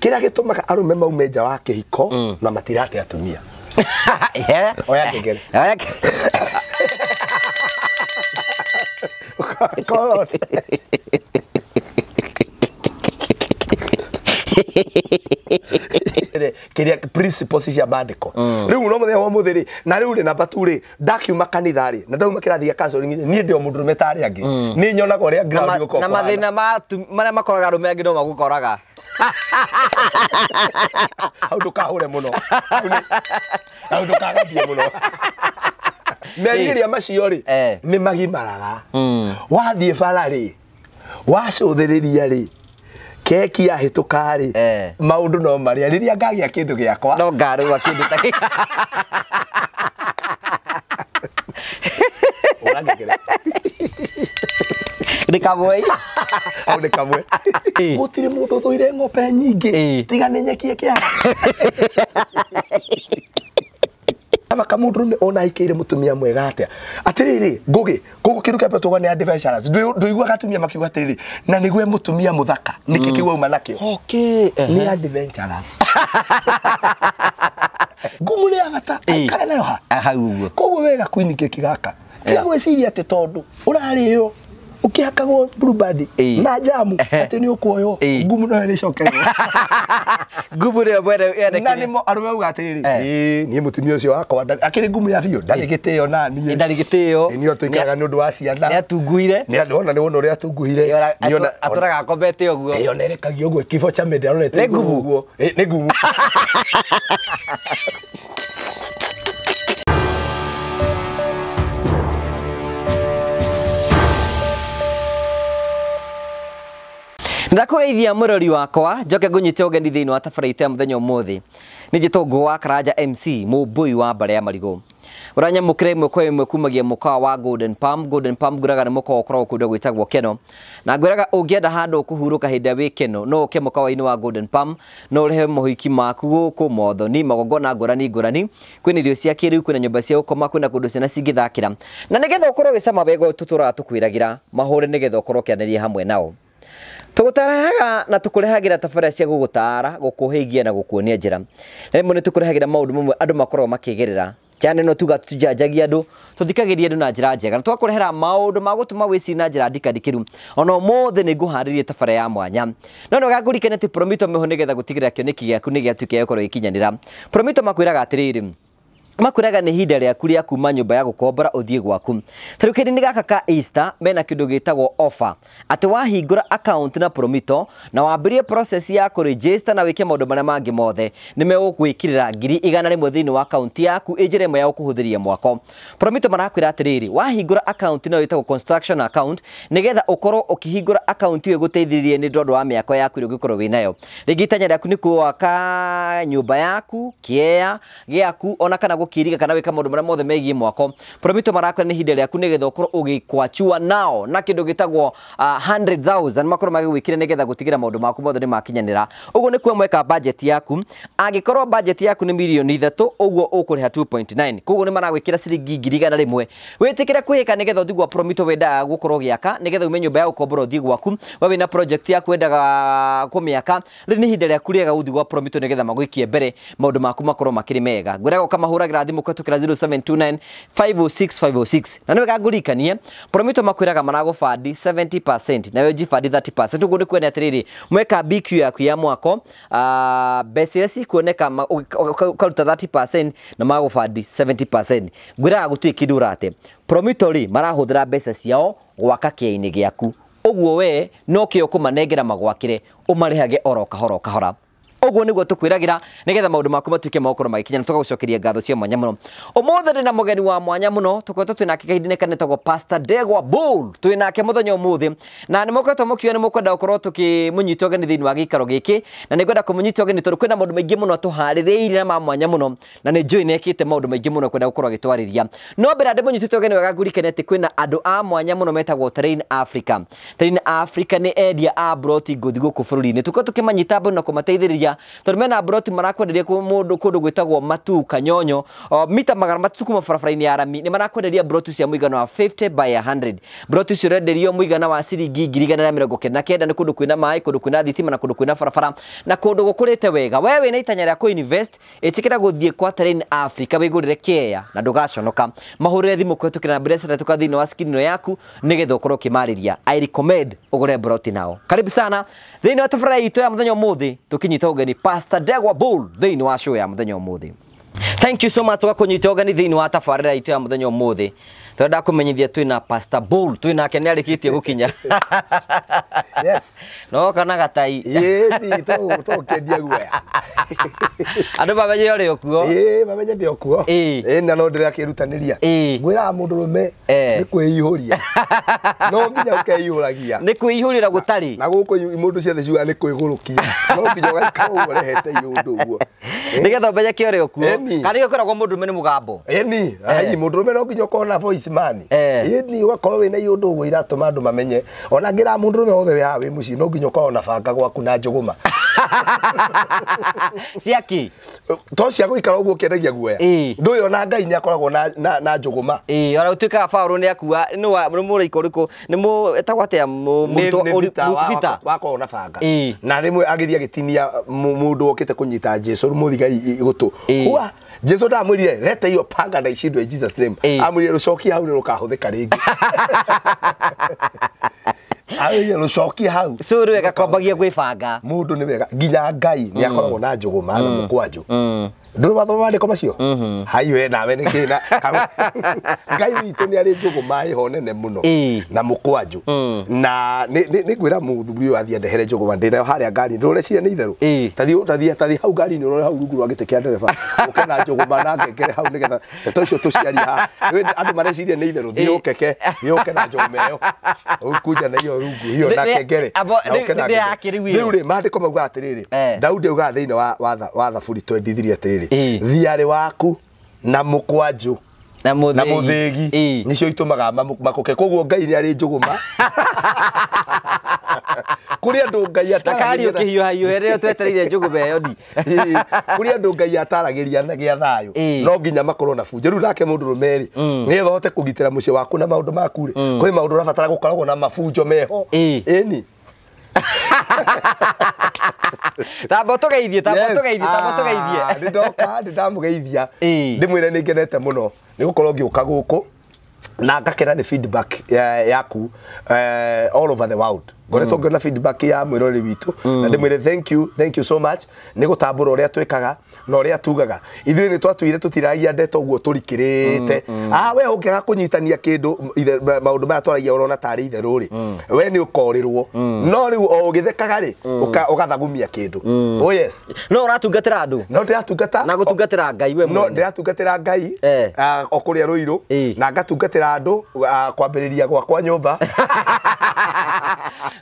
Kĩrĩa gĩtũmaga arũme maume nja wa kĩhiko na matirate atumia. Oya ngengere. Call on. Kĩrĩa principles cia maandĩko rĩu no mũthenya wa ũmũthĩ rĩ na rĩu rĩ namba tu rĩ ndakiuma kanitha rĩ na ndauma kĩrathi gĩa counseling rĩ niĩ ndĩ o mũndũrũme ta arĩa angĩ nĩ nyonaga ũrĩa ground gũkoragwo na kũhana. Mathĩna ma marĩa makoraga arũme angĩ no magũkoraga. Hau ndũkahũre mũno. Hau ndũkagambie mũno. Merirĩria macio rĩ nĩ magimaraga. Wathiĩ bara rĩ wacũthĩrĩria rĩ keki yahĩtũka rĩ maũndũ no marĩa rĩrĩa ngagĩa kĩndũ gĩakwa no ngarũa kĩndũ ta Hũra ngengere. Nĩ kamwe. Hau nĩ kamwe. Gũtirĩ mũndũ ũthũire ng'ombe nyingĩ tiga nĩ nyeki ĩkĩaga aba kamũndũrũme ona aikĩire mũtumia mwega atĩa atĩrĩrĩ ngũgĩ koguo kĩndũ kĩa mbere tuga nĩ adventurous. Ndũiguaga atumia makiuga atĩrĩrĩ na nĩgue mũtumia mũthaka nĩkĩ kĩu auma nakĩo nĩ adventurous. Ngumu nĩ ya bata aikare nayo ha Hau ũguo. Koguo wega queen keki gaka tiga gwĩciria atĩ tondũ ũrarĩo ũkĩhakagwo blueband na jamu atĩ nĩ ũkuoywo ngumu no ĩrĩcokerwo. Ngumu nĩyo mwene yene. Na nĩmo arũme auga atĩrĩrĩ ĩĩ niĩ mũtumia ũcio wakwa akĩrĩ ngumu ya biũ ndarĩ gĩtĩo na niĩ. Ndarĩ gĩtĩo. Ĩ, niĩ tũikaraga nĩ ũndũ wa ciana. Nĩ atunguire. Nĩ ona nĩ wona ũrĩa atunguhire. Nĩ ona atũraga akombete ũguo. Ĩ, ona erekagia ũguo kĩbo cha mende arorete Nĩ igũrũ ngumu. ũguo. Ĩ, nĩ ngumu. Ndakũgeithia mũrori wakwa njoke ngũnyite ũgeni thĩinĩ wa tabarĩra itũ ya mũthenya ũmũthĩ. Nĩ njĩtwo Ngũ wa Karanja MC mũmbũi wa mbarĩ ya marigũ. Ũranyamũkĩra ĩmwe kwa ĩmwe kumagia mũkawa wa Golden Palm. Golden Palm ngwĩraga nĩ mũkawa ũkoragwo kũndũ gwĩtagwo Keno. Na ngwĩraga ũngĩenda handũ ũkũhurũka hĩndĩ ĩrĩa wĩ Keno no ũke mũkawa-inĩ wa Golden Palm no ũrehe mohiki maku gũkũ mothoni magongona ngũrani ngũrani. Kwĩna irio cia kĩrĩu, kwĩna nyũmba cia gũkoma, kwĩna kũndũ ciana cingĩthakĩra. Na nĩgetha ũkorwo wĩ cama wega ũyũ tũtũraga tũkwĩragĩra mahũre nĩgetha ũkorwo ũkĩaranĩria hamwe nao. Tũgũtarahaga na tũkũrehagĩra tabarĩra cia gũgũtara, gũkũhĩgia na gũkuonia njĩra. Na rĩmwe nĩ tũkũrehagĩra maũndũ mamwe andũ makoragwo makĩgerera. Channel ĩno tuga tũjanjagia andũ, tũthikagĩria andũ na njĩra njega. Na tũgakũrehera maũndũ ma gũtũma wĩcirie na njĩra ndikandikĩru. Ona ũmũthĩ nĩ ngũharĩria tabarĩra ya mwanya. No nĩ ngũririkane atĩ Promito meho nĩgetha gũtigĩrĩra kĩoneki gĩaku nĩ gĩatuĩka gĩa gũkorwo gĩkinyanĩra. Promito makwĩraga atĩrĩrĩ, makwĩraga nĩ ihinda rĩaku rĩa kuma nyũmba ya gũkombora ũthiĩ gwaku. Ta rĩu kĩndũ-inĩ gaka ka Easter mena kĩndũ gĩtagwo offer atĩ wahingũra account na Promito na wambĩrĩrie process ya kũregister na wĩke maũndũ marĩa mangĩ mothe nĩ megũgwĩkĩrĩra 100,000 thĩinĩ wa account yaku ĩ njĩra ĩmwe ya gũkũhũthĩria mwako. Promito marakwĩra atĩrĩrĩ wahingũra account ĩno ĩtagwo construction account nĩgetha ũkorwo ũkĩhingũra account ĩyo ĩgũteithĩrĩrie nĩ ũndũ wa mĩako yaku ĩrĩa ũngĩkorwo wĩ nayo. Rĩngĩ itanya rĩaku nĩ gwaka nyũmba yaku, kĩea gĩaku ona kana gũkĩiriga kana wĩka maũndũ marĩa mothe megiĩ mwako. Promito marakwĩra nĩ ihinda rĩaku nĩgetha ũkorwo ũgĩkwachua nao na kĩndũ gĩtagwo 100,000 makorwo magĩgwĩkĩra nĩgetha gũtigĩra maũndũ maku mothe nĩ makinyanĩra. Ũguo nĩ kuo mweka budget yaku. Angĩkorwo budget yaku nĩ mirioni 3 ũguo ũkũrĩha 2.9. Koguo nĩ maragwĩkĩra ciringi 100,000. Wĩtĩkĩre kwĩhĩka nĩgetha ũthiĩ gwa Promito wendaga gũkorwo ũgĩaka nĩgetha ume nyũmba ya gũkombora ũthiĩ gwaku. We wĩna project yaku wendaga kũmĩaka rĩu nĩ ihinda rĩaku rĩega gũthiĩ gwa Promito nĩgetha magũikie mbere maũndũ maku makorwo makĩrĩ mega. Ngwĩraga ũkamahũragĩra thimũ kũhetũkĩra 0729 506 506. Na nĩ wega ngũririkanie Promito makwĩraga maragũbandi 70% nawe ũnjibandi 30%. Ũguo nĩ kuona atĩrĩrĩ mweka BQ yaku ya mwako mbeca iria cikuoneka ũkaruta 30% na magũbandi 70%. Ngwĩraga gũtirĩ kĩndũ ũrate. Promito rĩ marahũthĩra mbeca ciao gwaka kĩea-inĩ gĩaku. Ũguo we no kĩo kũmanengera magwakĩre ũmarĩhage oro kahora o kahora. Ũguo nĩguo tũkwĩragĩra nĩgetha maũndũ maku matuĩke ma gũkorwo magĩkinya na tũgagũcokeria ngatho cia mwanya mũno. Ũmũthĩ ndĩ na mũgeni wa mwanya mũno tũkoretwo twĩ nake kahinda-inĩ kanene etagwo Pastor Ndegwa Bull. Twĩ nake mũthenya ũmũthĩ na nĩ mũkoretwo mũkiuga nĩ mũkwenda gũkorwo tũkĩmũnyita ũgeni thĩinĩ wa gĩikaro gĩkĩ na nĩ ngwenda kũmũnyita ũgeni tondũ kwĩna maũndũ maingĩ mũno tũharĩrĩirie na ma mwanya mũno na nĩ njũĩ nĩ ekĩte maũndũ maingĩ mũno kwenda gũkorwo agĩtwarĩria. No mbere ndĩmũnyitĩte ũgeni wega ngũririkane atĩ kwĩna andũ a mwanya mũno metagwo Terrain Africa. Terrain Africa nĩ endia a broti ngũthi gũkũ bũrũri-inĩ. Tũkoretwo tũkĩmanyita mbaru na kũmateithĩrĩria makĩria tondũ mena broti marakwenderia mũndũ kũndũ gwĩtagwo Matuka Nyonyo mita 300 kuma barabara-inĩ ya rami nĩ marakwenderia broti cia mũigana wa 50 by 100 broti icio ũrenderio mũigana wa ciringi 199 nĩ kũndũ kwĩna maĩ kũndũ kwĩna thitima na kũndũ kwĩna barabara na kũndũ gũkũrĩte wega wewe wĩna itanya rĩa kũ-invest ĩtĩkĩra gũthiĩ kwa Terrain Africa wĩgũrĩre kĩea na ndũgaconoka mahũrĩre thimũ kũhetũkĩra namba iria ciratũka thĩinĩ wa screen ĩno yaku nĩgetha ũkorwo ũkĩmarĩria. I recommend ũgũre broti nao. Karibu sana thĩinĩ wa tabarĩra itũ ya mũthenya ũmũthĩ tũkĩnyita ũgeni Pastor Ndegwa Bull thĩinĩ wa show ya mũthenya ũmũthĩ. Thank you so much tũgakũnyita ũgeni thĩinĩ wa tabarĩra itũ ya mũthenya ũmũthĩ. Tũrenda kũmenyithia twĩna Pastor Bull twĩnake nĩ arĩkĩtie gũkinya. Yes. No kana gatai. Ĩĩ tũkĩendia guoya. Andũ mamenye ũrĩ okuo. Ĩĩ mamenye ndĩ okuo. Ĩĩ na no ndĩrakĩrutanĩria. Ngwĩraga mũndũrũme nĩ kwĩihũria. No nginya ũkeihũragia. Nĩ kwĩihũrĩra gũtarĩ. Na gũkũ mũndũ ciothe ciugaga nĩ kwĩgũrũkia. No nginya ũgaikara ũguo ũrehete iũndũ ũguo. Nĩgetha ũmenye kĩ ũrĩ okuo. Kana ũkoragwo mũndũrũme nĩ mũgambo. Ĩni, ai mũndũrũme no nginya ũkorwo na voice man. Ĩni ũgakorwo wĩna iũndũ ũguo iratũma andũ mamenye. Ona ngĩra mũndũrũme wothe wĩ haha wĩ mũciĩ no nginya ũkorwo na banga gwaku na njũgũma. Ciaki to cia gũikara ũguo ũkĩendagia guoya. Ndũĩ ona Ngai nĩ akoragwo na njũgũma. Ĩĩ ona ũtuĩkaga Paũlũ nĩ akua nĩ mũraika ũrĩkũ nĩ etagwo atĩa mũrutwo wakorwo na banga na rĩmwe agĩthiĩ agĩtinia mũndũ wokĩte kũnyita Jesu mũthigari gũtũ. Hua Jesu ndamwĩrire leta hiyo panga na ishindwe in Jesus name. Amwĩrire rũcokie hau nĩ rũkahũthĩka rĩngĩ. Amwĩrire rũcokie hau. So rĩu ĩgakwambagia gwĩbanga. Mũndũ nĩ wega nginya Ngai nĩ akoragwo na njũgũma na mũkwanjũ. Ndũrĩ wathoma maandĩko macio? Hai we nawe nĩ kĩ na Ngai witũ nĩ arĩ njũgũma ĩho nene mũno na mũkwanjũ. Na nĩ ngwĩra mũthuri ũyũ athiĩ andehere njũgũma ndĩnayo harĩa ngari ndũreciria nĩ itherũ. Tathiĩ hau ngari-inĩ ũrore hau rungu rwa gĩtĩ kĩa ndereba ũke na njũgũma na ngengere hau nĩgetha ndeto icio tũciarie haha. Andũ mareciria nĩ itherũ thiĩ ũkeke thiĩ ũke na njũgũma ĩyo ũkunja na iyo rungu hiyo na kengere na ũke na ngengere. Rĩu rĩ maandĩko maugaga atĩrĩrĩ Daudi augaga thĩinĩ wa Thaburi 23 atĩrĩrĩ thiarĩ waku na mũkwanjũ na mũthĩgi nĩcio itũmaga makũke. Koguo Ngai nĩ arĩ njũgũma. Kũrĩ andũ Ngai ataragĩria ũkĩhiũhahiũhe rĩrĩa twetereire njũgũma ĩyo ni. Kũrĩ andũ Ngai ataragĩria na gĩa thayũ no nginya makorwo na bunjo. Rĩu nake mũndũrũme rĩ nĩgetha ũhote kũgitĩra mũciĩ waku na maũndũ maku rĩ kwĩ maũndũ ũrabatara gũkoragwo na mabunjo meho. Ĩni Tamba tũgeithie tamba tũgeithie tamba tũgeithie. Nĩ ndoka nĩ ndamũgeithia ndĩmwĩre nĩ ngenete mũno nĩ gũkorwo ngĩũka gũkũ na ngakena nĩ feedback yaku all over the world. Ngoretwo ngĩona feedback ya mwĩroreri witũ na ndĩmwĩre thank you so much nĩ gũtambũra ũrĩa twĩkaga na ũrĩa tugaga. Ithuĩ nĩ twatuire tũtiragia ndeto ũguo tũrikĩrĩte. We ũngĩaga kũnyitania kĩndũ maũndũ maya twaragia ũrona tarĩ itherũ rĩ we nĩ ũkorĩrwo no rĩu o ũgĩthekaga rĩ ũgathagumia kĩndũ. Oh yes. No ũratungatĩra andũ. No ndĩratungata na gũtungatĩra Ngai we mwene. No ndĩratungatĩra Ngai o kũrĩa Rũirũ na ngatungatĩra andũ kwambĩrĩria gwakwa nyũmba.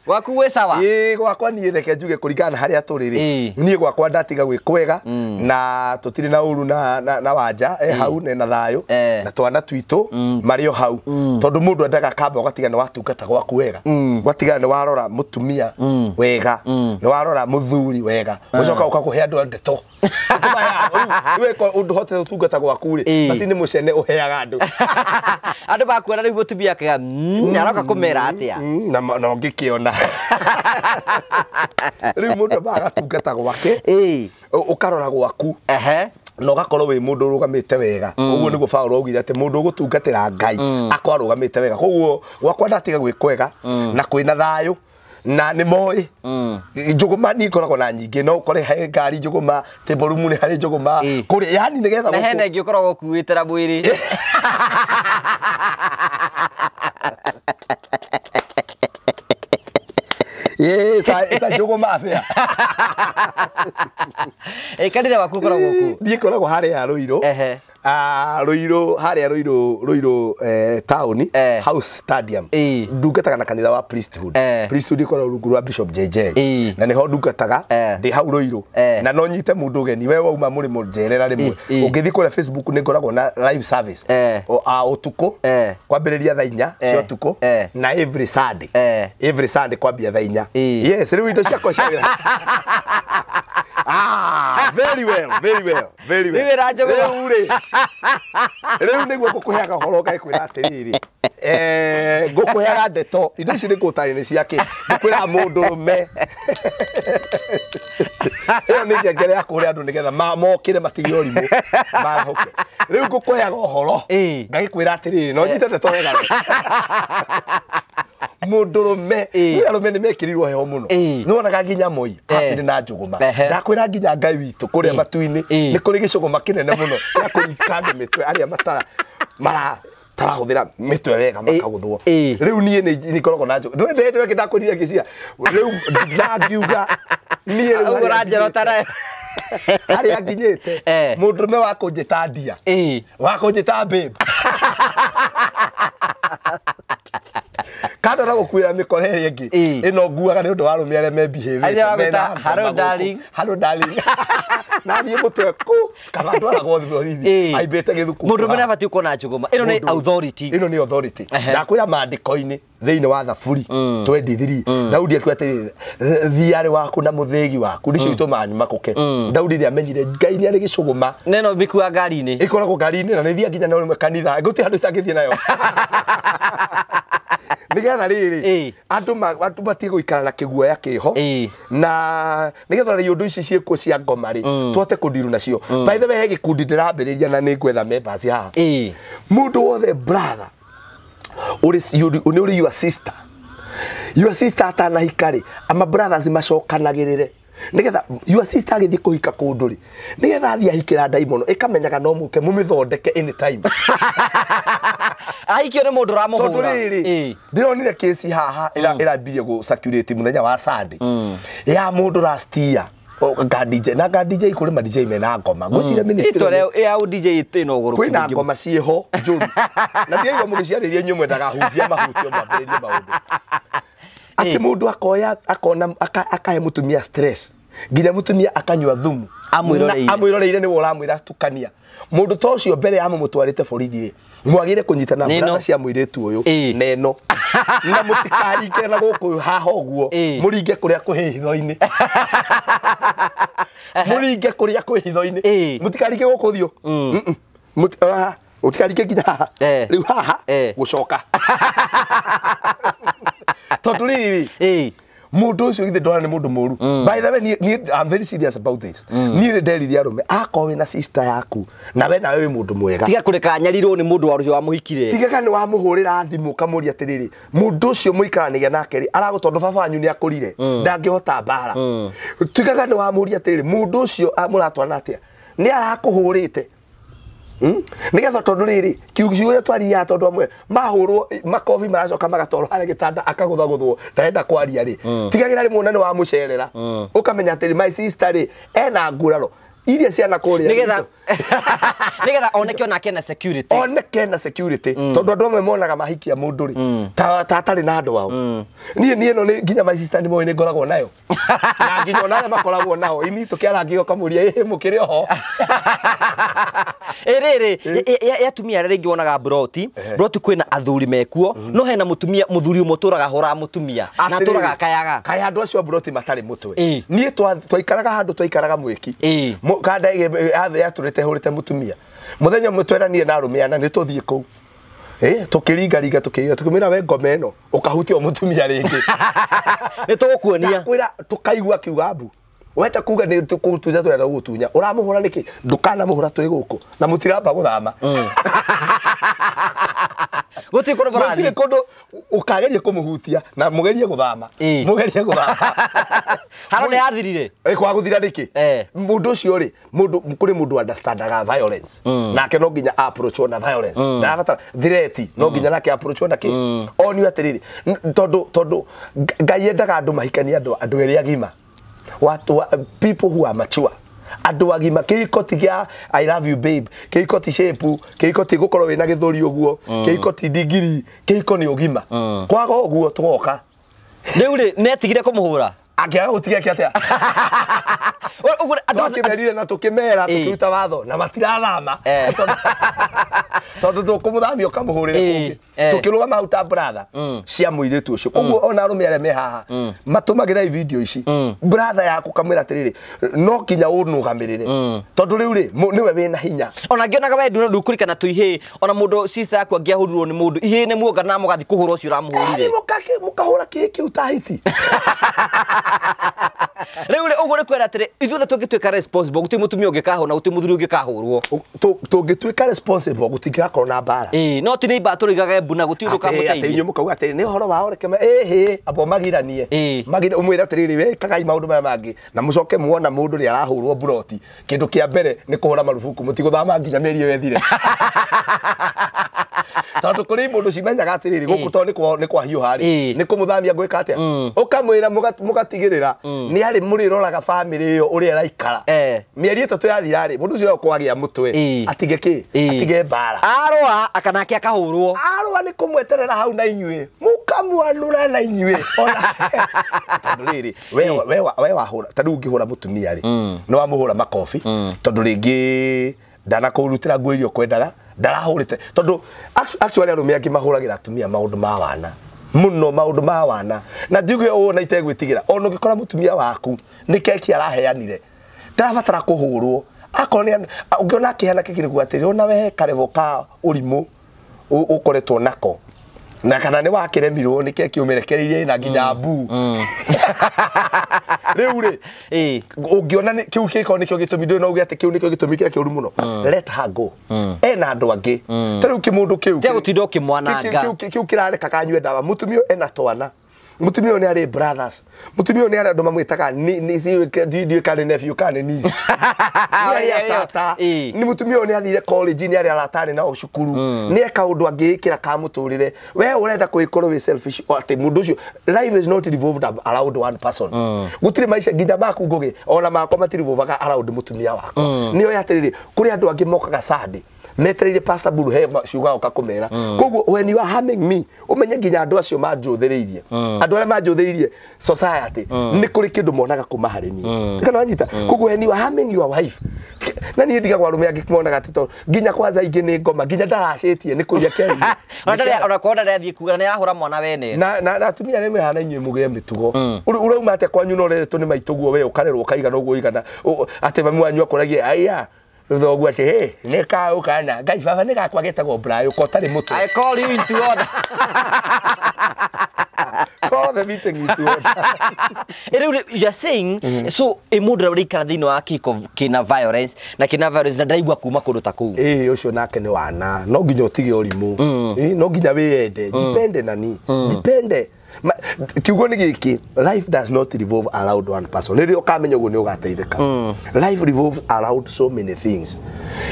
Gwaku gwĩ sawa? Ĩĩ gwakwa niĩ reke njuge kũringana na harĩa tũrĩ rĩ niĩ gwakwa ndatiga gwĩ kwega na tũtirĩ na ũru na wanja e hau na thayũ na twana twitũ marĩ o hau tondũ mũndũ endaga kamba ũgatiga nĩ watungata gwaku wega ũgatiga nĩ warora mũtumia wega nĩ warora mũthuri wega ũcoka ũkakũhe andũ ndeto rĩu ũndũ ũhotete gũtungata gwaku rĩ basi nĩ mũcene ũheaga andũ andũ makuona rĩu mũtumia akauga aroka kũmera atĩa na ũngĩkĩona rĩu mũndũ ambaga agatungata gwake ũkarora gwaku na ũgakorwo wĩ mũndũ ũrũgamĩte wega. Ũguo nĩguo Paũlũ augire atĩ mũndũ ũgũtungatĩra Ngai akorwo arũgamĩte wega. Koguo gwakwa ndatiga gwĩ kwega na kwĩna thayũ na nĩ moĩ njũgũma niĩ ngoragwo na nyingĩ no ũkore he ngari njũgũma table room nĩ harĩ njũgũma kũrĩa yani nĩgetha na hena ĩngĩ ũkoragwo ũkuĩte na mwĩrĩ. Ĩĩ njũgũma abĩa. Kanitha waku ũkoragwo kũ? Niĩ ngoragwo harĩa Rũirũ. Rũirũ harĩa Rũirũ taũni House Stadium. Ndungataga na kanitha wa Priesthood. Priesthood ĩkoragwo rungu rwa Bishop JJ. Na nĩho ndungataga ndĩ hau Rũirũ. Na no nyite mũndũ ũgeni we wauma mũrĩmo njerera rĩmwe. Ũngĩthiĩ kũrĩa Facebook nĩ ngoragwo na live service. Ũtukũ kwambĩrĩria thaa inya cia ũtukũ na every Sunday. Every Sunday kwambia thaa inya. Yes, rĩu indo ciakwa cia wĩra. Very well, very well, very well. Rĩu wĩra njũgũma. Rĩu rĩ, rĩu nĩguo ngũkũheaga ũhoro ngagĩkwĩra atĩrĩrĩ, ngũkũheaga ndeto indo ici nĩ ngũtarĩ nĩ ciake, ngũkwĩra mũndũrũme ĩyo nĩ ngengere ya kũhũrĩra andũ nĩgetha mokĩre matige ũrimũ marahũke. Rĩu ngũkũheaga ũhoro ngagĩkwĩra atĩrĩrĩ, no nyite ndeto wega we. Mũndũrũme nĩ arũme nĩ mekĩrirwo heho mũno, nĩ wonaga nginya Moi akĩrĩ na njũgũma. Ndakwĩra nginya Ngai witũ kũrĩa matu-inĩ nĩ kũrĩ gĩcũgũma kĩnene mũno gĩa kũringa andũ mĩtwe arĩa matara mara tarahũthĩra mĩtwe wega makagũthwo. Rĩu niĩ nĩ ngoragwo na njũgũma ndwendete ndakwĩrire ngĩciria rĩu ndangiuga niĩ rĩu harĩa nginyĩte mũndũrũme wa kũnjĩta ndia, wa kũnjĩta babe, kando na gũkuĩra mĩkora ĩrĩa ĩngĩ ĩno nguaga nĩ ũndũ wa arũme arĩa me behave mena hello darling, hello darling, na niĩ mũtwe ku kaba ndwaragwo borithi aimbĩte gĩthuku. Mũndũrũme nĩ abatiĩ gũkorwo na njũgũma ĩno nĩ authority, ĩno nĩ authority. Ndakwĩra maandĩko-inĩ thĩinĩ wa Thaburi 23 Daudi akiuga atĩrĩrĩ, thiarĩ waku na mũthĩgi waku nĩcio itũmaga nyumakũke. Daudi nĩ amenyire Ngai nĩ arĩ gĩcũgũma neno mĩkua ngari-inĩ, ĩkoragwo ngari-inĩ na nĩ thiaga nginya na rĩmwe kanitha, gũtirĩ handũ itangĩthiĩ nayo. Nĩgetha rĩrĩ andũ matige gũikara na kĩguoya kĩho, na nĩgetha rĩ ũndũ ici ciĩkuo cia ngoma rĩ tũhote kũndiru nacio. By the way, he gĩkundi ndĩrambĩrĩria na nĩ ngwetha members haha. Mũndũ wothe brother ũrĩ ũrĩ your sister, your sister atanahika rĩ, ama brothers macokanagĩrĩre nĩgetha your sister agĩthiĩ kũhika kũndũ rĩ, nĩgetha athiĩ ahikĩra ndaimono ĩkamenyaga no mũke mũmĩthondeke anytime. Ahikio nĩ mũndũ ũramũhũra. Tondũ rĩrĩ ndĩronire kesi haha ĩrambirie gũ circulate mũthenya wa Sunday ya mũndũ last year nga DJ na nga DJ kũrĩ ma DJ mena ngoma ngwĩciria ministry ya DJ ĩno ũgũrũ kwĩna ngoma ciĩho njũru na ndiaigua mũgĩciarĩria inyuĩ mwendaga hunjia mahutio mwambĩrĩrie maũndũ atĩ mũndũ akoya akona akahe mũtumia stress nginya mũtumia akanyua thumu amwĩroreire nĩwe ũramwĩra tukania. Mũndũ ta ũcio mbere ya mũmũtwarĩte borithi rĩ, mwagĩrĩire kũnyitana brother cia mũirĩtu ũyũ neno na mũtikaringe na gũkũ haha ũguo, mũringe kũrĩa kwĩ hitho-inĩ, mũringe kũrĩa kwĩ hitho-inĩ, mũtikaringe gũkũ ũthiũ, mũtikaringe nginya haha rĩu haha gũcoka tondũ rĩrĩ mũndũ ũcio githĩ ndona nĩ mũndũ mũru. By the way, I'm very serious about this. Niĩ nĩ nderire arũme akorwo wĩna sister yaku na we nawe wĩ mũndũ mwega, tiga kũreka nyarirwo nĩ mũndũ wa rũcio wamũhikire, tigaga nĩ wamũhũrĩra thimũ ũkamũria atĩrĩrĩ, mũndũ ũcio mũikaranagia nake rĩ aragũ tondũ baba wanyu nĩ akũrire ndangĩhota mbara, tigaga nĩ wamũria atĩrĩrĩ, mũndũ ũcio mũratwarana atĩa, nĩ arakũhũrĩte nĩgetha tondũ rĩrĩ kiugo ũrĩa twariaga tondũ amwe mahũrwo makobi maracoka magatwarwo harĩa gĩtanda akagũthagũthwo ndarenda kwaria rĩ, tigagĩra rĩmwe na nĩ wamũcerera ũkamenya atĩrĩ my sister rĩ ena nguraro iria ciana kũrĩa nĩgetha oneke onake na security, oneke na security tondũ andũ amwe monaga mahikia mũndũ rĩ ta atarĩ na andũ ao. Niĩ ĩno nĩ nginya my sister nĩ moĩ nĩ ngoragwo nayo na nginya ona arĩa makoragwo nao ini tũkĩarangia ũkamũria ĩ mũkĩrĩ oho. Ĩrĩrĩ ya atumia arĩa rĩngĩ wonaga broti broti kwĩna athuri mekuo no hena mũtumia mũthuri ũmwe ũtũraga hũraga mũtumia na atũraga akayaga kaya andũ acio a broti matarĩ mũtwe. Niĩ twaikaraga handũ twaikaraga mwĩki kanda yatũrĩte hũrĩte mũtumia mũthenya ũmwe tweranire na arũme ana nĩ tũthiĩ kũu tũkĩringaringa tũkĩiga tũkĩmwĩra we ngoma ĩno ũkahutia mũtumia rĩngĩ nĩ tũgũkuonia. Ndakwĩra tũkaigua akiuga mbu wenda kuga nĩ tũkũtunya tũrenda gũgũtunya ũramũhũra nĩkĩ, ndũkanamũhũra twĩ gũkũ na mũtiramba gũthama gũtirĩ kũndũ mũrathiĩ, gũtirĩ kũndũ ũkageria kũmũhutia na mũgerie gũthama, mũgerie gũthama haro nĩ yathirire kwa gũthira nĩkĩ. Mũndũ ũcio rĩ, mũndũ kũrĩ mũndũ understandaga violence nake no nginya approachwo na violence, ndarabatara threat no nginya nake approachwo na kĩ onio atĩrĩrĩ, tondũ Ngai endaga andũ mahikanie andũ erĩ agima, people who are mature, andũ agima. Kĩhiko ti gĩa I love you babe, kĩhiko ti shape, kĩhiko ti gũkorwo wĩna gĩthũri ũguo, kĩhiko ti ndigiri, kĩhiko nĩ ũgima. Kwaga ũguo tũgoka rĩu rĩ nĩetigire kũmũhũra akĩaga gũtiga kĩ atĩa twakĩmerire na tũkĩmera tũkĩruta watho na matirathama Tondu ndũkũmũthamia ũkamũhũrĩre kũngĩ. Tũkĩrũgama hau ta brother cia mũirĩtu ũcio. Koguo ona arũme arĩa me haha matũmagĩra video ici. Brother yaku kamwĩra atĩrĩrĩ, no kinya ũnũgamĩrĩre. Tondu rĩu rĩ nĩwe wĩna hinya. Ona ngĩonaga we ndũkũrikana tũ ihĩĩ, ona mũndũ sister yaku angĩahũrirwo nĩ mũndũ, ihĩĩ nĩ muonga na mũgathiĩ kũhũra ũcio ũramũhũrire. Mũkahũra kĩĩ kĩu ta hiti. Rĩu rĩ ũguo nĩ kwĩra atĩrĩ, ithuothe tũngĩtuĩka responsible, gũtirĩ mũtumia ũngĩkahũra na gũtirĩ mũthuri ũngĩkahũrwo. Tũngĩtuĩka responsible gũtingĩgakorwo na mbara. Ĩĩ, no ti nĩ mbara tũrĩigaga mbu na gũtirĩ ũndũ ũkamũteithia. Atĩ inyuĩ mũkauga atĩrĩ nĩ ũhoro wao reke ĩhĩ amba magiranie. Ũmwĩre atĩrĩrĩ we ĩkagai maũndũ marĩa mangĩ na mũcoke muona mũndũ nĩ arahũrwo mburoti. Kĩndũ kĩa mbere nĩ kũhũra marubuku, mũtigũthama nginya mĩeri ĩyo ĩthire. Tondũ kũrĩ mũndũ cimenyaga atĩrĩrĩ gũkũ tondũ nĩ kwahiũha rĩ, nĩ kũmũthamia ngwĩka atĩa. Ũkamwĩra mũgatigĩrĩra nĩ arĩ mũrĩroraga bamĩrĩ ĩyo ũrĩa ĩraikara. Mĩeri 3 yathira rĩ, mũndũ ũcio kwagĩa mũtwe atige kĩ, atige mbara. Arũa akanake akahũrwo. Arũa nĩ kũmweterera hau na inyuĩ, mũkamwanũra na inyuĩ. Tondũ rĩrĩ we wahũra, ta rĩu ũngĩhũra mũtumia rĩ, nĩ wamũhũra makobi tondũ rĩngĩ ndanakũrutĩra nguo iria ũkwendaga, ndarahũrĩte. Tondũ actually arũme angĩ mahũragĩra atumia maũndũ ma wana mũno, maũndũ ma wana. Na njuge ũũ na itegwĩtigĩra, ona ũngĩkora mũtumia waku nĩ keki araheanire, ndarabatara kũhũrwo. Akorwo nĩ ũngĩona akĩheana keki nĩguo atĩrĩ, ona we karevo ka ũrimũ ũkoretwo nako, na kana nĩ wakĩremirwo nĩ keki ũmĩrekereirie na nginya mbu. Rĩu rĩ ũngĩona kĩu kĩkorwo nĩkĩo gĩtũmi, ndũĩ no uge atĩ kĩu nĩkĩo gĩtũmi kĩrĩa kĩũru mũno, let her go. Ena andũ angĩ. Ta rĩu kĩmũndũ kĩu Tiga gũtinda ũkĩmwananga. Kĩu kĩrareka kanyue ndawa. Mũtumia ũyũ ena twana. Mũtumia ũyũ nĩ arĩ brothers. Mũtumia ũyũ nĩ arĩ andũ mamwĩtaga ndiũĩ kana nĩ nephew kana nĩ niece. Nĩ arĩ atata. Nĩ mũtumia ũyũ nĩ athire college, nĩ arĩ arata arĩ nao cukuru. Nĩ eka ũndũ angĩĩkĩra ka mũtũrĩre. We ũrenda kũgĩkorwo wĩ selfish atĩ mũndũ ũcio, life is not revolved around one person. Gũtirĩ maica nginya maku Ngũgĩ, ona makwa matirevolvaga around mũtumia wakwa. Nĩ oĩ atĩrĩrĩ, kũrĩ andũ angĩ mokaga Sunday metereire Pastor Buru he ciuga oka kũmera. Koguo when you are harming me, ũmenye nginya andũ acio manjũthĩrĩirie, andũ arĩa manjũthĩrĩirie society, nĩ kũrĩ kĩndũ monaga kuma harĩ niĩ. Kana wanyita? Koguo when you are harming your wife, na niĩ ndigagwo arũme angĩ monaga atĩ tondũ nginya kwanza ingĩ nĩ ngoma, nginya ndaracĩtie nĩ kũiya kĩainĩ. Ona korwo ndarĩ athiĩ kuga nĩ arahũra mwana wene. Na atumia arĩa mehana inyuĩ mũgĩe mĩtugo. Ũrauma atĩa kwanyu no ũreretwo nĩ maitũguo we ũkarerwo ũkaigana ũguo ũigana, atĩ mami wanyu akũragie aya thoguo atĩ hĩ nĩ kaũ kana Ngai baba nĩ gakwa getagwo Brayo ko ũtarĩ mũtwe. I call you into order. Call the meeting into order. Rĩu you are saying so mũndũ ũrĩa ũraikara thĩinĩ wa kĩhiko kĩna violence na kĩna violence na ndaigua kuma kũndũ ta kũu. Ĩĩ ũcio nake nĩ wana, no nginya ũtige ũrimũ. No nginya wĩyende, jipende nani, jipende. Kiugo nĩ gĩkĩ, life does not revolve around one person. Rĩrĩa ũkamenya ũguo nĩ ũgateithĩka. Life revolves around so many things.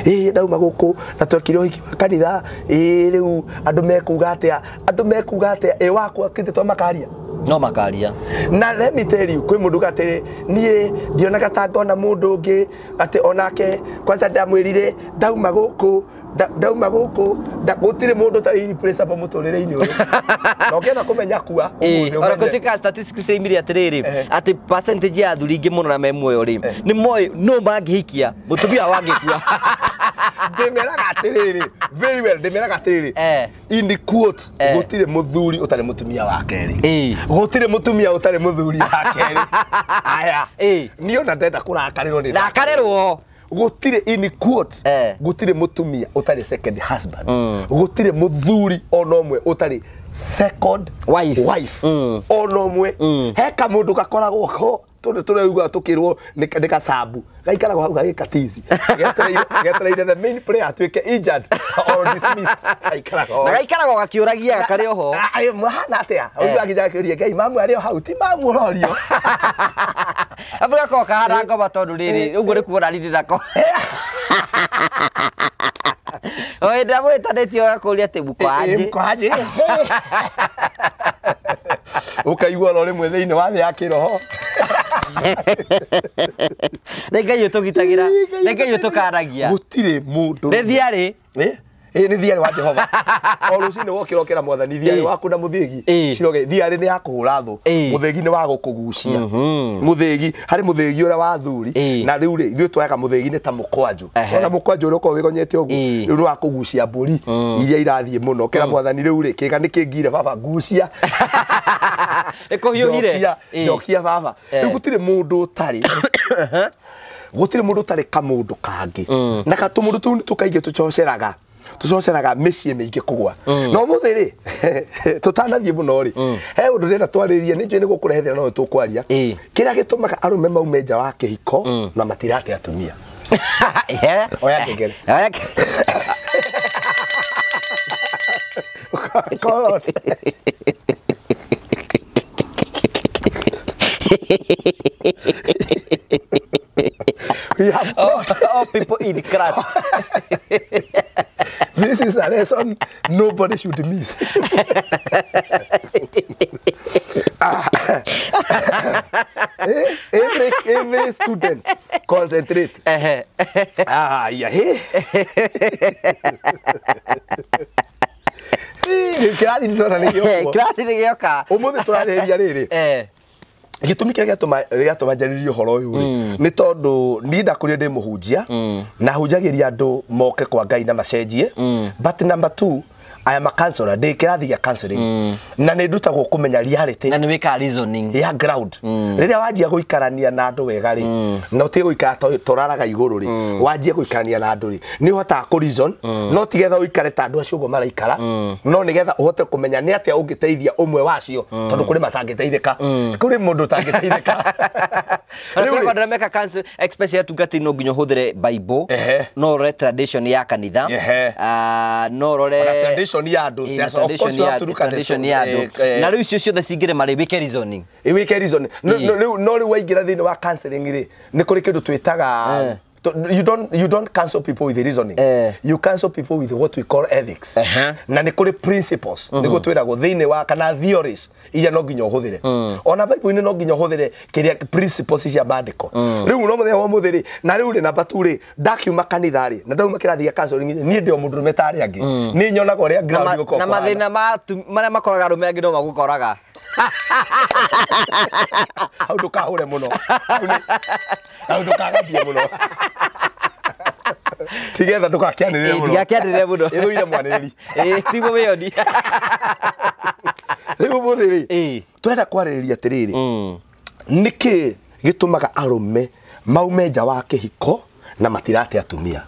Ĩĩ ndauma gũkũ na twekire ũhiki wa kanitha, ĩĩ rĩu andũ mekuga atĩa, andũ mekuga atĩa, ĩ wakwa kĩndũ to makaria. No makaria. Na let me tell you, kwĩ mũndũ uga atĩrĩ, niĩ ndionaga ta ngona mũndũ ũngĩ atĩ onake kwanza ndamwĩrire ndauma gũkũ, ndauma gũkũ, gũtirĩ mũndũ ũtarĩ irreplaceable mũtũrĩre-inĩ ũyũ. Na ũngĩenda kũmenya kua, ũmũthĩ Ona ũmenye. gũtuĩka statistics ciaimire atĩrĩrĩ, atĩ percentage ya athuri aingĩ mũno na me muoyo rĩ, nĩ moĩ no mangĩhikia mũtumia wao angĩkua. Ndĩmeraga atĩrĩrĩ, very well, ndĩmeraga atĩrĩrĩ, in quote, gũtirĩ mũthuri ũtarĩ mũtumia wa kerĩ. Gũtirĩ mũtumia ũtarĩ mũthuri wa kerĩ. Aya. Niĩ ona ndenda kũrakarĩrwo nĩ Rakarĩrwo. Gũtirĩ in quote, gũtirĩ mũtumia ũtarĩ second husband. Gũtirĩ mũthuri ona ũmwe ũtarĩ second wife. Ona ũmwe. He kamũndũ gakoragwo ho tondũ tũraigua tũkĩrwo nĩ gacabu gaikaragwo hau gagĩkatizi getereire the main player atuĩke injured or dismissed. Gaikaragwo na gaikaragwo gakiũragia karĩ oho. Mũhana atĩa? Ũiguaga nginya gakĩũria, Ngai mamu arĩ o hau, ti mamu ũrorio. Abu gakorwo kahana ngoma tondũ rĩrĩ ũguo nĩ kuona riri nako. O hĩndĩ ĩrĩa mũhĩtanĩtie ũgakũria atĩ mko aje? Mko aje? Ũkaigua oro rĩmwe thĩinĩ wa thĩ ya kĩroho. Nĩ Ngai ũtũgitagĩra, nĩ Ngai ũtũkanagia. Gũtirĩ mũndũ. Nĩ thiarĩ. Ĩ nĩ thiarĩ wa Jehova. O rũcinĩ wokĩra ũkĩra mwathani thiarĩ waku na mũthĩgi. Ciroge thiarĩ nĩ ya kũhũra thũ. Mũthĩgi nĩ wa gũkũgucia. Mũthĩgi harĩ mũthĩgi ũrĩa wa thuri na rĩu rĩ ithuĩ twoyaga mũthĩgi nĩ ta mũkwanjũ. Ona mũkwanjũ ũrĩa ũkoragwo wĩgonyete ũguo rĩu nĩ wa kũgucia mbũri iria irathiĩ mũno. Kĩra mwathani rĩu rĩ kĩga nĩ kĩngire baba ngucia. Ĩkũhiũhire. Njokia baba. Rĩu gũtirĩ mũndũ ũtarĩ. Gũtirĩ mũndũ ũtarĩ kamũndũ kangĩ. Na katũmũndũ tũu nĩ tũkaingĩ tũcoceraga. Tũcoceraga mĩciĩ mĩingĩ kũgwa. No ũmũthĩ rĩ tũtanathiĩ mũno rĩ he ũndũ ndĩrenda twarĩrĩrie nĩ njũĩ nĩ gũkũrehe thĩna no tũkwaria. Kĩrĩa gĩtũmaga arũme maume nja wa kĩhiko na matirate atumia. Oya kengere. Call on. We have got all people in class. This is a lesson nobody should miss. Every student concentrate. Yeah. Kĩrathi ndĩrona nĩ gĩũka. Kĩrathi nĩ gĩoka. Ũmũthĩ tũrarĩrĩria rĩrĩ. Gĩtũmi kĩrĩa gĩatũma njarĩrie ũhoro ũyũ rĩ nĩ tondũ niĩ ndakũrire ndĩ mũhunjia na hunjagĩria andũ moke kwa Ngai na macenjie. But number 2, I am a counselor, ndĩ kĩrathi gĩa counseling na nĩ ndutagwo kũmenya reality na nĩ wĩkaga reasoning ya ground. Rĩrĩa wanjia gũikarania na andũ wega rĩ na ũtige gũikara tũraraga igũrũ rĩ wanjia gũikarania na andũ rĩ nĩ ũhotaga kũ reason no ti getha ũikare ta andũ acio ũguo maraikara no nĩ getha ũhote kũmenya nĩ atĩa ũngĩteithia ũmwe wacio tondũ kũrĩ matangĩteithĩka kũrĩ mũndũ ũtangĩteithĩka. Rĩu rĩ meka counsel especially atungatĩri no nginya ũhũthĩre Bible no ũrore tradition ya kanitha no ũrore tradition ya andũ. Of course you have to look at the tradition ya andũ na rĩu icio ciothe cingĩrĩ marĩ wĩke reasoning. Wĩke reasoning. No rĩu waingĩra thĩinĩ wa counseling rĩ nĩ kũrĩ kĩndũ twĩtaga you don't counsel people with reasoning. You counsel people with what we call ethics. Na nĩ kũrĩ principles nĩguo twĩragwo thĩinĩ wa kana theories iria no nginya ũhũthĩre. Ona Bible-inĩ no nginya ũhũthĩre kĩrĩa principles cia maandĩko. Rĩu no mũthenya wa ũmũthĩ rĩ na rĩu rĩ namba 2 rĩ ndakiuma kanitha rĩ na ndauma kĩrathi gĩa counseling niĩ ndĩ o mũndũrũme ta arĩa angĩ. Nĩ nyonaga ũrĩa ground gũkoragwo na mathĩna marĩa makoraga arũme angĩ no magũkoraga. Hau ndũkahũre mũno. Hau ndũkagambie mũno. Tigetha ndũgakĩanĩrĩre mũno. Ndũgakĩanĩrĩre mũno. Ĩthũire mwanĩrĩri. Tiguo wĩyoni. Rĩu ũmũthĩ rĩ tũrenda kwarĩrĩria atĩrĩrĩ nĩkĩ gĩtũmaga arũme maume nja wa kĩhiko na matirate atumia.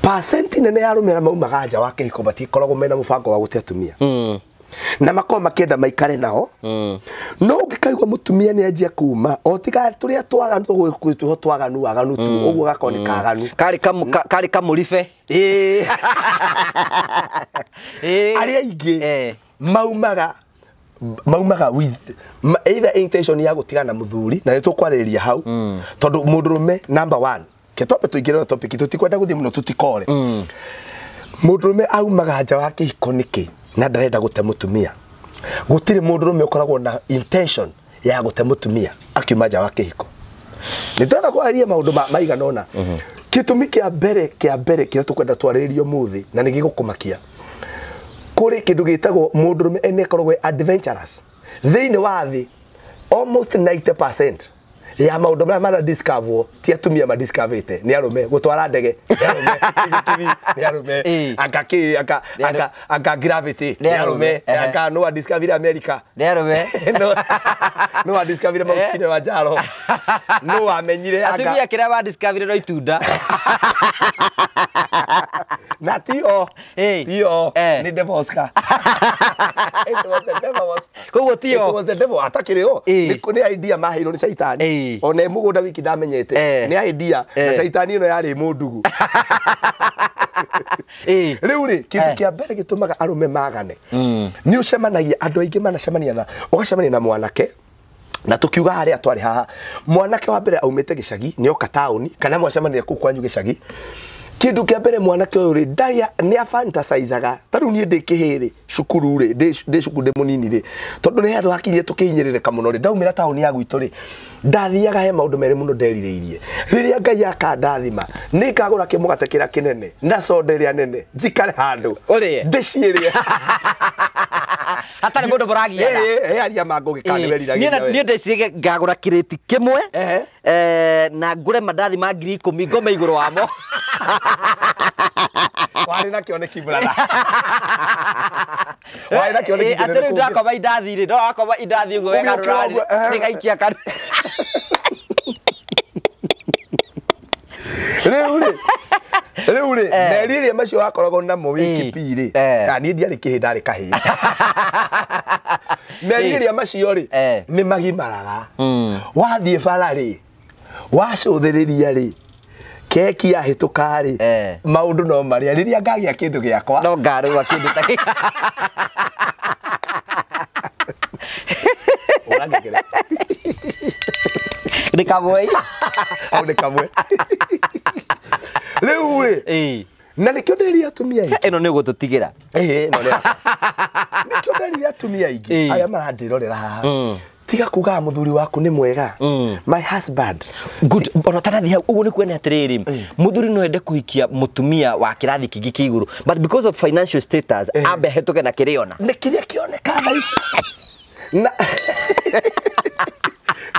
Percent nene ya arũme arĩa maumaga nja wa kĩhiko matikoragwo mena mũbango wa gũte atumia. Na makorwo makĩenda maikare nao. No ũngĩkaigua mũtumia nĩ anjia kuma o tiga tũrĩa twaganu tũgwĩtwo twaganu waganu tu ũguo gakorwo nĩ kaganu karĩ kamũribe. Arĩa aingĩ maumaga with either intention ya gũtigana mũthuri na nĩ tũkwarĩrĩria hau tondũ mũndũrũme number 1 kĩtope tũingĩre na topic tũtikwenda gũthiĩ mũno tũtikore. Mũndũrũme aumaga nja wa kĩhiko nĩkĩ na ndarenda gũte mũtumia? Gũtirĩ mũndũrũme ũkoragwo na intention ya gũte mũtumia akiuma nja wa kĩhiko. Nĩ tũrenda kwaria maũndũ maigana ũna. Gĩtũmi kĩa mbere kĩrĩa tũkwenda twarĩrĩrie ũmũthĩ na nĩ gĩgũkũmakia kũrĩ kĩndũ gĩtagwo mũndũrũme ene akoragwo adventurous. Thĩinĩ wa thĩ almost 90% ya maũndũ marĩa maradiscoverwo ti atumia madiscoverĩte nĩ arũme. Gũtwara ndege nĩ arũme, kibikibi nĩ arũme, anga kĩ anga anga gravity nĩ arũme, anga no adiscover America nĩ arũme, no adiscover Mount Kilimanjaro, no amenyire anga atumia kĩrĩa madiscoverire no itunda na tio tio nĩ Devoska. It was the devil was koguo tio it was the devil atakĩrĩ o nĩ idea maheirwo nĩ caitani ona mũgũnda wiki ndamenyete nĩ idea na caitani ĩno yarĩ mũndugu. Rĩu rĩ kĩndũ kĩa mbere gĩtũmaga arũme magane nĩ ũcemanagia andũ aingĩ manacemania na ũgacemania na mwanake na tukiuga haria twari haha mwanake wa mbere aumite gicagi ni oka tauni kana mwacemania kuu kwanyu gicagi. Kindu kia mbere mwanake uyu ri ndaria ni afantasizaga. Ta rĩu niĩ ndĩ kĩhĩ rĩ, cukuru rĩ, ndĩ cukuru ndĩ mũnini rĩ, tondũ nĩ handũ hakinyire tũkĩhinyĩrĩrĩka mũno rĩ, ndaumĩra taũni ya gwitũ rĩ, ndathiaga he maũndũ merĩ mũno nderirĩirie. Rĩrĩa Ngai akandathima, nĩ ngagũra kĩmũgate kĩrĩa kĩnene na soda ĩrĩa nene, njikare handũ Ũrĩe. ndĩciĩrĩe. Hatarĩ mũndũ mũragiana. Ĩ, aria ma Ngũgĩ kana nĩ weriragĩria we. Niĩ ndecirie ngagũra kĩrĩti kĩmwe, Ehe. na ngũre mandathi ma 10,000 ngome igũrũ wamo. Warĩ na kĩoneki brother. Warĩ na kĩoneki Atĩ kĩnene rĩu kũngĩ. ndakoma indathi rĩ, no wakoma indathi ũguo Ũgĩũkĩra wegarũra ũguo, ehe. rĩ, nĩgaikia kanua. Rĩu rĩ merirĩria macio wakoragwo namo wĩ Eh. kĩpii rĩ, Eh. ah, niĩ ndiarĩ kĩhĩ, ndarĩ kahĩĩ. Merirĩria macio rĩ, Eh. nĩ magimaraga. Mm. Wathiĩ bara rĩ, wacũthĩrĩria rĩ, keki yahĩtũka rĩ, Eh. maũndũ no marĩa rĩrĩa ngagĩa kĩndũ gĩakwa. No ngarũa kĩndũ ta kĩu. Ũrangengere. Nĩ kamwe. Hau nĩ kamwe rĩu rĩ. Ĩĩ. Na nĩkĩo nderire atumia aingĩ. Ĩno nĩ ũgũtũtigĩra. Ĩĩ, ĩno nĩ yakwa. Nĩkĩo nderire atumia aingĩ Ĩĩ. arĩa marandĩrorera haha, Mm. tiga kugaga mũthuri waku nĩ mwega, Mm. my husband. Good, ona tarathi hau ũguo nĩ kuona atĩrĩrĩ, Ĩĩ. mũthuri no ende kũhikia mũtumia wa kĩrathi kĩngĩ kĩa igũrũ, but because of financial status, Ĩĩ. ambe ahĩtũke na kĩrĩa ona. Nĩ kĩrĩa kĩoneka thaa ici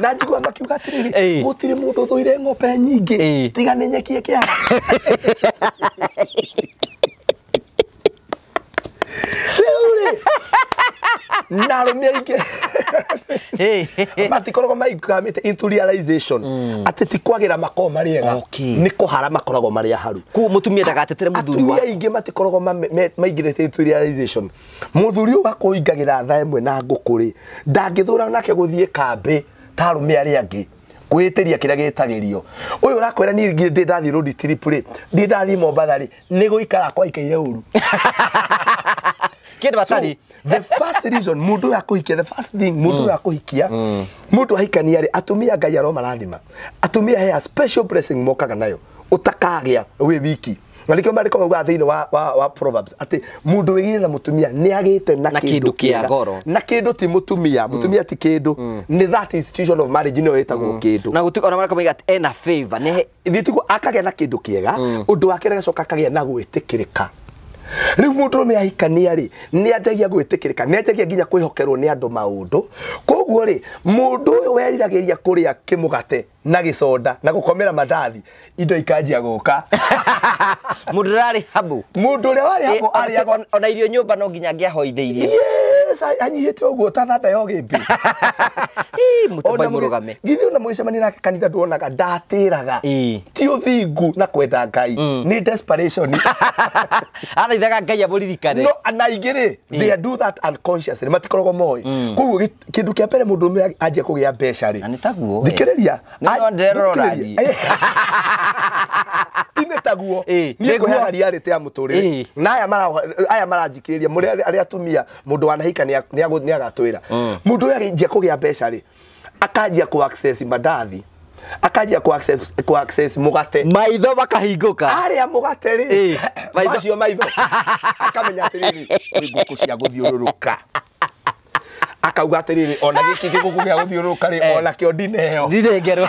na njigua makiuga atĩrĩrĩ, Ĩĩ. gũtirĩ mũndũ ũthũire ng'ombe nyingĩ Ĩĩ. tiga nĩ nyeki ĩkĩaga. Rĩu rĩ, na arũme aingĩ matikoragwo maikamĩte into realization atĩ ti kwagĩra makoragwo marĩ ega, Okay. nĩ kũhara makoragwo marĩ aharu. Koguo mũtumia ndagatetere mũthuri Atumia wa aingĩ matikoragwo maingĩrĩte into realization. Mũthuri ũyũ wakũingagĩra thaa ĩmwe na ngũkũ rĩ, ndangĩthũra nake gũthiĩ kambĩ ta arũme arĩa angĩ kwĩtĩria kĩrĩa gĩtagĩrio. Ũyũ ũrakwĩra niĩ ndĩ ndathiĩ road trip rĩ, ndĩ ndathiĩ Mombatha rĩ, nĩ gũikara kwaikaire ũru. Kĩndũ batarĩ. So, the first reason mũndũ ũyũ akũhikia, the first thing mũndũ ũyũ akũhikia, mũndũ ahikania rĩ, atumia Ngai aromarathima. Atumia he a special blessing mokaga nayo ũtakagĩa wĩ wiki. Na nĩkĩo maandĩko maugaga thĩinĩ wa Proverbs atĩ mũndũ wĩgĩire na mũtumia nĩ agĩte na Na kĩndũ kĩndũ kĩa kĩega. goro. Na kĩndũ ti mũtumia, mũtumia ti kĩndũ, nĩ that institution of marriage nĩyo ĩtagwo kĩndũ. Na gũtuĩka ona marĩa moiga atĩ ena favor nĩ Ithuĩ tiguo akagĩa na kĩndũ kĩega. Ũndũ wa kerĩ, agacoka akagĩa na gwĩtĩkĩrĩka. Rĩu mũndũrũme ahikania rĩ, nĩ anjagia gwĩtĩkĩrĩka, nĩ anjagia nginya kwĩhokerwo nĩ andũ maũndũ. Koguo rĩ, mũndũ ũyũ weriragĩria kũrĩa kĩmũgate na gĩconda na gũkomera mandathi, indo ikanjia gũka. Mũndũ ũrarĩ habu. Mũndũ ũrĩa warĩ habu arĩagwo. Ona irio nyũmba no nginya angĩahoithĩirie. Yes, anyihĩte ũguo ta thanda ya ũgĩmbĩ. Ĩ, mũtumbai mũrũgame. Githĩ ona mũgĩcemania nake kanitha nduonaga ndatĩraga? Ĩ. Ti ũthingu na kwenda Ngai, nĩ desperation. Athaithaga Ngai amũririkane. No na aingĩ rĩ, they do that unconsciously, matikoragwo moĩ. Koguo kĩndũ kĩa mbere, mũndũ ũmwe anjia kũgĩa mbeca rĩ, Na nĩ taguo we. thikĩrĩria. Nĩ no ndĩrerora Thikĩrĩria. niĩ. Ti nĩ taguo. Ĩ, niĩ nĩguo. ngũheaga reality ya mũtũrĩre. Ĩ. Na aya maranjikĩrĩria mũrĩ arĩa atumia, mũndũ wanahika nĩ agatwĩra. Mũndũ ũyũ anjia kũgĩa mbeca rĩ, akanjia kũ access mandathi, akanjia kũ access mũgate. Maitho makahingũka. Arĩa mũgate rĩ, Ĩ, maitho. macio maitho akamenya atĩrĩrĩ, kwĩ ngũkũ cia gũthiũrũrũka. Akauga atĩrĩrĩ, ona gĩkĩ gĩgũkũ gĩa gũthiũrũrũka rĩ, Eh. ona kĩo ndineo. Ndithengerwo.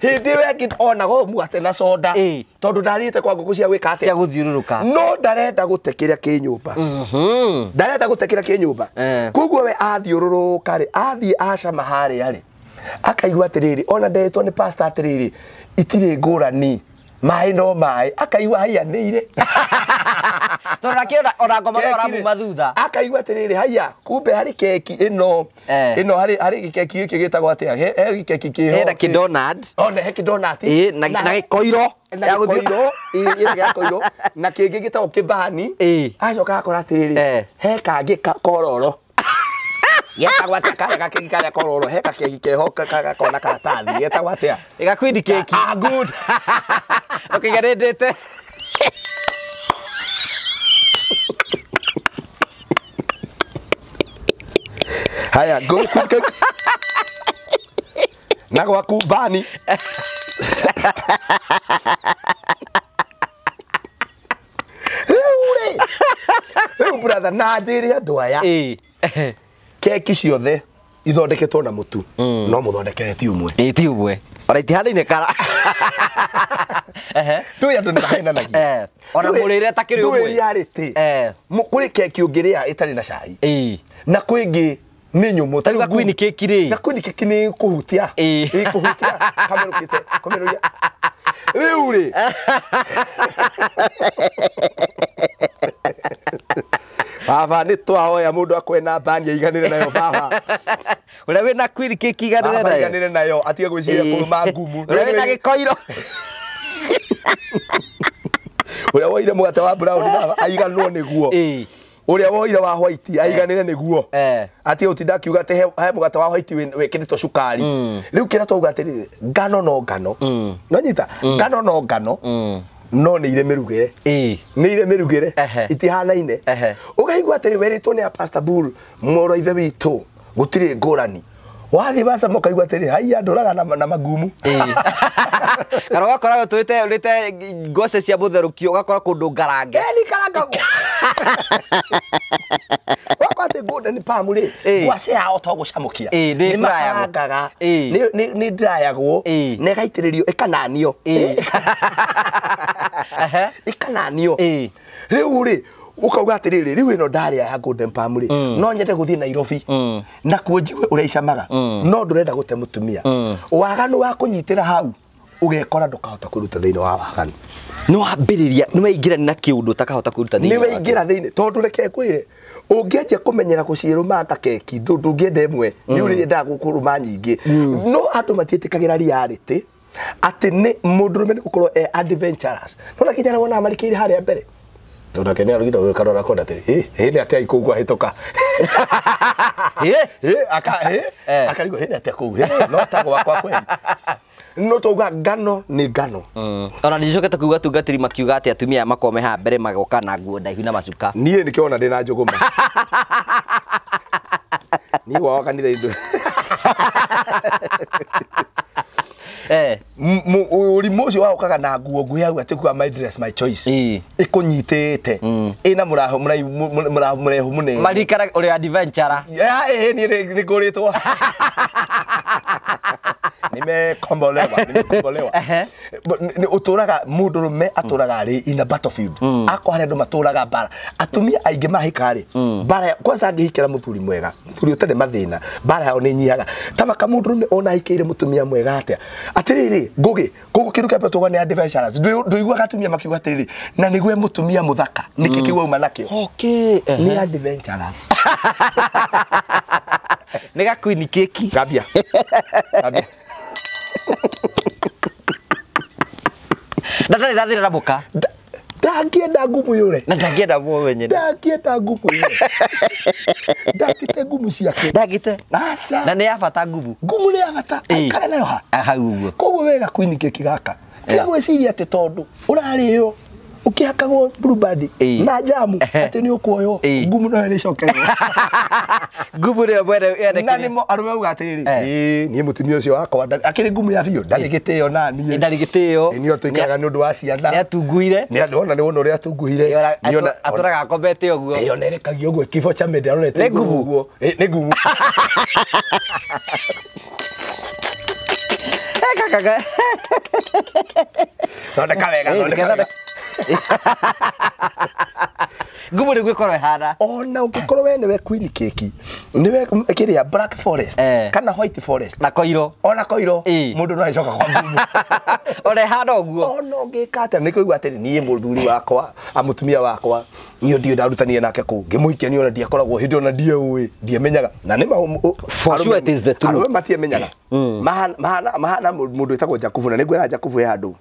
Hĩndĩ ĩyo ĩngĩ onaga ũyũ mũgate na soda, Ĩ. tondũ ndathiĩte kwa ngũkũ cia gwĩka atĩa? Cia gũthiũrũrũka. No ndarenda gũte kĩrĩa kĩ nyũmba. Ndarenda gũte kĩrĩa kĩ nyũmba. Eh. Koguo we athiũrũrũka rĩ, athiĩ acama harĩa rĩ, akaigua atĩrĩrĩ, ona ndetwo nĩ pastor atĩrĩrĩ, itirĩ ngũrani, maĩ no maĩ, akaigua haiyanĩire. Tondũ akĩona ona ngoma no Keki rĩ, aramuma thutha. Akaigua atĩrĩrĩ, haiya, kumbe harĩ keki ĩno. Eh. Ĩno harĩ gĩkeki gĩkĩ gĩtagwo atĩa? He gĩkeki kĩho. Hena kĩdonald. Ona he kĩdonati. Ĩ, na gĩkoiro. Na Ya gũthiũ- gĩkoiro, ĩ, ĩrĩa gĩa koiro na kĩngĩ gĩtagwo kĩbani. Ĩ. Acoka akora atĩrĩrĩ, Eh. he kangĩ kororo getagwo atĩa? Karĩa gakeki karĩa kororo, he gakeki keho gakoragwo na karatathi, getagwo atĩa? Ĩgakwindi keki. Ah, good. Ũkĩgerendete. Haya, go quick cake. Na gwaku bani. Brother na njĩre andũ aya. Keki ciothe ithondeketwo na mũtu no mũthondekere ti ũmwe. Ĩ ti ũmwe. Ona itihanaine kara. Ndũĩ andũ nĩ mahenanagia. Ona mũrĩre takĩrĩ ũmwe. Ndũĩ reality. Kũrĩ keki ũngĩrĩa ĩtarĩ na cai. Na kwĩ ĩngĩ nĩ nyũmũ. Ta rĩu queen cake rĩ. Na queen cake nĩ kũhutia. Ĩ kũhutia kamerũkĩte kamerũria. Rĩu rĩ. Baba nĩ twahoya mũndũ akwe na mbani aiganĩre nayo baba. Ũrĩa wĩna queen cake iganĩre nayo. Baba aiganĩre nayo atige gwĩciria kũrũma ngumu. Ũrĩa wĩna gĩkoiro. Ũrĩa woire mũgate wa brown baba aiganwo nĩguo. Ũrĩa woire wa white aiganĩre nĩguo. Atige gũtinda akiuga atĩ he mũgate wa white wĩkĩrĩtwo cukari. Rĩu kĩrĩa twauga atĩrĩrĩ ngano no ngano. No nyita ngano no ngano. No nĩ irĩ mĩrugĩre. Nĩ irĩ mĩrugĩre itihanaine. Ũkaigua atĩrĩ werĩtwo nĩ a Pastor Bull mũrũ ithe witũ gũtirĩ ngũrani. Wathiĩ wacama ũkaigua atĩrĩ haiya ndũraga na magumu. Kana ũgakora ũtũĩte ũrĩte ngwacĩ cia mũtherũkio ũgakora kũndũ ngarange. Nĩ karangagwo. Wakora atĩ Golden Palm rĩ ngwacĩ yao to gũcamũkia. Nĩ makarangaga. Nĩ ndĩrayagwo na ĩgaitĩrĩrio ĩkananio. Ĩkananio. Rĩu rĩ ukauga atiriri riu ino ndaria ya Golden Palm ri no nyende guthie Nairobi na kuo njigue uria icamaga no ndurenda gute mutumia waganu wa kunyitira hau ugekora ndukahota kuruta thiini wa waganu no wambiriria ni waingira na kiundu utakahota kuruta thiini ni waingira thiini tondu reke ngwire ungianjia kumenyera gucirumanga keki ndungienda imwe ni uriendaga gukuruma nyingi no andu matiitikagira reality ati ni mundurume ni gukorwo e adventurous no na kinya wona marikire haria mbere tondu ake nĩ arugire gwĩka rora konda atĩrĩ ĩ nĩ atĩa ikũngũ ahĩtũka akarigwo ĩ nĩ atĩa kũu no ta gwakwa kweli no tauga ngano nĩ ngano ona ndicokete kuuga tungatĩri makiuga atĩ atumia makome haha mbere magoka na nguo ndaihu na macuka niĩ nĩkĩo ona ndĩ na njũgũma niĩ wao kanitha indo ũrimũ ũcio waũkaga na nguo nguhĩ hau atĩ kuga my dress my choice ĩkũnyitĩte ĩna mũraho mũrehu mũnene marikara ũrĩ adventurer niĩ nĩ ngũrĩtwo nimekombolewa nimekombolewa uturaga mundurume aturaga ari in a battlefield akwa haria andu maturaga mbara atumia aingi mahika ri mbara kwanza angihikira muthuri mwega muthuri utari mathina mbara yao ni nyihaga tamaka mundurume ona ahikire mutumia mwega atia atiriri ngugi koguo kindu kia mbere ni adventurers nduiguaga atumia makiuga atiriri na nigue mutumia muthaka niki kiu auma nakio okay ni adventurers ni queen cake gambia gambia na ndathira na muka ndangienda ngumu yure na ndangienda mwenye ndangienda ngumu yure ndangite ngumu ciake ndangite aca na nĩ ya bata ngumu ngumu nĩ ya bata aikare nayo ha hau ũguo koguo wega queen cake gaka tiga gwĩciria atĩ tondũ ũrarĩo ukihakagwo blueband na jamu ati ni ukuoywo ngumu no ĩrĩcokerwo ngumu nĩyo mwene na nĩmo arũme auga atĩrĩrĩ ĩĩ niĩ mũtumia ũcio wakwa akĩrĩ ngumu ya biũ ndarĩ gĩtĩo na niĩ ndarĩ gĩtĩo niĩ tũikaraga nĩ ũndũ wa ciana nĩ atunguire nĩ ona nĩ wona ũrĩa atunguhire atũraga akomete ũguo ĩyo nerekagia ũguo kifo cha mende arorete ũguo nĩ ngumu thondeka wega thondeka wega ngumu nĩguo ĩkorwo ĩhana ona ũngĩkorwo we nĩwe queen cake nĩwe kĩrĩa black forest kana white forest na koiro ona koiro mũndũ no agĩcoka kwa ngumu ona ĩhana ũguo ona ũngĩka atĩa nĩ kũigua atĩrĩ niĩ mũthuri wakwa mũtumia wakwa niĩ ndio ndarutanire nake kũu ngĩmũhikia niĩ ona ndiakoragwo hĩndĩ ona ndiĩũĩ ndiamenyaga na nĩ for sure it is the truth arũme matiamenyaga mahana mũndũ wĩtagwo Jakubu na nĩngwĩra Jakubu he handũ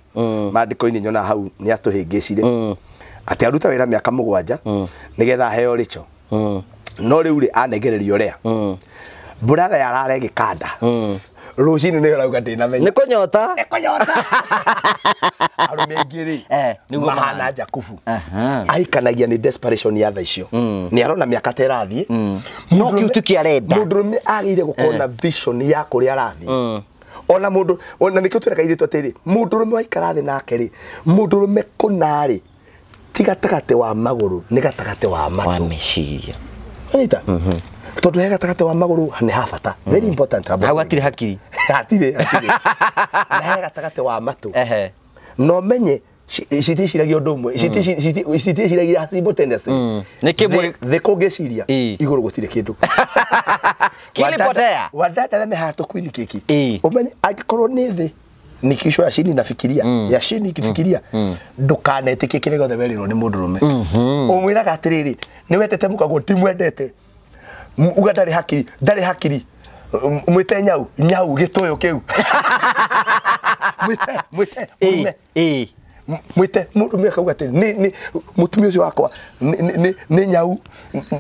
maandĩko-inĩ nyona hau nĩ atũhĩngĩcire ati aruta wira miaka mugwanja nigetha aheo richo no riu ri anegererio ria buratha yarare gikanda rucini ni rauga ndina menya ni kunyota ni kunyota arume aingĩ rĩ nĩguo mahana Jakubu aikanagia ni desperation ya tha icio ni arona miaka ta ĩrathiĩ no kiu ti kĩo arenda mũndũrũme agĩrĩire gũkorwo na vision ya kũrĩa arathiĩ ona mũndũ ona nĩkĩo twĩraga airĩtu atĩrĩ mũndũrũme waikara thĩ nake rĩ mũndũrũme kũna rĩ Ti gatagatĩ wa magũrũ, nĩ gatagatĩ wa matũ. Wa meciria. Anyita? Tondũ he gatagatĩ wa magũrũ nĩ ha bata. Very important. Hau hatirĩ hakiri. Hatirĩ, hatirĩ. Na he gatagatĩ wa matũ. No menye citiciragia ũndũ ũmwe, citiciragia simultaneously. Nĩ kĩmwe. Thĩ kũngĩciria igũrũ gũtirĩ kĩndũ. Kilipotea. Wadada arĩa me haha tũkuini kĩki. Ũmenye angĩkorwo nĩ thĩ ni kichwa ya chini nafikiria, ya chini ikifikiria, ndukanetĩkie kĩrĩa gĩothe werĩrwo nĩ mũndũrũme. Ũmwĩraga atĩrĩrĩ, nĩ wendete mũkaguo, timwendete. Uga ndarĩ hakiri, ndarĩ hakiri. Mwĩte nyau, nyau gĩtũyũ kĩu. Mwĩte, mwĩte, mũrume. Mwĩte mũndũrũme akauga atĩrĩ, nĩ mũtumia ũcio wakwa nĩ nyau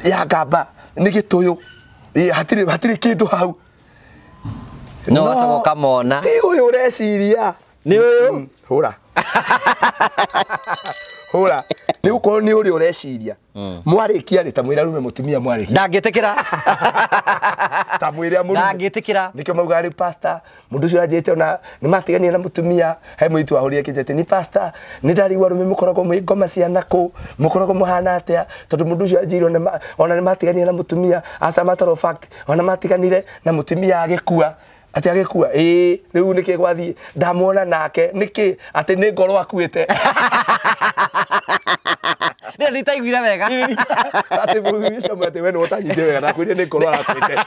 ya ngamba, nĩ gĩtũyũ. Hatirĩ, hatirĩ kĩndũ hau. No gacoka ũkamona. Ti ũyũ ũreciria. Nĩ ũyũ. Hũra. Hũra. Nĩ gũkorwo nĩ ũrĩa ũreciria. Mwarĩkia rĩ, ta mwĩra rume mũtumia mwarĩkia. Ndangĩtĩkĩra. Ta mwĩra mũrume. Ndangĩtĩkĩra. Nĩkĩo maugaga rĩu pastor, mũndũ ũcio ũranjĩte ona nĩ matigania na mũtumia, he mũirĩtu wahũrire kĩnjete, ni pastor, nĩ ndarigwo arũme mũkoragwo mwĩ ngoma cia nakũ, mũkoragwo mũhana atĩa, tondũ mũndũ ũcio anjĩire ona nĩ matigania na mũtumia, as a matter of fact, ona matiganire na mũtumia agĩkua. Atĩ agĩkua, ĩĩ, rĩu nĩkĩ gwathiĩ, ndamuona nake, nĩkĩ, atĩ nĩ ngoro akuĩte. Nĩ nditaiguire wega. Atĩ mũthuri ũcio amwĩra atĩ we nĩwe ũtanyitire wega, ndakwĩrire nĩ ngoro arakuĩte.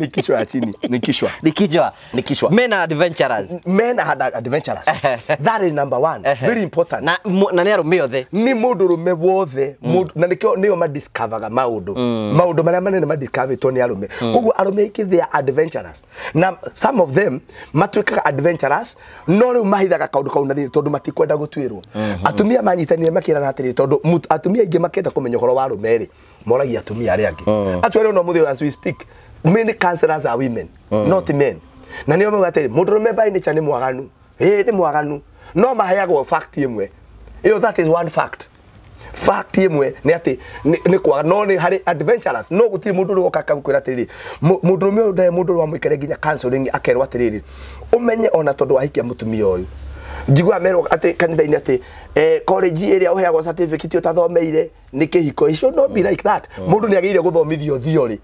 Ni kichwa ya chini, ni kichwa. Ni kichwa. Ni kichwa. Men are adventurers. Men are adventurers. That is number one. Very important. Na nĩ arũme othe. Nĩ mũndũrũme wothe, na nĩkĩo nĩo madiscoverga maũndũ. Maũndũ marĩa manene madiscoverĩtwo nĩ arũme. Koguo arũme aingĩ they are adventurers. Na some of them matuĩkaga adventurers, no rĩu mahithaga kaũndũ kau na thĩinĩ tondũ matikwenda gũtuĩrwo. Atumia manyitanire makĩrana atĩrĩrĩ, tondũ atumia aingĩ makĩenda kũmenya ũhoro wa arũme rĩ, moragia atumia arĩa angĩ. Actually no mũthĩ as we speak, many counselors are women, not men. Na nĩo mauga atĩrĩ, mũndũrũme by nature nĩ mwaganu. Ĩĩ nĩ mwaganu. No maheagwo fact ĩmwe. Ĩyo that is one fact. Fact ĩmwe nĩ atĩ nĩ kwaga, no nĩ harĩ adventurers, no gũtirĩ mũndũ ũrĩa ũkaga gũkwĩra atĩrĩrĩ, mũndũrũme ũyũ ndarĩ mũndũ ũrĩa wamũikare nginya counseling akerwo atĩrĩrĩ, ũmenye ona tondũ wahikia mũtumia ũyũ. Njiguaga merwo atĩ kanitha-inĩ atĩ college ĩrĩa ũheagwo certificate ũtathomeire nĩ kĩhiko. It should not be like that. Mũndũ nĩ agĩrĩire gũthomithio theory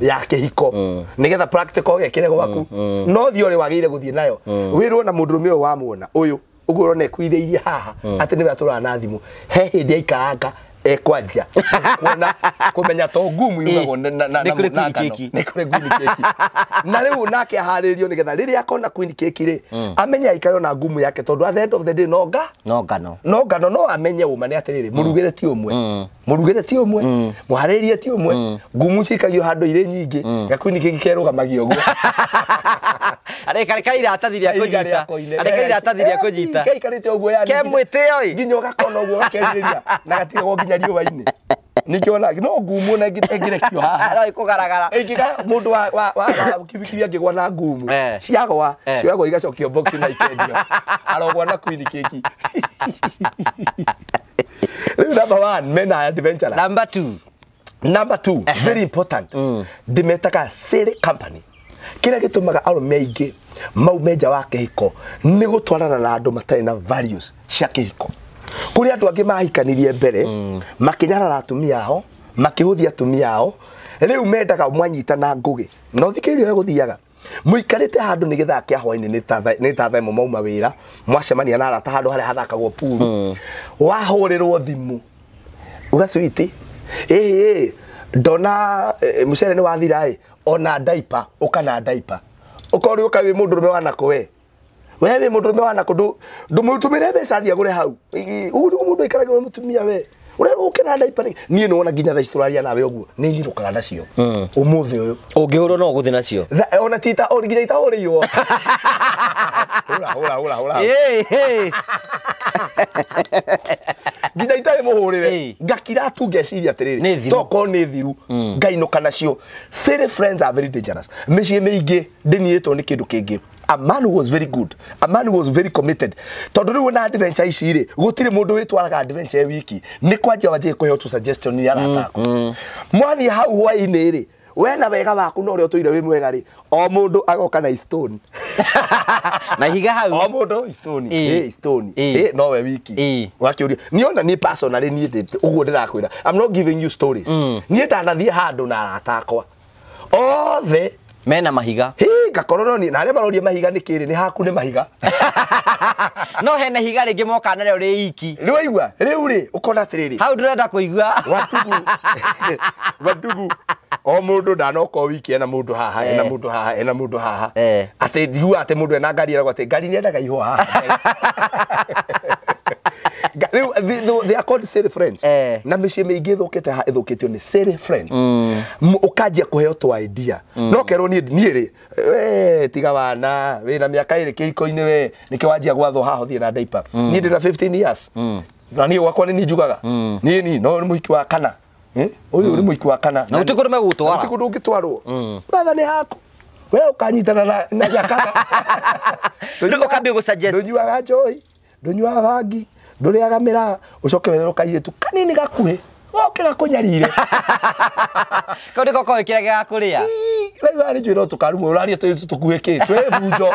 ya kĩhiko nĩgetha practical gekĩre gwaku. No theory wagĩrĩire gũthiĩ nayo. Wĩrwo na mũndũrũme ũyũ wamuona ũyũ ũguo ũrona ekuithĩirie haha atĩ nĩwe atũraga na thimũ, he hĩndĩ aikaranga ekwanjia kuona kũmenya to ngumu yugagwo na Nĩ kũrĩ queen cake. Nĩ kũrĩ queen cake. Na rĩu nake aharĩrio nĩgetha rĩrĩa akona queen cake rĩ, amenye aikare na ngumu yake, tondũ at the end of the day no ngano no ngano no amenye ũma nĩ atĩrĩrĩ, mũrugĩre ti ũmwe, mũrugĩre ti ũmwe, mũharĩrie ti ũmwe, ngumu cikagio handũ irĩ nyingĩ, ga queen cake kerũgamagia ũguo. Arĩ karĩ iratathi rĩa kũnyita. Arĩ karĩ iratathi rĩa kũnyita. Kaikarĩte ũguo yani. Ke mwĩtĩo ĩ. Nginya ũgakona ũguo ũkerirĩria na gatigagwo nginya riũa-inĩ. Ningĩ ona no ngumu na ĩngĩrekio haha. No ĩkũgaragara. Ĩngĩga mũndũ wa kibikibi angĩgwa na ngumu. Ciagwa, cioyagwo igacokio box na ikendio. Arogwa na queen cake. Rĩu number one, men are adventurers. Number two. Number two, very important. Ndĩmetaga sale company. Kĩrĩa gĩtũmaga arũme aingĩ maume nja wa kĩhiko nĩ gũtwarana na andũ matarĩ na values cia kĩhiko. Kũrĩ andũ angĩ mahikanirie mbere, makĩnyarara atumia ao, makĩhũthia atumia ao, rĩu mendaga mwanyitana ngũgĩ. Na ũthikĩrĩrie ũrĩa gũthiaga. Mũikarĩte handũ nĩ gĩthaa kĩa hwaĩ-inĩ, nĩ ta thaa ĩmwe mwauma wĩra, mwacemania na arata handũ harĩa hathakagwo pool, wahũrĩrwo thimũ uga sweet, ĩĩ ndona mũcere nĩ wathira ĩ, ona diaper, ũka na diaper. Ũkorwo ũka wĩ mũndũrũme wa nakũ we. We wĩ mũndũrũme wa nakũ, ndũmũtũmĩre mbeca athiĩ agũre hau. Ũguo nĩguo mũndũ aikaragĩrwo nĩ mũtumia we. Ũrerwo ũke na diaper nĩ. Niĩ nĩwona nginya thaa ici tũraria nawe ũguo, nĩ nyinũkaga nacio. Ũmũthĩ ũyũ. Ũngĩhũrwo no ũgũthiĩ nacio. Ona ti ta, nginya itahũrĩirwo. Hũra, hũra, hũra, hũra. Nginya itarĩ mũhũrĩre. Ngakira tu ngeciria atĩrĩrĩ, tokorwo nĩ thiru, ngainũka nacio. Silly friends are very dangerous. Mĩciĩ mĩingĩ ndĩniĩtwo nĩ kĩndũ kĩngĩ. A man who was very good, a man who was very committed. Tondũ rĩu na adventure ici rĩ, gũtirĩ mũndũ wĩtwaraga adventure wiki. Nĩ kwanjia wanjie kũheo tu suggestion nĩ arata aku. Mwathiĩ hau hwaĩ-inĩ rĩ, We na wega waku na ũrĩa ũtũire wĩ mwega rĩ, o mũndũ agoka na stone. Na ihiga hau. O mũndũ stone. Eh, stone. Eh, no we wiki. Wakĩũria. Niĩ ona niĩ personally niĩ ũguo ndĩrakwĩra. I'm not giving you stories. Niĩ ndanathiĩ handũ na arata akwa. Othe mena mahiga. Hi, ngakorwo no niĩ na arĩa maroria mahiga nĩ kĩrĩ nĩ haku nĩ mahiga. No hena ihiga rĩngĩ moka narĩo rĩ iki. Nĩ waigua? Rĩu rĩ ũkona atĩrĩrĩ. Hau ndĩrenda kũigua. Watugu. Watugu. O mũndũ ndanoka wiki ena mũndũ haha, ena mũndũ haha, ena mũndũ haha. Atĩ ndigua atĩ mũndũ ena ngari eragwo atĩ ngari nĩendaga ihũa haha. Rĩu they are called silly friends. Na mĩciĩ mĩingĩ ĩthũkĩte haha ĩthũkĩtio nĩ silly friends. Ũkanjia kũheo twa idea. No kerwo niĩ rĩ, we tiga wana, wĩna mĩaka ĩrĩ kĩhiko-inĩ we, nĩkĩo wanjia gwathwo haha ũthiĩ na diaper. Niĩ ndĩna 15 years. Na niĩ gwakwa nĩ niĩ njugaga. Niĩ ni no nĩ mũhiki wa kana. Ũyũ nĩ mũhiki wa kana. Na gũtirĩ kũndũ megũgũtwara. Gũtirĩ kũndũ ũngĩtwarwo. Brother nĩ haku. We ũkanyitana na nyakaga. Rĩu ũkambia gũ-suggest. Ndũnyuaga njohi, ndũnyuaga bangi, ndũrĩaga mĩraa, ũcoke wetherwo kairĩtu kanini gakuhĩ, goke gakũnyarire. Kau nĩko koĩ kĩrĩa gĩgakũrĩa. Rĩu harĩ njũĩ no tũkarumwo, ũraria tũirĩtu tũkuhĩ kĩ, twĩ bunjo.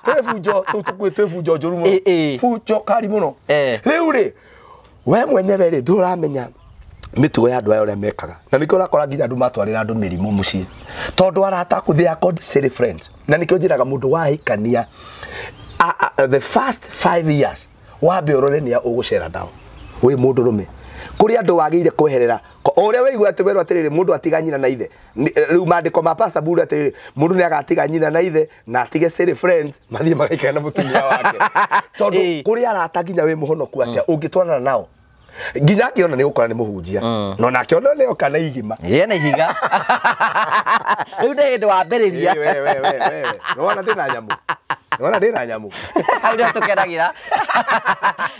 Twĩ bunjo, tũu tũkuhĩ twĩ bunjo njũru mũno. Bunjo kari mũno. Rĩu rĩ, we mwenyewe rĩ, ndũramenya mĩtugo ya andũ aya ũrĩa mekaga. Na nĩkĩo ũrakora nginya andũ matwarĩra andũ mĩrimũ mũciĩ. Tondũ arata aku, they are called silly friends. Na nĩkĩo njĩraga mũndũ wahikania, the first 5 years wambe ũrore nĩa ũgũcera nao wĩ mũndũ rũme. Kũrĩ andũ wagĩrĩire kweherera. O ũrĩa waigua atĩ werwo atĩrĩrĩ mũndũ atiga nyina na ithe. Rĩu maandĩko ma Pastor Buru atĩrĩrĩ mũndũ nĩ agatiga nyina na ithe na atige silly friends mathiĩ magaikare na mũtumia wake. Tondũ kũrĩ arata nginya wĩ mũhonoku atĩa ũngĩtwarana nao. Nginya akĩona nĩ gũkora nĩ mũhunjia. No nake ona nĩ oka na igima. Ye na ihiga. Rĩu nĩ hĩndĩ wambĩrĩria. We. Nĩwona ndĩna nyamũ. Nĩwona ndĩna nyamũ. Hau nĩho tũkenagĩra.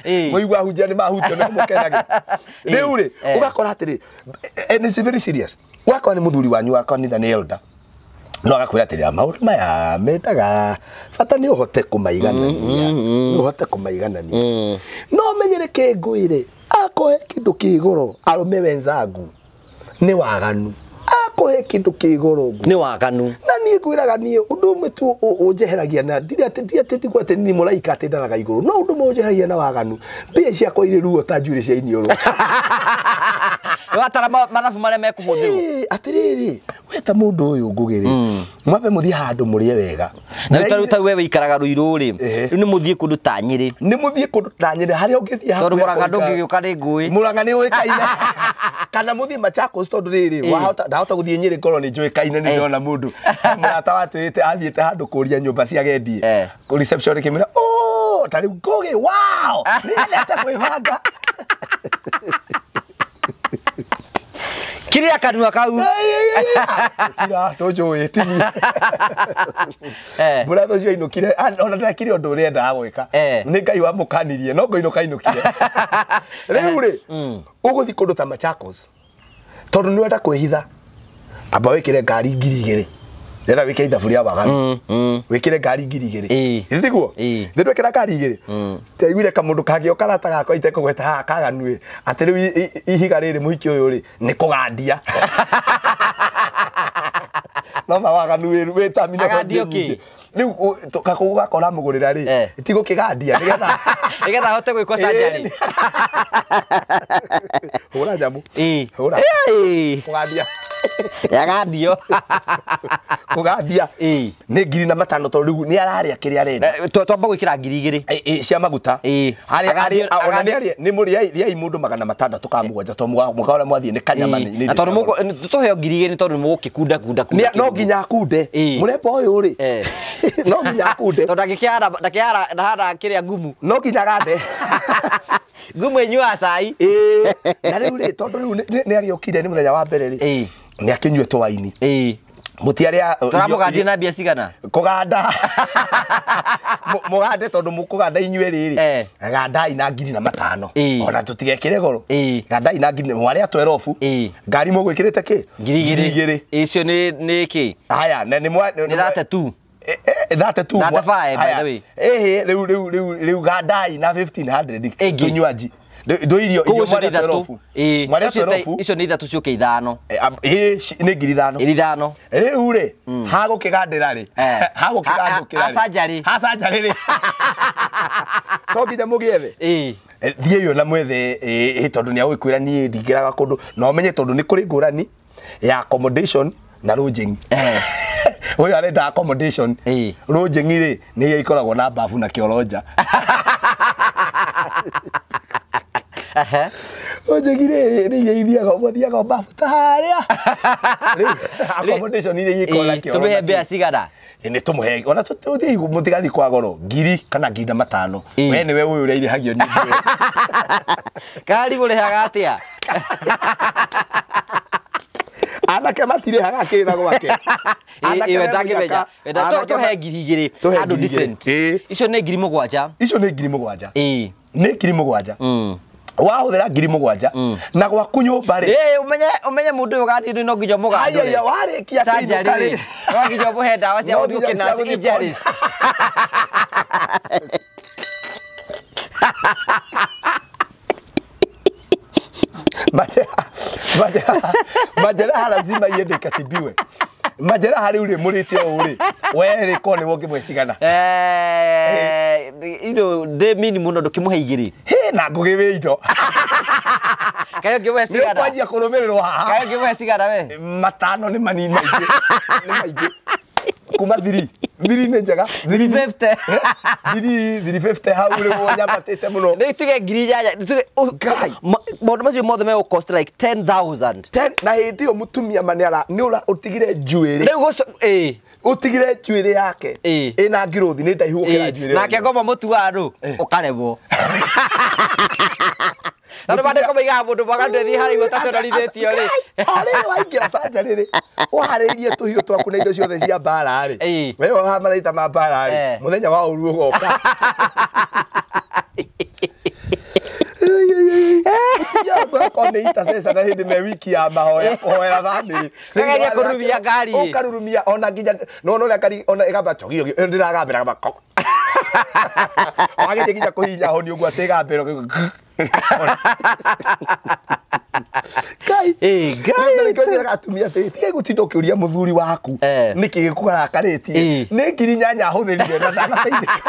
Mũigua ahunjia nĩ mahutio nĩ mũkenagĩra. Rĩu rĩ, ũgakora atĩrĩ, and it's very serious. Ũgakora nĩ mũthuri wanyu wa kanitha nĩ elder. No agakwĩra atĩrĩ, maũndũ maya mendaga bata nĩ ũhote kũmaiganania. Nĩ ũhote kũmaiganania. No menyere kĩngũĩre, akũhe kĩndũ kĩ goro, arũme wenzangu nĩ waganu. Akũhe kĩndũ kĩ goro nĩ waganu. Na niĩ ngwĩraga niĩ ũndũ ũmwe tu ũnjeheragia na ndirĩ atĩ ndirĩ atĩ ndigua atĩ niĩ mũraika atĩ ndaraga igũrũ. No ũndũ ũmwe ũnjeheragia na waganu, mbia ciakwa irĩ ruo ta njuĩrĩ cia iniũrũ. Watara mathabu marĩa mekũhũthĩrwo. Atĩrĩrĩ, we ta mũndũ ũyũ Ngũgĩ-rĩ, mwambe mũthiĩ handũ mũrĩe wega. Na rĩu ta we wĩikaraga Ruiru rĩ, rĩu nĩ mũthiĩ kũndũ ta Nyĩrĩ. Nĩ mũthiĩ kũndũ ta Nyĩrĩ harĩa ũngĩthiĩ hakuhĩ. Tondũ Mũrang'a ndũngĩgĩũka nĩ ngũĩ. Mũrang'a nĩ ũĩkaine. Kana mũthiĩ Machakos tondũ rĩrĩ, wahota ndahota gũthiĩ Nyĩrĩ ngorwo nĩ njũĩkaine nĩ ndĩrona mũndũ. Mũrata watwĩrĩte athiĩte handũ kũria nyũmba cia agendi. Reception ĩkĩmwĩra, "Oh, ta rĩu Ngũgĩ, wow! Nĩnyendete kwĩbanga." Kiria kanua kau. Kira ndũnjũĩ tini. Mũratha ũcio ainũkire, ona ndekire ũndũ ũrĩa endaga gwĩka. Nĩ Ngai wamũkanirie, no ngũinũka ainũkire. Rĩu rĩ, ũgũthiĩ kũndũ ta Machakos, tondũ nĩ ũrenda kwĩhitha. Amba wĩkĩre ngari 2,000. Ndĩrenda wĩkĩre ithabu rĩa waganu. Wĩkĩre ngari 2,000. Ĩ tiguo? Thĩ ndwĩkĩra ngari 2. Ndaiguire kamũndũ kangĩ o karata gakwa itekũgweta haha kaganu ĩ. Atĩ rĩu ihiga rĩrĩ mũhiki ũyũ rĩ, nĩ kũgandia. No ma waganu wĩ terminology nyingĩ. Rĩu kakũgũ gakora mũgũrĩra rĩ, ti gũkĩgandia nĩgetha nĩgetha ahote gwĩkwo surgery. Hũra nyamũ. Hũra. Kũgandia. Yagandio. Kũgandia. Nĩ 4,500 tondũ rĩu nĩ ararĩa kĩrĩa arenda. Twamba gwĩkĩra 2,000. Cia maguta. Harĩa ona nĩ arĩa nĩ mũrĩa rĩai mũndũ 600 kana 7 tondũ mũka ũrĩa mwathiĩ nĩ kanyama nĩ. Na tondũ tũheo 2,000 tondũ nĩ mũgũkĩkunda kunda kunda. No nginya akunde. Mũrembo ũyũ rĩ. No nginya akunde. Tondũ ndangĩkĩhara ndakĩhara ndahara kĩrĩa ngumu. No nginya agande. Ngumu ĩnyuaga cai. Na rĩu rĩ tondũ rĩu nĩ agĩũkire nĩ mũthenya wa mbere rĩ. Nĩ akĩnyue twaini. Mũtiarĩa tũramũgandie na mbia cigana? Kũganda. Mũgande tondũ mũkũganda inyuĩ rĩrĩ. Gandai na 4,500. Ona tũtigekĩre goro. Gandai na 4,000 mwarĩa 12. Ngari mũgwĩkĩrĩte kĩ? 2,000. Icio nĩ kĩ? Haya, na nĩ mwa nĩ 32. 32. 35 by the way. Rĩu rĩu rĩu rĩu gandai na 1,500 tũnywaji. Ndå irio irio mwarĩa 12. Mwarĩa 12. Icio nĩ ithatũ ciũke ithano. Ĩ nĩ ngiri ithano. Ithano. Rĩu rĩ hagũkĩgandĩra rĩ. Hagũkĩgandũkĩra rĩ. Hacanjarĩ. Hacanjarĩ rĩ. To nginya mũgĩethe. Ĩ. Thiĩ yo na mwethe tondũ nĩ agũkwĩra niĩ ndingĩraga kũndũ na ũmenye tondũ nĩ kũrĩ ngũrani ya accommodation na lodging. Ũyũ arenda accommodation. Lodging rĩ nĩ iria ikoragwo na bafu na kĩoro nja. Lodging rĩ nĩ iria ithiaga mũthiaga bafu ta harĩa. Rĩu accommodation iria ikoragwo na kĩoro. Tũmĩhe mbia cigana? Nĩ tũmũhe ona tũthiĩ mũtigathiĩ kwa goro ngiri kana ngiri na matano. We nĩwe ũyũ ũrĩa irĩhagio nĩ ithuĩ. Kari mũrĩhaga atĩa? Anake matirĩhaga akĩrĩ na gwake. Anake tũhe ngiri igĩrĩ andũ decent. Icio nĩ ngiri mũgwanja. Icio nĩ ngiri mũgwanja. Nĩ ngiri mũgwanja. Wahũthĩra ngiri mũgwanja na gwaku nyũmba rĩ. Ũmenye mũndũ ũyũ ũgathiĩ no nginya mũgandũre. Haya warĩkia kĩinũka rĩ. No nginya ũmũhe ndawa cia gũthiĩ ũkĩnurse injuries. Majeraha lazima iende ikatibiwe. Majeraha rĩu rĩ mũrĩte ũũ rĩ we rĩ ko nĩwe ũngĩmwe cigana. Ino ndĩ mini mũno ndũkĩmũhe igĩrĩ. Hĩ na ngũgĩ wĩ indo. Kaĩ ũngĩmũhe cigana? Nĩ ũkwanjia kũrũmĩrĩrwo haha. Kaĩ ũngĩmũhe cigana we? Matano nĩ manini maingĩ. Nĩ maingĩ. Kuma thiri. Thiri nĩ njega. 350. 350 hau rĩu nyambatĩte mũno. Rĩu tuge ngiri inyanya. Ngai. Maũndũ macio mothe megũ cost like 10,000. 10 na hĩndĩ ĩyo mũtumia ma nĩ ũra ũtigire njuĩrĩ. Rĩu ĩ. Ũtigire njuĩrĩ yake. Ĩna ngirothi nĩ ndaihu gũkĩra njuĩrĩ. Nake ngoma mũtu andũ ũkaremwo. Tondũ mandĩko maigaga mũndũ mwaganu ndathiĩ harĩa igũrũ ataconorithĩtio rĩ. O rĩrĩ waingĩra canjarĩ rĩ, ũharĩirie tũhiũ twaku na indo ciothe cia mbara rĩ. We woha matharaita ma mbara rĩ, mũthenya wa ũru ũgoka. Akorwo nĩ intercessor na hĩndĩ me wiki ya mahoya kũhoera bamĩrĩ. Kageria kũrurumia ngari. Ũkarurumia ona nginya no ũrĩa ngari ona ĩgamba chogio ndĩragambĩra gamba. Wagĩthiĩ nginya kũhihinya honi ũguo atĩ ĩgambĩra. Ngai. Ngai. Nĩkĩo njĩraga atumia atĩrĩ, tigai gũtinda ũkĩũria mũthuri waku nĩkĩ gĩkũrakarĩtie. Nĩ ngiri inyanya ahũthĩrire na ndanateithĩka.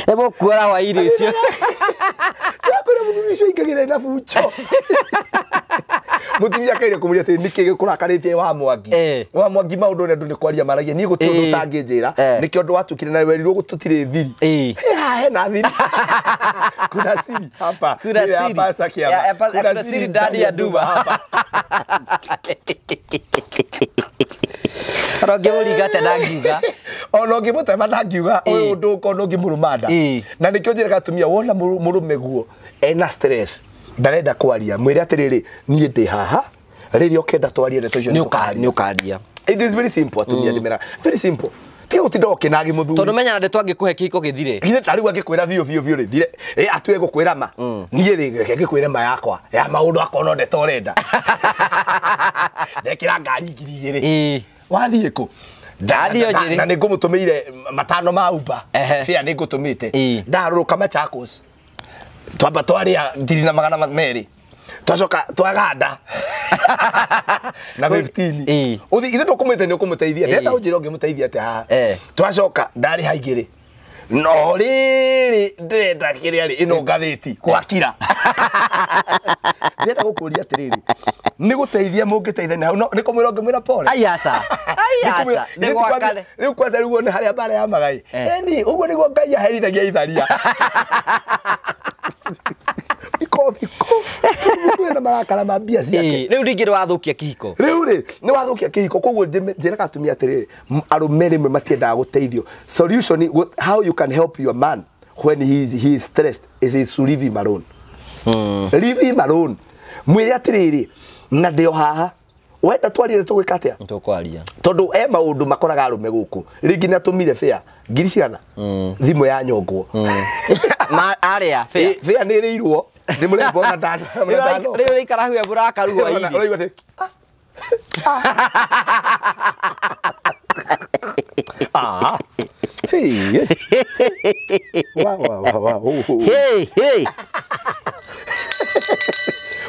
Nĩ mũkuora hwaĩ-inĩ ũcio. Ndakwĩra mũthuri ũcio aingagĩra na bunjo. Mũtumia akaire kũmũria atĩrĩ nĩkĩ gĩkũrakarĩtie wa Mwangi. Wa Mwangi maũndũ ũrĩa andũ nĩ kwaria maragia niĩ gũtirĩ ũndũ ũtangĩnjĩra. Nĩkĩo ũndũ watukire na werirwo tũtirĩ thiri. Haha hena thiri. Kuna siri hapa. Kuna siri. Kuna siri ndani ya nduma hapa. Ona ũngĩmũringa atĩa ndangiuga. Ona ũngĩmũtema ndangiuga ũyũ ũndũ ũkona ũngĩmũrũma nda. Na nĩkĩo njĩraga atumia wona mũrũme guo ena stress ndarenda kwaria mwĩre atĩrĩrĩ niĩ ndĩ haha rĩrĩa ũkenda twarie ndeto icio nĩ ũkaria. It is very simple atumia ndĩmeraga very simple. Tiga gũtinda ũkĩnagi mũthuri. Tondũ menya na ndeto angĩkũhe kĩhiko gĩthire. Githĩ ta rĩu angĩkwĩra biũ biũ biũ rĩ thire. Atue gũkwĩra ma. Niĩ rĩ reke ngĩkwĩre ma yakwa ya maũndũ akona ndeto ũrenda. Ndekĩra ngari ngiri igĩrĩ. Wathiĩ kũ? Na nĩ ngũmũtũmĩire matano ma Uber. Fare nĩ ngũtũmĩte. Ndarũrũka Machakos. Twamba twarĩa ngiri na magana merĩ. Twacoka twaganda. Na 15. Uthi ithe ndũkũmwĩte nĩ ũkũmũteithia. Ndĩrenda ũnjĩre ũngĩmũteithia atĩa haha. Twacoka ndarĩha igĩrĩ. No rĩrĩ ndĩrenda kĩrĩa rĩ ĩno ngathĩti gwakira. Ndĩrenda gũkũria atĩrĩrĩ nĩ gũteithia mũngĩteithania hau nĩ kũmwĩra ũngĩmwĩra pole. Ai aca. Ai aca. Nĩ gwakare. Rĩu kwanza rĩu wone harĩa mbara ya magai. Eni ũguo nĩguo Ngai aherithagia itharia. Ikobi ko. Kwĩna marakara ma mbia ciake. Rĩu rĩngĩ nĩ wathũkia kĩhiko. Rĩu rĩ nĩ wathũkia kĩhiko koguo njĩraga atumia atĩrĩrĩ arũme rĩmwe matiendaga gũteithio. Solution how you can help your man when he is stressed is to leave him alone. Leave him alone. Mwĩre atĩrĩrĩ na ndĩ o haha wenda twarie tũgwĩka atĩa? Tũkwaria. Tondũ e maũndũ makoraga arũme gũkũ rĩngĩ nĩ atũmire fare ngiri cigana thimũ ya nyongwo. Arĩa fare. Fare nĩ ĩrĩirwo nĩ mũrembo ona ndano. Rĩu ũraikara hau mũrakaru hwaĩ-inĩ. Ũraigua atĩ Hey. Wa wa wa wa. Hey hey.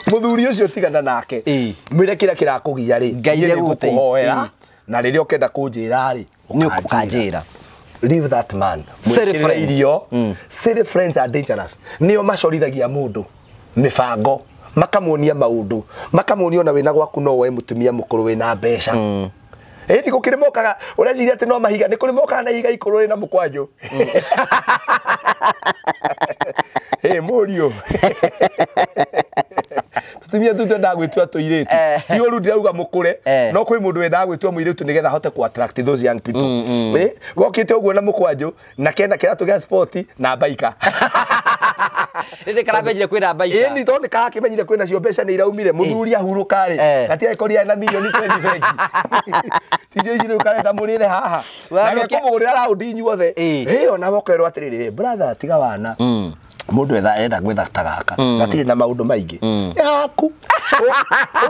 Muthuri ucio tigana nake. Mwire kira kirakugia ri. Ngai nĩngũkũhoera na rĩrĩa ũkenda kũnjĩra ri Nĩ ũkanjĩra. Leave that man. Silly friends. Irio. Silly friends are dangerous. Nĩo macorithagia mũndũ mĩbango, makamuonia maũndũ, makamuonia ona wĩna gwaku no woe mũtumia mũkũrũ wĩna mbeca. Ĩni gũkĩrĩ mokaga ũreciria atĩ no mahiga, nĩ kũrĩ mokaga na ihiga ikũrũ rĩna mũkwanjũ. Hey, mũriũ. Tumia tu twendaga gwĩtua tũirĩtu. Ti ũru ndirauga mũkũre, no kwĩ mũndũ wendaga gwĩtua mũirĩtu nĩgetha ahote ku attract those young people. Gokĩte ũguo na mũkwanjũ na kena kĩratũ gĩa sport na baika. Rĩrĩ karambenyire kwĩna mbaika. Ĩni tondũ nĩkarakĩmenyire kwĩna cio mbeca nĩ iraumire mũthuri ahurũka rĩ gatiagĩkorire na mirioni 20 bengi. Ticio ici rĩu karenda mũrĩre haha. Na nĩekũmũgũrĩra raundi inyuothe. Ĩ ona wokerwo atĩrĩrĩ, brother tiga wana. Mundu etha enda gwetha ta gaka gatirĩ na maũndũ maingĩ yaku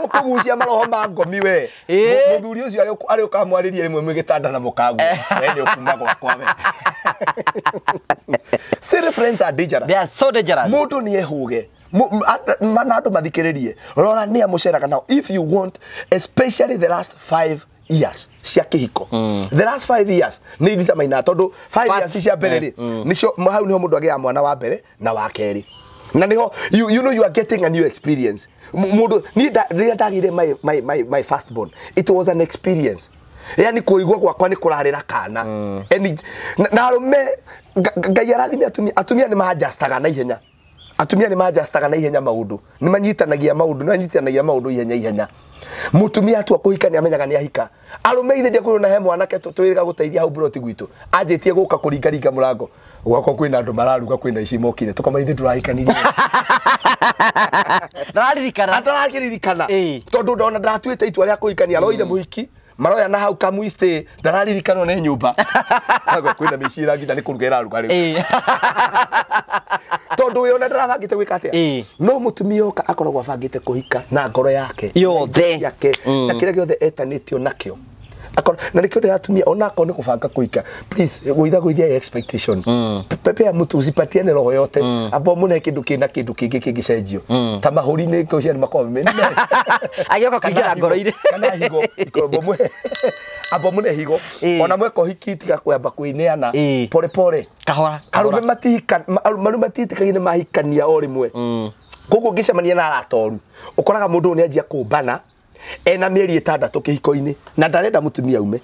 ũkũgucia maroho ma ngomi we. Mũthuri ũcio arĩ ũkamwarĩria rĩmwe mwĩ gĩtanda na mũkagua we nĩ ũkuma gwakwa we. Silly friends are dangerous. They are so dangerous. Mũndũ nĩ ehũge na andũ mathikĩrĩrie rora nĩ amũceraga nao if you want, especially the last 5 years cia kĩhiko. The last 5 years nĩ irita maina tondũ 5 years cia mbere rĩ nicio hau niho mũndũ agĩaga mwana wa mbere na wa kerĩ na niho you know you are getting a new experience. Mũndũ niĩ rĩrĩa ndagĩire my first born, it was an experience. Yani kũigua gwakwa nĩ kũrarĩra kana na arũme Ngai arathime atumia. Atumia nĩ maadjustaga na ihenya. Atumia nĩ maadjustaga na ihenya maũndũ, nĩ manyitanagia maũndũ, nĩ manyitanagia maũndũ ihenya ihenya. Mutumia atua kũhika nĩ amenyaga nĩ ahika. Arũme ithe ndiakwĩrwo he mwanake twĩrĩga gũteithia hau broti gwitũ anjĩtie gũka kũringaringa mũrango gwakwa kwĩna andũ mararuga kwĩna ici mokire tũkama ithe tũrahikanirie. Ndaririkana. Ndarakĩririkana tondũ ndona ndatuĩte itua rĩa kũhikania aroire mũhiki maroya na hau kamwiste ndararirikanwo nĩ nyũmba. Kwĩna mĩciĩ ĩra nginya nĩ kũruga ĩraruga rĩu. Tondũ we ona ndarabangĩte gwĩka atĩa. No mũtumia oka akoragwo abangĩte kũhika na ngoro yake yothe yake na kĩrĩa gĩothe etanĩtio nakĩo. Na nĩkĩo ndĩratumia ona akorwo nĩ kũbanga kũhika, please gũitha gũithia expectation. Pepea mtu usipatiane roho yote ambao mũne kĩndũ kĩna kĩndũ kĩngĩ kĩngĩcenjio ta mahũri nĩ kũcia nĩ makoragwo me agĩoka kũingĩra ngoro-inĩ kana higo ambao mũne higo ona mweka ũhiki tiga kwamba kwĩneana pole pole kahora. Arũme matiĩtĩkagia nĩ mahikania o rĩmwe. Koguo ũngĩcemania na arata oru ũkoraga mũndũ ũyũ nĩ anjia kũmbana ena mĩeri 6 kĩhiko-inĩ na ndarenda mũtumia ume.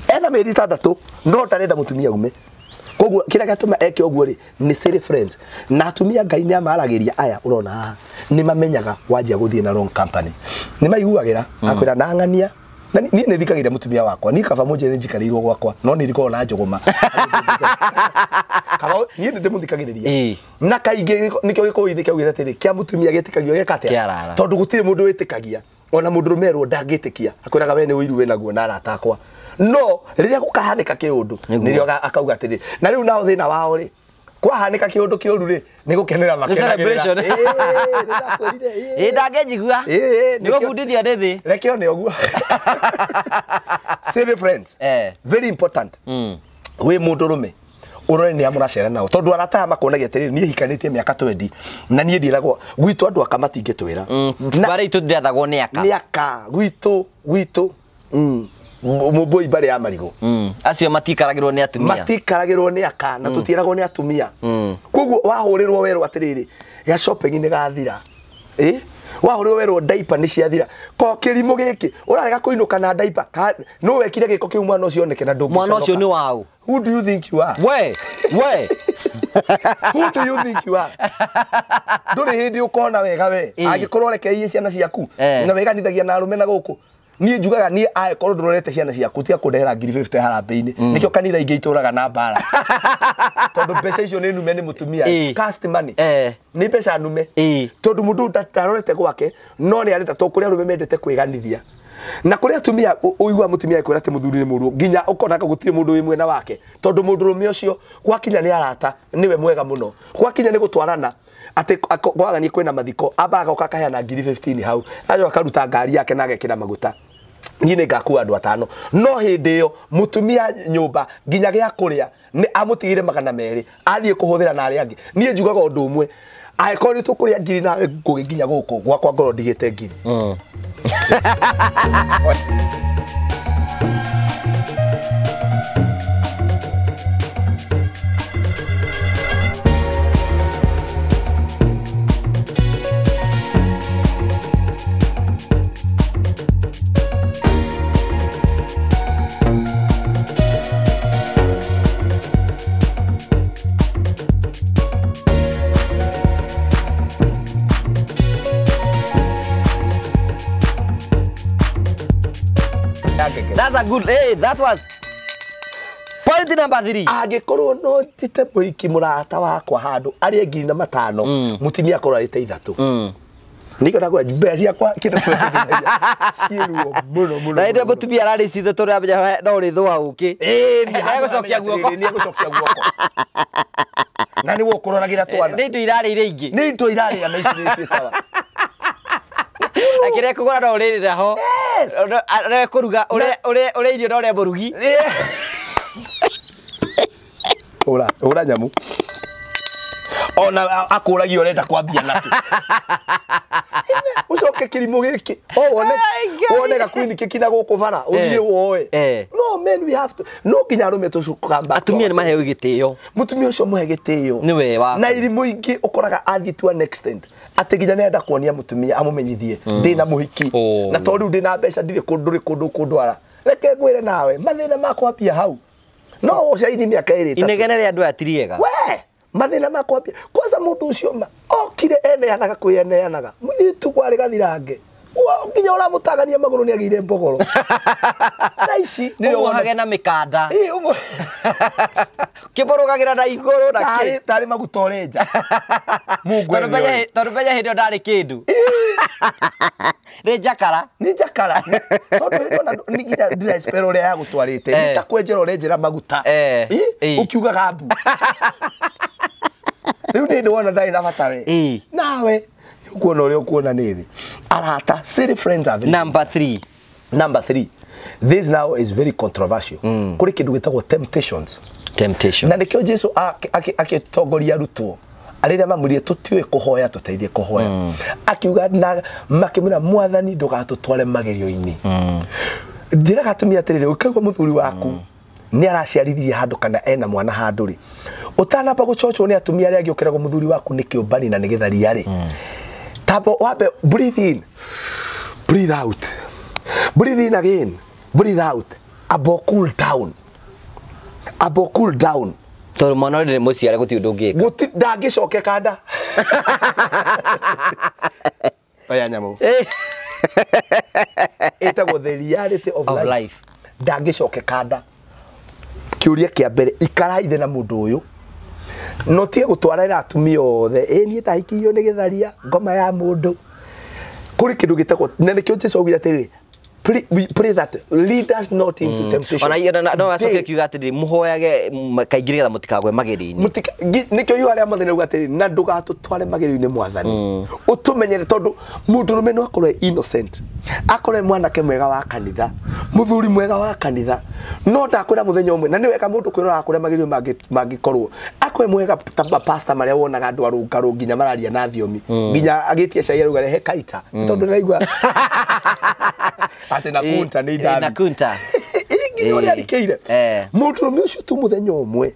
Ena mĩeri 6 no ndarenda mũtumia ume. Koguo kĩrĩa gĩatũma eke ũguo rĩ nĩ silly friends. Na atumia Ngai nĩ amaragĩria aya ũrona haha nĩ mamenyaga wanjia gũthiĩ na wrong company. Nĩ maiguagĩra akwĩra na ng'ania. Na niĩ nĩ thikagĩria mũtumia wakwa, niĩ kaba mũnjĩre njikarĩirwo gwakwa no nĩ ndikoragwo na njũgũma. Kaba niĩ nĩ ndĩmũthikagĩrĩria. Na kaingĩ nĩkĩo gĩkũyũ-inĩ kĩaugĩte atĩrĩ kĩa mũtumia gĩtĩkagio gĩka atĩa tondũ gũtirĩ mũndũ wĩtĩkagia ona mũndũ ũrũme erwo ndangĩtĩkia akwĩraga we nĩ ũiru wĩnaguo na arata akwa. No rĩrĩa gũkahanĩka kĩũndũ nĩrĩo akauga atĩrĩ na rĩu nao thĩna wao rĩ kwahanĩka kĩũndũ kĩũru rĩ nĩ gũkenera makenagĩrĩra. Ĩ ndangĩnjigua nĩ gũbundithia ndĩ thĩ reke one ũguo. Silly friends very important. Wĩ mũndũ rũme ũrore nĩ amũracera nao tondũ arata aya makuonagia atĩrĩrĩ niĩ hikanĩtie mĩaka 20 na niĩ ndiĩragwo gwitũ andũ aka matingĩtwĩra. Barĩ itũ ndĩathagwo nĩ aka. Nĩ aka gwitũ gwitũ mũmbũi mbarĩ ya marigũ acio matikaragĩrwo nĩ atumia matikaragĩrwo nĩ aka na tũtiĩragwo nĩ atumia. Koguo wahũrĩrwo werwo atĩrĩrĩ gĩa shopping nĩ gathira wahũrĩrwo werwo diaper nĩ ciathira ko kĩrimũ gĩkĩ ũrarega kũinũka na diaper no wekire gĩko kĩu mwana ũcio oneke na ndũngĩconoka. Mwana ũcio nĩ waũ? Who do you think you are? We we Who do you think you are? Ndũrĩ hĩndĩ ũkona wega we angĩkorwo ũrekeirie ciana ciaku na weganithagia na arũme na gũkũ. Niĩ njugaga niĩ angĩkorwo ndũrorete ciana ciaku tiga kũndehera 50 harambĩ-inĩ. Nĩkĩo kanitha ingĩ itũraga na mbara tondũ mbeca icio nĩ nume nĩ mũtumia. Cast money nĩ mbeca nume tondũ mũndũ ndarorete gwake no nĩ arenda tondũ kũrĩ arũme mendete kwĩganithia na kũrĩ atumia ũigua mũtumia akwĩra atĩ mũthuri nĩ mũruo nginya ũkonaga gũtirĩ mũndũ wĩ mwena wake tondũ mũndũrũme ũcio gwakinya nĩ arata nĩwe mwega mũno gwakinya nĩ gũtwarana atĩ kwagania kwĩna mathiko ambaga agoka akaheana 15,000 hau ajoka akaruta ngari yake na agekĩra maguta. Niĩ nĩ ngakua andũ atano. No hĩndĩ ĩyo mũtumia nyũmba nginya gĩa kũrĩa nĩ amũtigĩire 200 athiĩ kũhũthĩra na arĩa angĩ. Niĩ njugaga ũndũ ũmwe, angĩkorwo nĩ tũkũrĩa ngiri nawe ngũgĩ nginya gũkũ gwakwa ngorwo ndigĩte ngiri. That's a good, hey, that was point number 3. Angĩkorwo no njĩte mũhiki mũrata wakwa handũ arĩe 5,000 mũtumia akorwo arĩte 3. Nĩkĩo ndakũra mbeca ciakwa kĩndũ ciĩruo mũno mũno. Na hĩndĩ mũtumia ararĩ ici ithatũ rĩa no ũrĩthũa ũkĩ. Ĩĩ, nĩegũcokia guoko. Nĩegũcokia guoko. Na nĩwe ũkũroragĩra twana. Nĩ indo irarĩire ingĩ. Nĩ indo irarĩra na ici nĩ ciĩ sawa. Akĩrĩa kũgũra no ũrĩrĩra ho. Ũrĩa kũruga, ũrĩa irio na ũrĩa mũrugi. Ũra, ũra nyamũ. Ona akũragia ũrenda kwambia nakĩ. Ũcoke kĩrimũ gĩkĩ. O wone, wone gakuini kĩkina gũkũ bara, ũthiĩ woe. No men we have to. No nginya arũme tũcukamba. Atumia nĩ maheo gĩtĩo. Mũtumia ũcio mũhe gĩtĩo. Nĩwe wa. Na irimũ ingĩ ũkoraga athiĩ to an extent atĩ nginya nĩarenda kuonia mũtumia amũmenyithie ndĩna mũhiki na tondũ rĩu ndĩna mbeca ndirĩ kũndũ ndũrĩ kũndũ kũndwara. Reke ngwĩre nawe mathĩna makwambia hau. No ũcaini mĩaka ĩrĩ ĩtatũ. Inegene rĩa andũ aya ti rĩega. We mathĩna makwambia kwanza mũndũ ũcio ma okire eneanaga kwĩeneanaga mũirĩtu kwarĩ gathirange nginya ũramũtagania magũrũ nĩagĩire mbogoro. Thaa ici nĩrĩo Ũmuohage na mĩkanda. Ĩĩ, ũmwe. Kĩmũrũgagĩra na igũrũ na kĩ. Tarĩ maguta ũrenja. Mungu ene. Tondũ menya hĩndĩ ĩyo ndarĩ kĩndũ. Nĩ njakara. Nĩ njakara. Tondũ hĩndĩ ĩyo nĩ nginya ndĩra ũrĩa yagũtwarĩte. Nĩ ta kwenjera ũrenjera maguta. Ĩĩ, ũkiugaga mbu. Rĩu nĩ wona ndarĩ na bata we. Nawe ũkuona ũrĩa ũkuona nĩ thĩ. Arata, city friends are very Number 3. Number 3. This now is very controversial. Kũrĩ kĩndũ gĩtagwo temptations. Temptation. Na nĩkĩo Jesu akĩtongoria arutwo arĩa mamwĩrire tũtiũĩ kũhoya tũteithie kũhoya. Akiuga na makĩmwĩra Mwathani ndũgatũtware magerio-inĩ. Njĩraga atumia atĩrĩrĩ, ũkaigua mũthuri waku nĩ araciarithirie handũ kana ena mwana handũ rĩ, ũtanamba gũcochwo nĩ atumia arĩa angĩ ũkeragwo mũthuri waku nĩ kĩũmbani na nĩ gĩtharia rĩ, tabo wabe breathe in, breathe out, breathe in again, breathe out, abo cool down, abo cool down. Tondũ mwana ũrĩ mũciare gũtirĩ ũndũ ũngĩka. Gũtirĩ ndangĩcokeka nda. Oya nyamũ. Ĩtagwo the reality of life. Ndangĩcokeka nda. Kĩũria kĩa mbere ikara ithe na mũndũ ũyũ no tie gũtwarĩra atumia othe ĩ niĩ ndahikirio nĩ gĩtharia ngoma ya mũndũ. Kũrĩ kĩndũ gĩtagwo na nĩkĩo Jesu augire atĩrĩrĩ, pray that lead us not into temptation. Ona no acoke kiuga atĩrĩrĩ, mũhoyage kaingĩ nĩgetha mũtikagwe magerio-inĩ. Nĩkĩo ihu arĩa mothe nĩauga atĩrĩrĩ, na ndũgatũtware magerio-inĩ Mwathani. Ũtũmenyere tondũ mũndũrũme no akorwo e innocent, akorwo e mwanake mwega wa kanitha, mũthuri mwega wa kanitha, no ndakwĩra mũthenya ũmwe, na nĩ wega mũndũ kwĩrora kũrĩa magerio mangĩkorwo akorwo e mwega ta pastor marĩa wonaga andũ arũngarũ nginya mararia na thiomi, nginya agĩtie cai arauga rehe kaita, tondũ ndĩraigua atĩ nakunta nĩ indathi. Nakunta. Nginya ũrĩa arikĩire. Mũndũrũme ũcio tu mũthenya ũmwe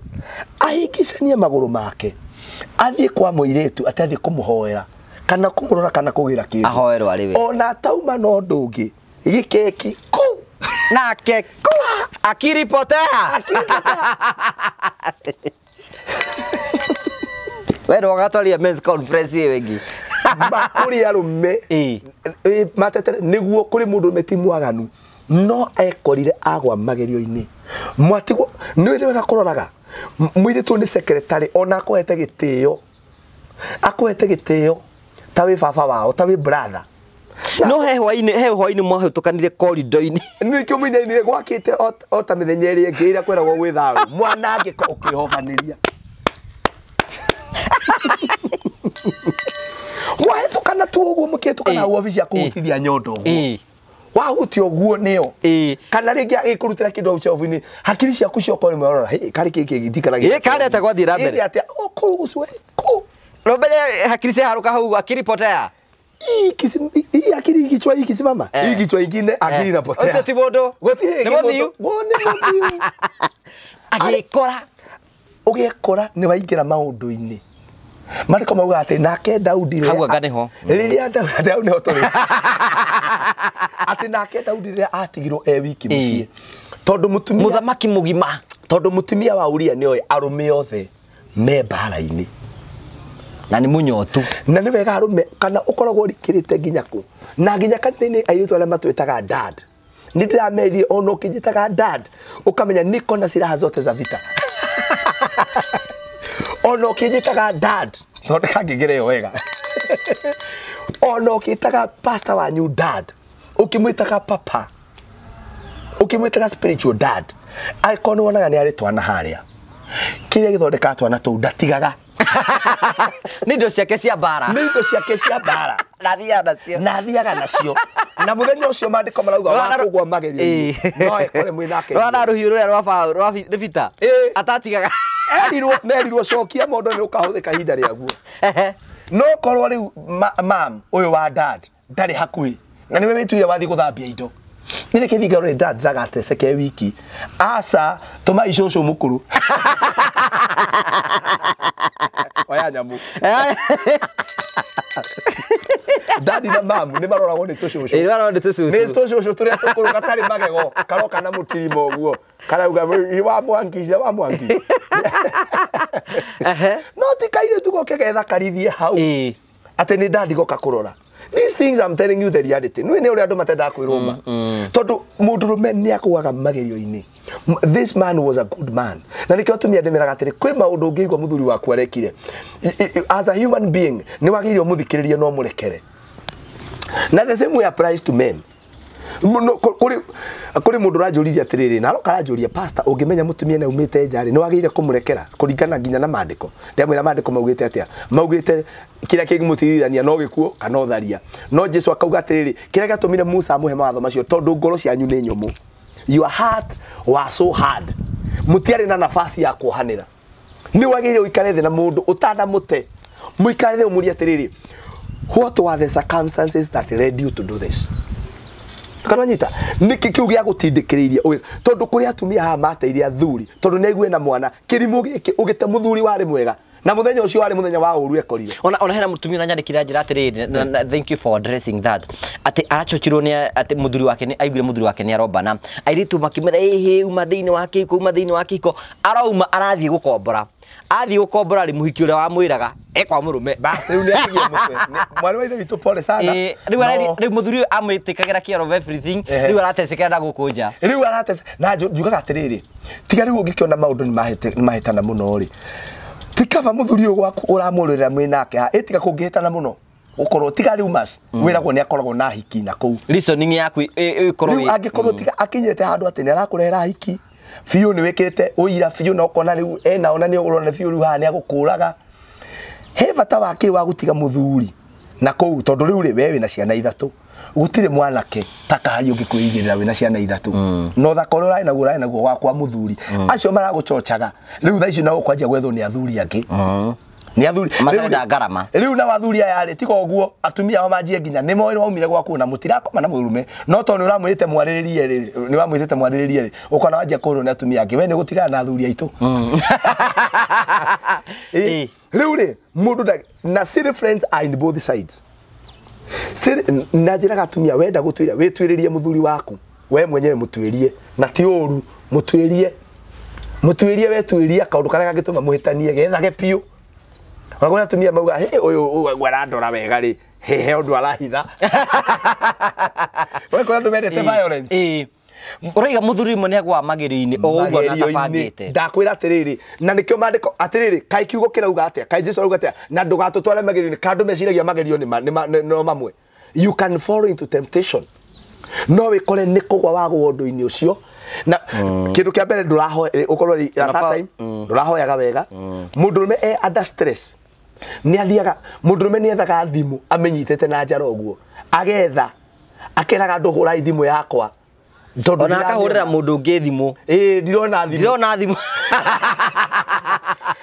ahingicanie magũrũ make athiĩ kwa mũirĩtu atĩ athiĩ kũmũhoera kana kũmũrora kana kũgĩra kĩndũ. Ahoerwo arĩ we. Ona atauma na ũndũ ũngĩ gĩkeki kũu. Nake kũu akiripotea. Akiripotea. We ndũgatwaria men's conference ĩyo ĩngĩ. Kũrĩ arũme matetere nĩguo kũrĩ mũndũrũme ti mwaganu no ekorire agwa magerio-inĩ. Mwatigwo nĩ wega kũroraga mũirĩtu nĩ secretary ona akũhete gĩtĩo, akũhete gĩtĩo ta wĩ baba wao ta wĩ brother. No he hwainĩ mwahĩtũkanire corridor-inĩ. Nĩkĩo mũinainire gwakĩte o ta mĩthenya ĩrĩa ĩngĩ ĩrĩa kwĩragwo gwĩ thayũ mwanangĩko ũkĩhobanĩria. Wahĩtũkana tu ũguo mũkĩhĩtũkana hau obici ya kũhutithia nyondo ũguo. Wahutia ũguo nĩyo. Kana rĩngĩ agĩkũrutĩra kĩndũ hau shelf-inĩ, hakiri ciaku ciokorwo rĩmwe warora, hĩ, karĩ kĩ kĩngĩ ndikaragĩra. Ĩ, karĩ atĩa gwathiĩ na mbere? Ĩndĩ atĩa, o kũu gũcwe, kũu. Rũmbenye hakiri ciaharũka hau akiri potea. Hii akili kichwa hii kisimama. Hii kichwa ingine akili inapotea. Ũcio ti mũndũ. Gũtirĩ Nĩ mũthiu. Nĩ mũthiu. Agĩkora. Ũgekora nĩ waingĩra maũndũ-inĩ. Marĩko mauga atĩ nake Daudi Hau anga nĩho. Rĩrĩa Daudi hau nĩho tũrĩ. Atĩ nake Daudi rĩrĩa atigirwo e wiki mũciĩ. Tondũ mũtumia Mũthamaki mũgima. Tondũ mũtumia wa Uria nĩoĩ arũme othe me mbara-inĩ. Na nĩ mũnyotu. Na nĩ wega arũme kana ũkoragwo ũrikĩrĩte nginya kũ. Na nginya kanitha-inĩ airĩtu arĩa matwĩtaga dad. Nĩ ndĩramerire ona ũkĩnjĩtaga dad ũkamenya niko na silaha zote za vita. Ona ũkĩnjĩtaga dad, thondeka ngengere ĩyo wega. Ona ũkĩtaga pastor wanyu dad, ũkĩmwĩtaga papa, ũkĩmwĩtaga spiritual dad, angĩkorwo nĩ wonaga nĩ arĩ twana harĩa, kĩrĩa gĩthondekaga twana tũu ndatigaga. Nĩ indo ciake cia mbara. Nĩ indo ciake cia mbara. Na athiaga nacio. Na athiaga nacio. Na mũthenya ũcio maandĩko marauga wa kũgwa magerio-inĩ. No ekore mwĩ nake. Rwana rũhiũ rũrĩa rwa baũ, rwa bita. Atatigaga. Erirwo, merirwo cokia mondo nĩ ũkahũthĩka ihinda rĩaguo. No korwo rĩu mam ũyũ wa dad ndarĩ hakuhĩ. Na nĩwe wĩtuire wathiĩ gũthambia indo. Nĩ nĩkĩ thinga rĩ dad ndagateceke wiki. Aca tũma icũcũ mũkũrũ. Oya nyamũ. Daddy na mam nĩ maroragwo nĩ tũcũcũ. Ĩ, maroragwo nĩ tũcũcũ. Nĩ tũcũcũ tũrĩa tũkũrũ gatarĩ magego, karoka na mũtirima ũguo. Karauga wa mwangi, wa mwangi. No ti kairĩtu goke gethakarithie hau. Atĩ nĩ daddy goka kũrora. These things I'm telling you the reality. Nĩ nĩ ũrĩa andũ matendaga kwĩrwo ma. Tondũ mũndũrũme nĩ akũaga magerio-inĩ. This man was a good man. Na nĩkĩo atumia ndĩmeraga atĩrĩ, kwĩ maũndũ ũngĩigua mũthuri waku arekire. As a human being, nĩ wagĩrĩire ũmũthikĩrĩrie no ũmũrekere. Na the same way applies to men. Kũrĩ mũndũ ũranjũririe atĩrĩrĩ, na aroka aranjũria, pastor, ũngĩmenya mũtumia nĩ aumĩte nja rĩ, nĩ wagĩrĩire kũmũrekera kũringana nginya na maandĩko. Ndĩramwĩra maandĩko maugĩte atĩa? Maugĩte kĩrĩa kĩngĩmũtigithania no gĩkuũ kana ũtharia. No Jesu akauga atĩrĩrĩ, kĩrĩa gĩatũmire Musa amũhe mawatho macio tondũ ngoro cianyu nĩ nyũmũ. Your heart was so hard. Mũtiarĩ na nafasi ya kuohanĩra. Nĩ wagĩrĩire ũikare thĩ na mũndũ ũtanamũte. Mũikare thĩ ũmũrie atĩrĩrĩ, what were the circumstances that led you to do this? Tukananyita niki kiu gĩa gũtindĩkĩrĩiria tondũ kũrĩ atumia haha mateire athuri tondũ nĩ aigue na mwana kĩrimũ gĩkĩ ũgĩte mũthuri warĩ mwega na mũthenya ũcio warĩ mũthenya wa ũru ekorire. Ona hena mũtumia ũranyandĩkĩra njĩra atĩrĩrĩ, thank you for addressing that, atĩ aracochirwo nĩ atĩ mũthuri wake nĩ aiguire mũthuri wake nĩ arombana, airĩtu makĩmwĩra ĩhĩ uma thĩinĩ wa kĩhiko, uma thĩinĩ wa kĩhiko, arauma arathiĩ gũkombora. Athiĩ gũkombora rĩ, mũhiki ũrĩa wamwĩraga e kwa mũrũme. Bas rĩu nĩ atigie mũtwe. Mwarĩ wa ithe witũ pole sana. Rĩu mũthuri ũyũ amwĩtĩkagĩra care of everything, rĩu aratecekera na gũkũ nja. Rĩu aratece na njugaga atĩrĩrĩ, tiga rĩu ũngĩkĩona maũndũ nĩ mahĩtana mũno rĩ, ti kaba mũthuri ũyũ gwaku ũramũrĩra mwĩ nake ha, ĩtiga kũngĩhĩtana mũno ũkorwo tiga rĩu mas wĩragwo nĩ akoragwo na hiki na kũu. Reasoning yaku ĩkorwo rĩu angĩkorwo tiga akinyĩte handũ atĩ nĩ arakũrehera hiki biũ nĩ wĩkĩrĩte ũira biũ na ũkona rĩu ena ona nĩ ũrona biũ rĩu haha nĩ agũkũraga. He bata wa kĩ wa gũtiga mũthuri na kũu tondũ rĩu rĩ we wĩna ciana ithatũ, gũtirĩ mwanake ta kahari ũngĩkwĩigĩrĩra wĩna ciana ithatũ na ũthaka ũrĩa ũrarĩ naguo wa kwa mũthuri acio maragũcocaga rĩu thaa ici no ũkwanjia gwethwo nĩ athuri angĩ. Nĩ athuri matarenda ngarama rĩu na athuri aya rĩ tiga ũguo atumia ao manjie nginya nĩ moĩ waumire gwaku na mũtirakoma na mũrume no tondũ nĩ ũramwĩrĩte mwarĩrĩrie rĩ, nĩ wamwĩrĩte mwarĩrĩrie rĩ, ũkona wanjia kũrwo nĩ atumia angĩ, we nĩ gũtigana na athuri aitũ. Rĩu rĩ mũndũ na city friends are in both sides. Na njĩraga atumia wenda gũtwĩra wĩtuĩrĩrie mũthuri waku we mwenyewe mũtuĩrie na ti ũru mũtuĩrie mũtuĩrie wetuĩria kaũndũ karĩa gangĩtũma mũhĩtanie gethage biũ. Ona kũrĩ atumia mauga hĩ ũyũ arandora wega rĩ, he ũndũ arahitha. We kũrĩ andũ mendete violence. Ũraiga mũthuri ũmwe nĩ agũa magerio-inĩ o ũguo na atabangĩte. Ndakwĩra atĩrĩrĩ, na nĩkĩo maandĩko atĩrĩrĩ, kaĩ kiugo kĩrauga atĩa, kaĩ Jesu arauga atĩa, na ndũgatũtware magerio-inĩ, ka andũ meciragia magerio nĩ no mamwe. You can fall into temptation. No wĩkore nĩ kũgwa wagũa ũndũ-inĩ ũcio. Na kĩndũ kĩa mbere ndũrahoya ũkorwo at that time ndũrahoyaga wega. Mũndũrũme e under stress. Nĩ athiaga mũndũrũme nĩ ethaga thimũ amenyitĩte na njara ũguo. Agetha Akeraga andũ hũrai thimũ yakwa. Tondũ Ona akahũrĩra mũndũ ũngĩ thimũ. Ĩĩ ndirona thimũ. Ndirona thimũ.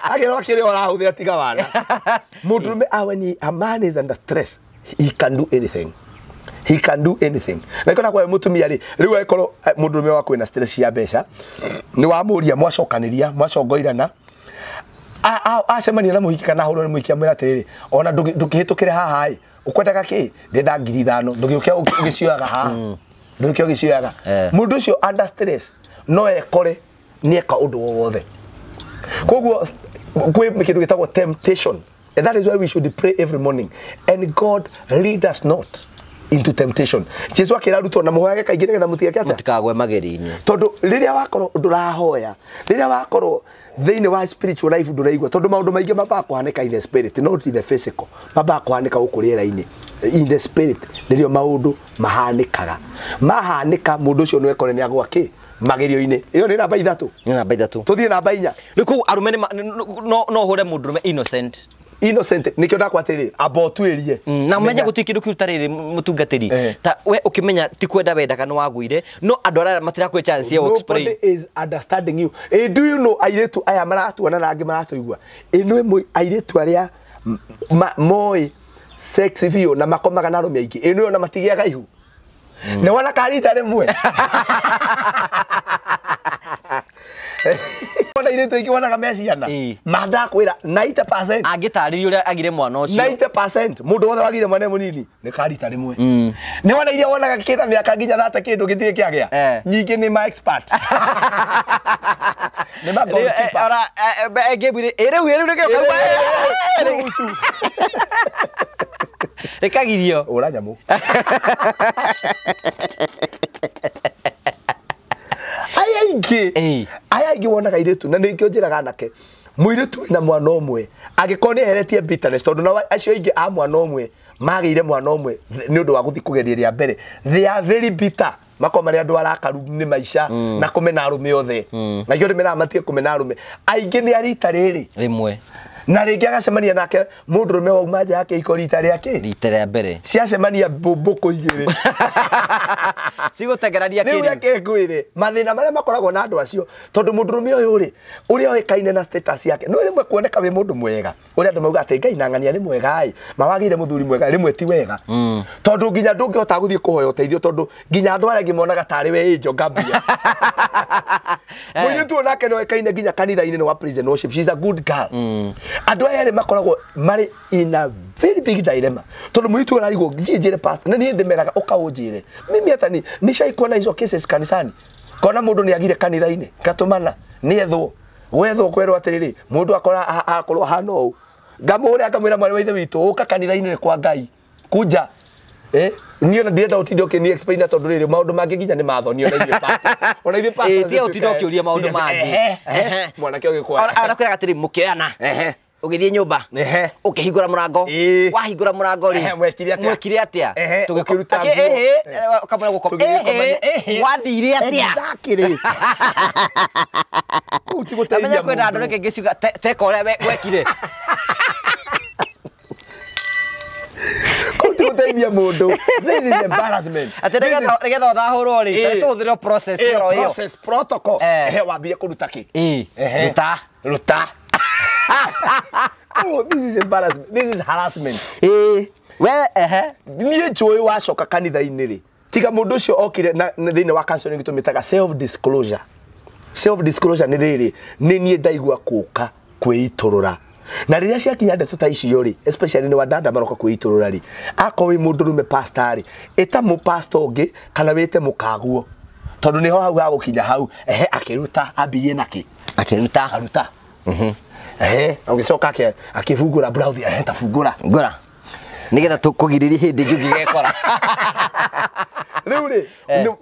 Akerwo kĩrĩa ũrahũthĩra tiga wana. Mũndũrũme when a man is under stress, he can do anything. He can do anything. Na ikona kwa mutumia ri, riu akorwo mũndũrũme waku ena stress cia mbeca, ni wamuria mwacokanĩria, mwacongoirana. Acemania na mũhiki kana ahũrwo nĩ mũhiki amwĩra atĩrĩrĩ, ona ndũkĩhĩtũkĩre haha ĩ, ũkwendaga kĩ? Ndĩrenda 5,000, ndũgĩũke ũgĩcioyaga haha. Ndũgĩũke ũgĩcioyaga. Mũndũ ũcio under stress no ekore nĩ eka ũndũ wothe. Koguo kwĩ kĩndũ gĩtagwo temptation. And that is why we should pray every morning. And God lead us not into temptation. Jesu akĩra arutwo na mũhoyage kaingĩ nĩgetha mũtigeke atĩa? Mũtikagwe magerio-inĩ. Tondũ rĩrĩa wakorwo ndũrahoya, rĩrĩa wakorwo thĩinĩ wa spiritual life ndũraigua, tondũ maũndũ maingĩ mambaga kũhanĩka in the spirit, not in the physical. Mambaga kũhanĩka gũkũ rĩera-inĩ. In the spirit nĩrĩo maũndũ mahanĩkaga. Mahanĩka mũndũ ũcio no ekore nĩ agwa kĩ? Magerio-inĩ. Ĩyo nĩ namba 3. Nĩ namba 3. Tũthiĩ namba 4. Rĩu koguo arũme no hũre mũndũrũme innocent. Innocent nikio ndakwa atĩrĩrĩ amba ũtuĩrie na ũmenye gũtirĩ kĩndũ kĩu ta rĩrĩ mũtungatĩri ta we ũkĩmenya ti kwenda wendaga nĩ wagũire no andũ arĩa matirakũhe chance ya explain. Nobody is understanding you. Do you know airĩtu aya maratuona na angĩ maratũigua ĩno ĩmwe airĩtu arĩa moĩ sex biũ na makomaga na arũme aingĩ ĩno ona matigĩaga ihu nĩ wona karita rĩmwe Ona irĩtu aingĩ wonaga me ciana ma ndakwĩra 90% angĩtarĩria ũrĩa agire mwana ũcio 90% mũndũ wothe wagire mwana mũnini nĩ karita rĩmwe nĩ wona iria wonaga kĩna mĩaka nginya thate kĩndũ gĩtirĩ kĩagĩa nyingĩ nĩ ma expert nĩ ma goalkeeper ora ngĩmwĩre ĩ rĩu nĩkĩo kauma rĩkagirio ũra nyamũ aya aingĩ wonaga airĩtu na nĩkĩo njĩraga anake mũirĩtu wĩna mwana ũmwe angĩkorwo nĩ eheretie bitterness tondũ nao acio aingĩ a mwana ũmwe magĩire mwana ũmwe nĩ ũndũ wa gũthiĩ kũgeria rĩa mbere they are very bitter makorwo marĩ andũ arakaru nĩ maica na kũmena arũme othe na ikĩo ndĩmeraga matige kũmena arũme aingĩ nĩ a rita rĩrĩ rĩmwe na rĩngĩ agacemania nake mũndũrũme wauma nja ya kĩhiko rita rĩa kĩ rita rĩa mbere ciacemania mbũkũ igĩrĩ cigũtengerania kĩrĩ rĩu reke ngwĩre mathĩna marĩa makoragwo na andũ acio tondũ mũndũrũme ũyũ rĩ ũrĩa oĩkaine na status yake no rĩmwe kuoneka wĩ mũndũ mwega ũrĩa andũ mauga atĩ Ngai na ng'ania nĩ mwega ĩ mawagĩire mũthuri mwega rĩmwe ti wega tondũ nginya ndũngĩhota gũthiĩ kũhoya ũteithio tondũ nginya andũ arĩa angĩ monaga tarĩ we Angel Gabriel mũirĩtu onake nĩ oĩkaine nginya kanitha-inĩ nĩ wa prison worship she is a good girl andũ aya erĩ makoragwo marĩ in a very big dilemma tondũ mũirĩtu ararigwo thiĩ njĩre pastor na niĩ ndĩmeraga ũka ũnjĩre mimi hata ni nishaikuwa na hizo cases kanisani kona mũndũ nĩ agire kanitha-inĩ ngatũmana nĩ ethwo gwethwo kwĩrwo atĩrĩrĩ mũndũ akora akorwo ahana ũũ ngamũhũrĩra ngamwĩra mwarĩ wa ithe witũ ũka kanitha-inĩ nĩ kwa Ngai kunja niĩ ona ndirenda ũtinde ũkĩni explain tondũ rĩrĩ maũndũ mangĩ nginya nĩ mathoni ona ithuĩ pastor ona ithuĩ pastor tiga ũtinde ũkĩũria maũndũ mangĩ mwanake ũgĩkwa arakwĩraga atĩrĩ mũkĩoyana ũgĩthiĩ nyũmba ũkĩhingũra mũrango wahingũra mũrango rĩ mwekire atĩa ũkĩruta ũkamwĩra gũkoma wathire atĩa exactly kũu ti gũteithia mũndũ kwĩna andũ rĩngĩ ngĩciuga teka ũrĩa wekire kũu ti gũteithia mũndũ this is embarrassment atĩ nĩgetha ũthahũrwo rĩ tũhũthĩre process ĩyo process protocol wambire kũruta kĩ ruta ruta Oh, this is embarrassment. This is harassment. We niĩ njũĩ wacoka kanitha-inĩ rĩ tiga mũndũ ũcio okire na thĩinĩ wa counseling tũmĩtaga self disclosure. Self disclosure nĩ rĩrĩ nĩ niĩ ndaigua kũka kwĩitũrũra na rĩrĩa ciakinya ndeto ta icio rĩ especially nĩ wadada maroka kwĩitũrũra rĩ akorwo wĩ mũndũrũme pastor rĩ ĩta mũ pastor ũngĩ kana wĩte mũkaguo tondũ nĩho hau hagũkinya hau akĩruta ambirie nakĩ akĩruta aruta ũgĩcoka akĩbungũra blouse tabungũra ngũra nĩgetha tũkũgirĩrie hĩndĩ ĩngĩ ũngĩgekora rĩu rĩ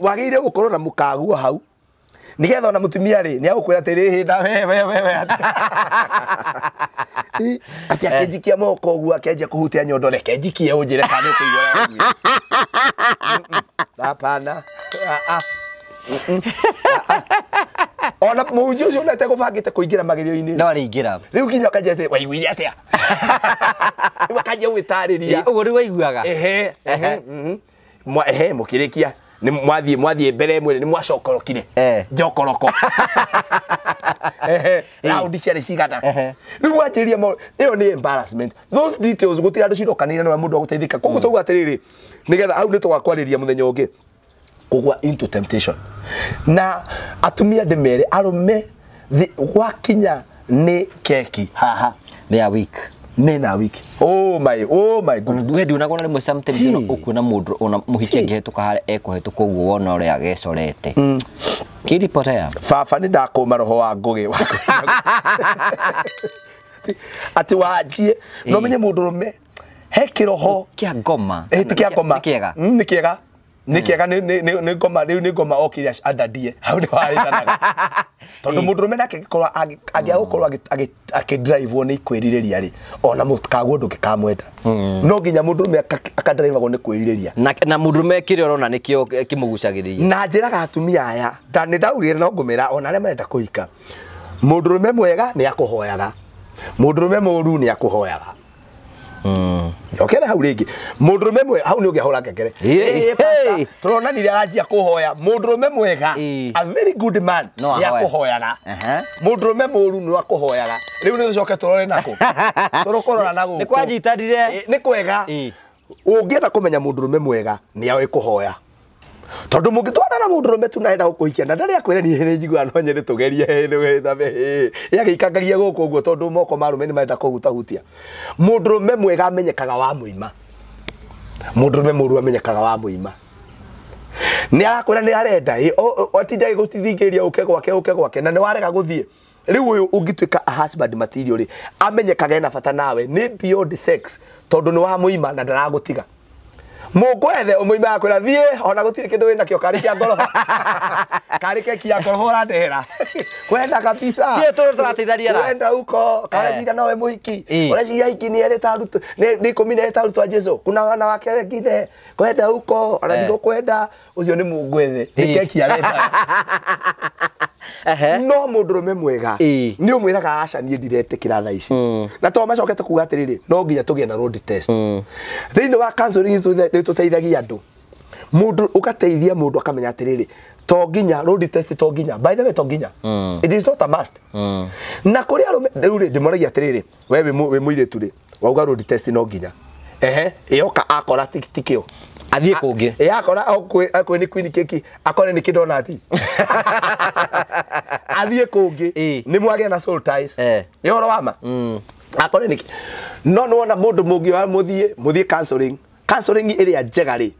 wagĩrĩire gũkorwo na mũkaguo hau nĩgetha ona mũtumia rĩ nĩ agũkwĩra atĩrĩ hĩnda we atĩ akĩnjikia moko ũguo akĩanjia kũhutia nyondo reke njikie ũnjĩre kana nĩ ũkũigua hapana ona mũhunjia ũcio onete gũbangĩte kũingĩra magerio-inĩ no arĩingĩra rĩu nginya ũkanjia atĩ waiguire atĩa rĩu akanjia gwĩtarĩria ũguo rĩu waiguaga Ehe mũkĩrĩkia nĩ mwathiĩ mbere mwĩrĩ nĩ mwacokorokire njokoroko ehe raundi ciarĩ cigana rĩu wanjĩrĩria ĩyo nĩ embarrassment those details gũtirĩ andũ cirokanĩire na mũndũ agũteithĩka koguo tauga atĩrĩrĩ nĩgetha hau nĩ tũgakwarĩria mũthenya ũngĩ kũgwa into temptation na atumia ndĩmere arũme gwakinya nĩ keki haha they are weak nĩ na wiki oh my god we ndunagona rĩmwe sometimes no ũkuona mũndũ ona mũhiki angĩhetũka harĩa ekũhetũka ũguo wona ũrĩa agecorete kiripotea baba nĩ ndakũma roho wa ngũgĩ atĩ wanjie no menye mũndũ rũme he kĩroho kĩa ngoma ti kĩa ngoma nĩ kĩega nĩ kĩega nĩ kĩega nĩ ngoma rĩu nĩ ngoma okire andandie hau nĩ wahĩtanaga tondũ mũndũ rũme nake angĩkorwo angĩaga gũkorwo akĩdrivewo nĩ kwĩrirĩria rĩ ona mũkaguo ndũngĩkamwenda no nginya mũndũ rũme akadrivagwo nĩ kwĩrirĩria na mũndũ rũme kĩrĩa ũrona nĩkĩo kĩmũgucagĩrĩria na njĩraga atumia aya nĩ ndaugire no ngũmĩra ona arĩa marenda kũhika mũndũ rũme mwega nĩ akũhoyaga mũndũ rũme mũru nĩ akũhoyaga Okere hau rĩngĩ mũndũ rũme mwega hau nĩ ũngĩahũra ngengere tũronanire aranjia kũhoya mũndũ rũme mwega a very good man nĩ akũhoyaga mũndũ rũme mũru nĩ akũhoyaga rĩu nĩ tũcoke tũrore nakũ tũrũkũrora na gũkũ nĩ kwanjitarire nĩ kwega ũngĩenda kũmenya mũndũ rũme mwega nĩ aoĩ kũhoya tondũ mũngĩtwarana na mũndũ rũme tu na enda gũkũhikia na ndarĩ akwĩra niĩ nĩ njiguaga no nyende tũgerie yagĩikangagia gũkũ ũguo tondũ moko ma arũme nĩ marenda kũhutahutia mũndũ rũme mwega amenyekaga wa mũima mũndũ rũme mũru amenyekaga wa mũima nĩ arakwĩra nĩ arenda atinda gũtithingĩrĩria ũke gwake na nĩ warega gũthiĩ rĩu ũyũ ũngĩtuĩka a husband material rĩ amenyekaga ena bata nawe nĩ beyond sex tondũ nĩ wa mũima na ndaragũtiga mũngwethe ũmũime akwĩra thiĩ ona gũtirĩ kĩndũ wĩ nakĩo karĩ kĩa ngoroba karĩ keki ya ngoroba ũrandehera kwenda kabisa Thiĩ tũrateithania kwenda uko kareciria nowe mũhiki ũreciria hiki nĩ erĩ ta arutwo nĩ ikũmi na erĩ ta arutwo a Jesu kuna wanawake wengine kwenda uko ona ndigũkwenda ũcio nĩ mũngwethe nĩ keki arenda no mũndũ rũme mwega nĩ ũmwĩraga aca niĩ ndiretĩkĩra thaa ici na to macokete kuga atĩrĩrĩ no nginya tũgĩe na road test thĩinĩ wa counseling nĩ tũteithagia andũ mũndũ ũgateithia mũndũ akamenya atĩrĩrĩ to nginya road test to nginya by the way to nginya it is not a must na kũrĩ arũme rĩu rĩ ndĩmoragia atĩrĩrĩ we wĩ mũirĩtu rĩ wauga road test no nginya ehe ĩyoka akora tikĩo athiĩ kũngĩ ĩ akora akwĩ nĩ queen keki akore nĩ kĩdonati athiĩ kũngĩ nĩ mwagĩa na soul ties nĩ ũhoro wa ma akore nĩ no nĩ wona mũndũ mũngĩoya mũthiĩ counseling counseling ĩrĩa njega rĩ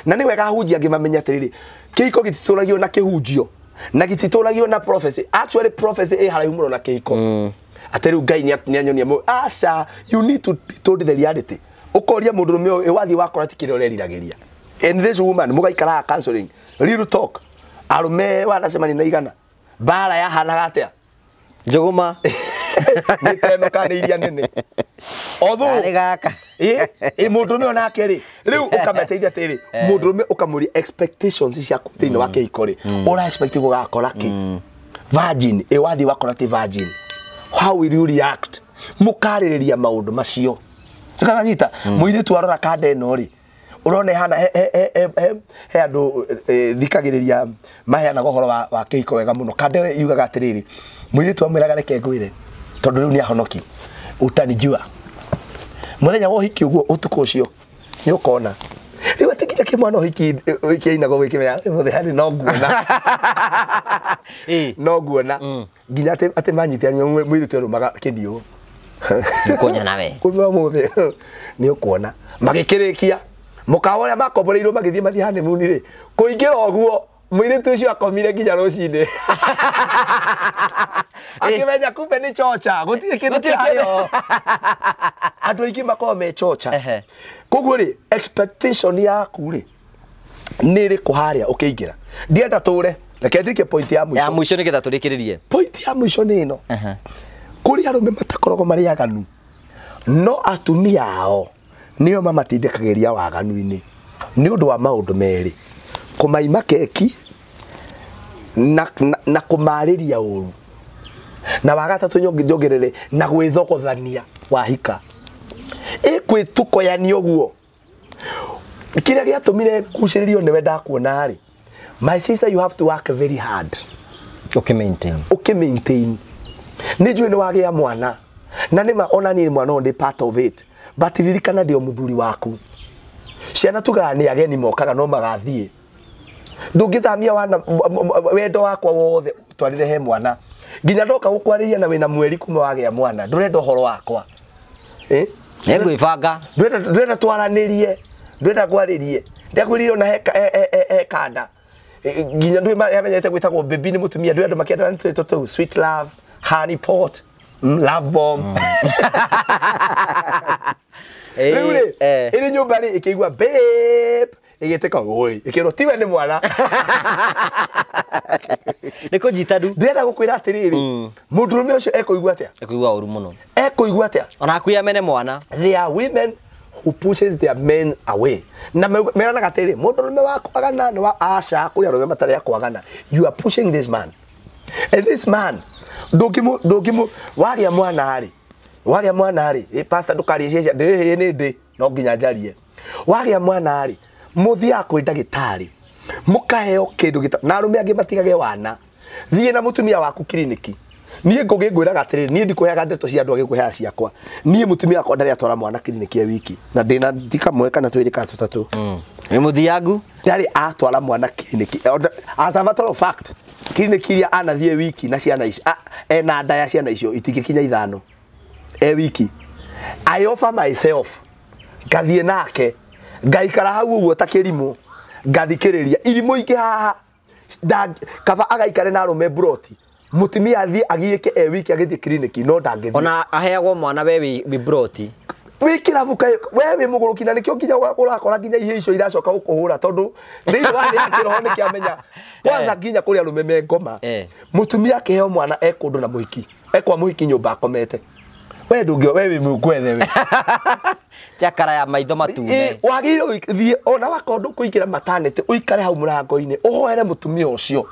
na nĩ wega ahunjia angĩ mamenye atĩrĩrĩ kĩhiko gĩtitũragio na kĩhunjio na gĩtitũragio na prophecy actually prophecy ĩ haraihu mũno na kĩhiko atĩ rĩu Ngai nĩ anyonia aca you need to be told the reality ukoria mundu rume uyu wathi wakora ti kiria ureriragĩria and this woman mugaikaraga counseling real talk arume wanacemania na igana mbara yahanaga atia njũgũma nĩ teno kana iria nene although gaka ĩ mũndũrũme onake rĩ rĩu ũkameteithia atĩrĩ mũndũrũme ũkamũria expectations ciaku thĩinĩ wa kĩhiko rĩ ũra expect gũgakora kĩ virgin ĩ wathiĩ wakora ti virgin how will you react mũkarĩrĩria maũndũ macio tukanyita mũirĩtu arora kanda ĩno rĩ ũrona ĩhana he andũ thikagĩrĩria maheanaga ũhoro wa kĩhiko wega mũno kanda ĩyo yugaga atĩrĩrĩ mũirĩtu amwĩraga reke ngwĩre tondũ rĩu nĩ ahonoki utanijua mũthenya wa ũhiki ũguo ũtukũ ũcio nĩ ũkona rĩu atĩ nginya kĩmwana ũhiki ũhiki ainagwo gwĩkĩmenya mũthenya nĩ no nguona no nguona nginya atĩ manyitithania mũirĩtu erũmaga kĩniũ Nĩkuona we. Kuma mũthĩ nĩ ũkuona magĩkĩrĩkia mũkawa ũrĩa makomboreirwo magĩthiĩ mathiĩ honeymoon rĩ kũingĩra ũguo mũirĩtu ũcio akomire nginya rũcinĩ akĩmenya kumbe nĩ chocha gũtirĩ kĩndũ kĩrarĩ ho andũ aingĩ makoragwo me chocha koguo rĩ expectation yaku rĩ nĩ ĩrĩkũ harĩa ũkĩingĩra ndienda tũre reke ndĩkie point ya mũico ya mũico nĩgetha tũrĩkĩrĩrie point ya mũico nĩ ĩno kũrĩ arũme matakoragwo marĩ aganu no atumia ao nĩo mamatindĩkagĩria waganu-inĩ nĩ ũndũ wa maũndũ merĩ kũmaima keki na kũmarĩria ũru na wagatatũ nyongerere na gwĩthogothania wahika ĩkwĩtukoyania ũguo Kĩrĩa gĩatũmire ngucĩrĩrio nĩwe ndakuona rĩ, my sister, you have to work very hard. Okay, maintain. Ũkĩ maintain. Nĩ njũĩ nĩ wagĩa mwana na nĩma ona niĩ mwana ũyũ ndĩ part of it, but ririkana ndĩ o mũthuri waku. Ciana tugaga nĩ ageni mokaga no magathiĩ. Ndũngĩthamia wana wendo wakwa wothe ũtwarĩre he mwana. Nginya ndoka gũkwarĩria na wĩna mweri kuma wagĩa mwana, ndũrenda ũhoro wakwa. Nĩngwĩbanga. Ndũrenda twaranĩrie, ndũrenda ngwarĩrie. Ndakwĩrire ona he kanda. Nginya ndũĩ yamenyete gwĩtagwo baby nĩ mũtumia, ndũĩ andũ makĩendana nĩ tũrĩtwo tũu, sweet love, honey pot, love bomb. Rĩu rĩ, ĩrĩ nyũmba rĩ, ĩkĩigua babe, ĩgĩtĩka oi, ĩkĩrwo tiwe nĩ mwana. Nĩ kũnjita ndu. Ndĩrenda gũkwĩra atĩrĩrĩ, mũndũrũme ũcio ekũigua atĩa? Ekũigua ũru mũno. Ekũigua atĩa? Ona hakuhĩ amene mwana. There are women who pushes their men away. Na meranaga atĩrĩrĩ, mũndũrũme wa kwagana nĩ wa aca, kũrĩ arũme matarĩ a kwagana. You are pushing this man. And this man, ndũngĩmũ wagĩa mwana rĩ, wagĩa mwana rĩ, pastor ndũkarie ciacia, ndĩ nĩ ndĩ, no nginya njarie. Wagĩa mwana rĩ, mũthiaga kwĩ ndagĩtarĩ, mũkaheo kĩndũ gĩta, na arũme angĩ matigage wana. Thiĩ na mũtumia waku kiriniki. Niĩ ngũgĩ ngwĩraga atĩrĩrĩ, niĩ ndikũheaga ndeto cia andũ angĩ ngũheaga ciakwa. Niĩ mũtumia wakwa ndarĩ atwara mwana kiriniki e wiki, na ndĩna ti kamwe kana twĩrĩ kana tũtatũ. Wĩ mũthiangu? Ndarĩ atwara mwana kiriniki. As a matter of fact, kiriniki iria anathiĩ wiki na ciana icio, ena nda ya ciana icio itingĩkinya 5 e wiki. I offer myself, ngathiĩ nake, ngaikara hau ũguo ta kĩrimũ, ngathikĩrĩria irimũ ingĩ haha, kaba agaikare na arũme mburoti. Mũtumia athiĩ agiĩke e wiki agĩthiĩ kiriniki no ndangĩthiĩ. Ona aheagwo mwana we wĩ mburoti. Wĩ kĩrabu kaĩ, we wĩ mũgũrũki na nĩkĩo nginya ũrakora nginya ihĩĩ icio iracoka gũkũhũra tondũ thĩinĩ wa thĩ ya kĩroho nĩkĩamenya. Kwanza nginya kũrĩ arũme me ngoma. Mũtumia akĩheo mwana e kũndũ na mũhiki, e kwa mũhiki nyũmba akomete. We ndũngĩ, we wĩ mũngwethe we. Njakara ya maitho matune. Wagĩrĩirwo ũthiĩ ona wakorwo ndũkũingĩra maternity, ũikare hau mũrango-inĩ, ũhoere mũtumia ũcio.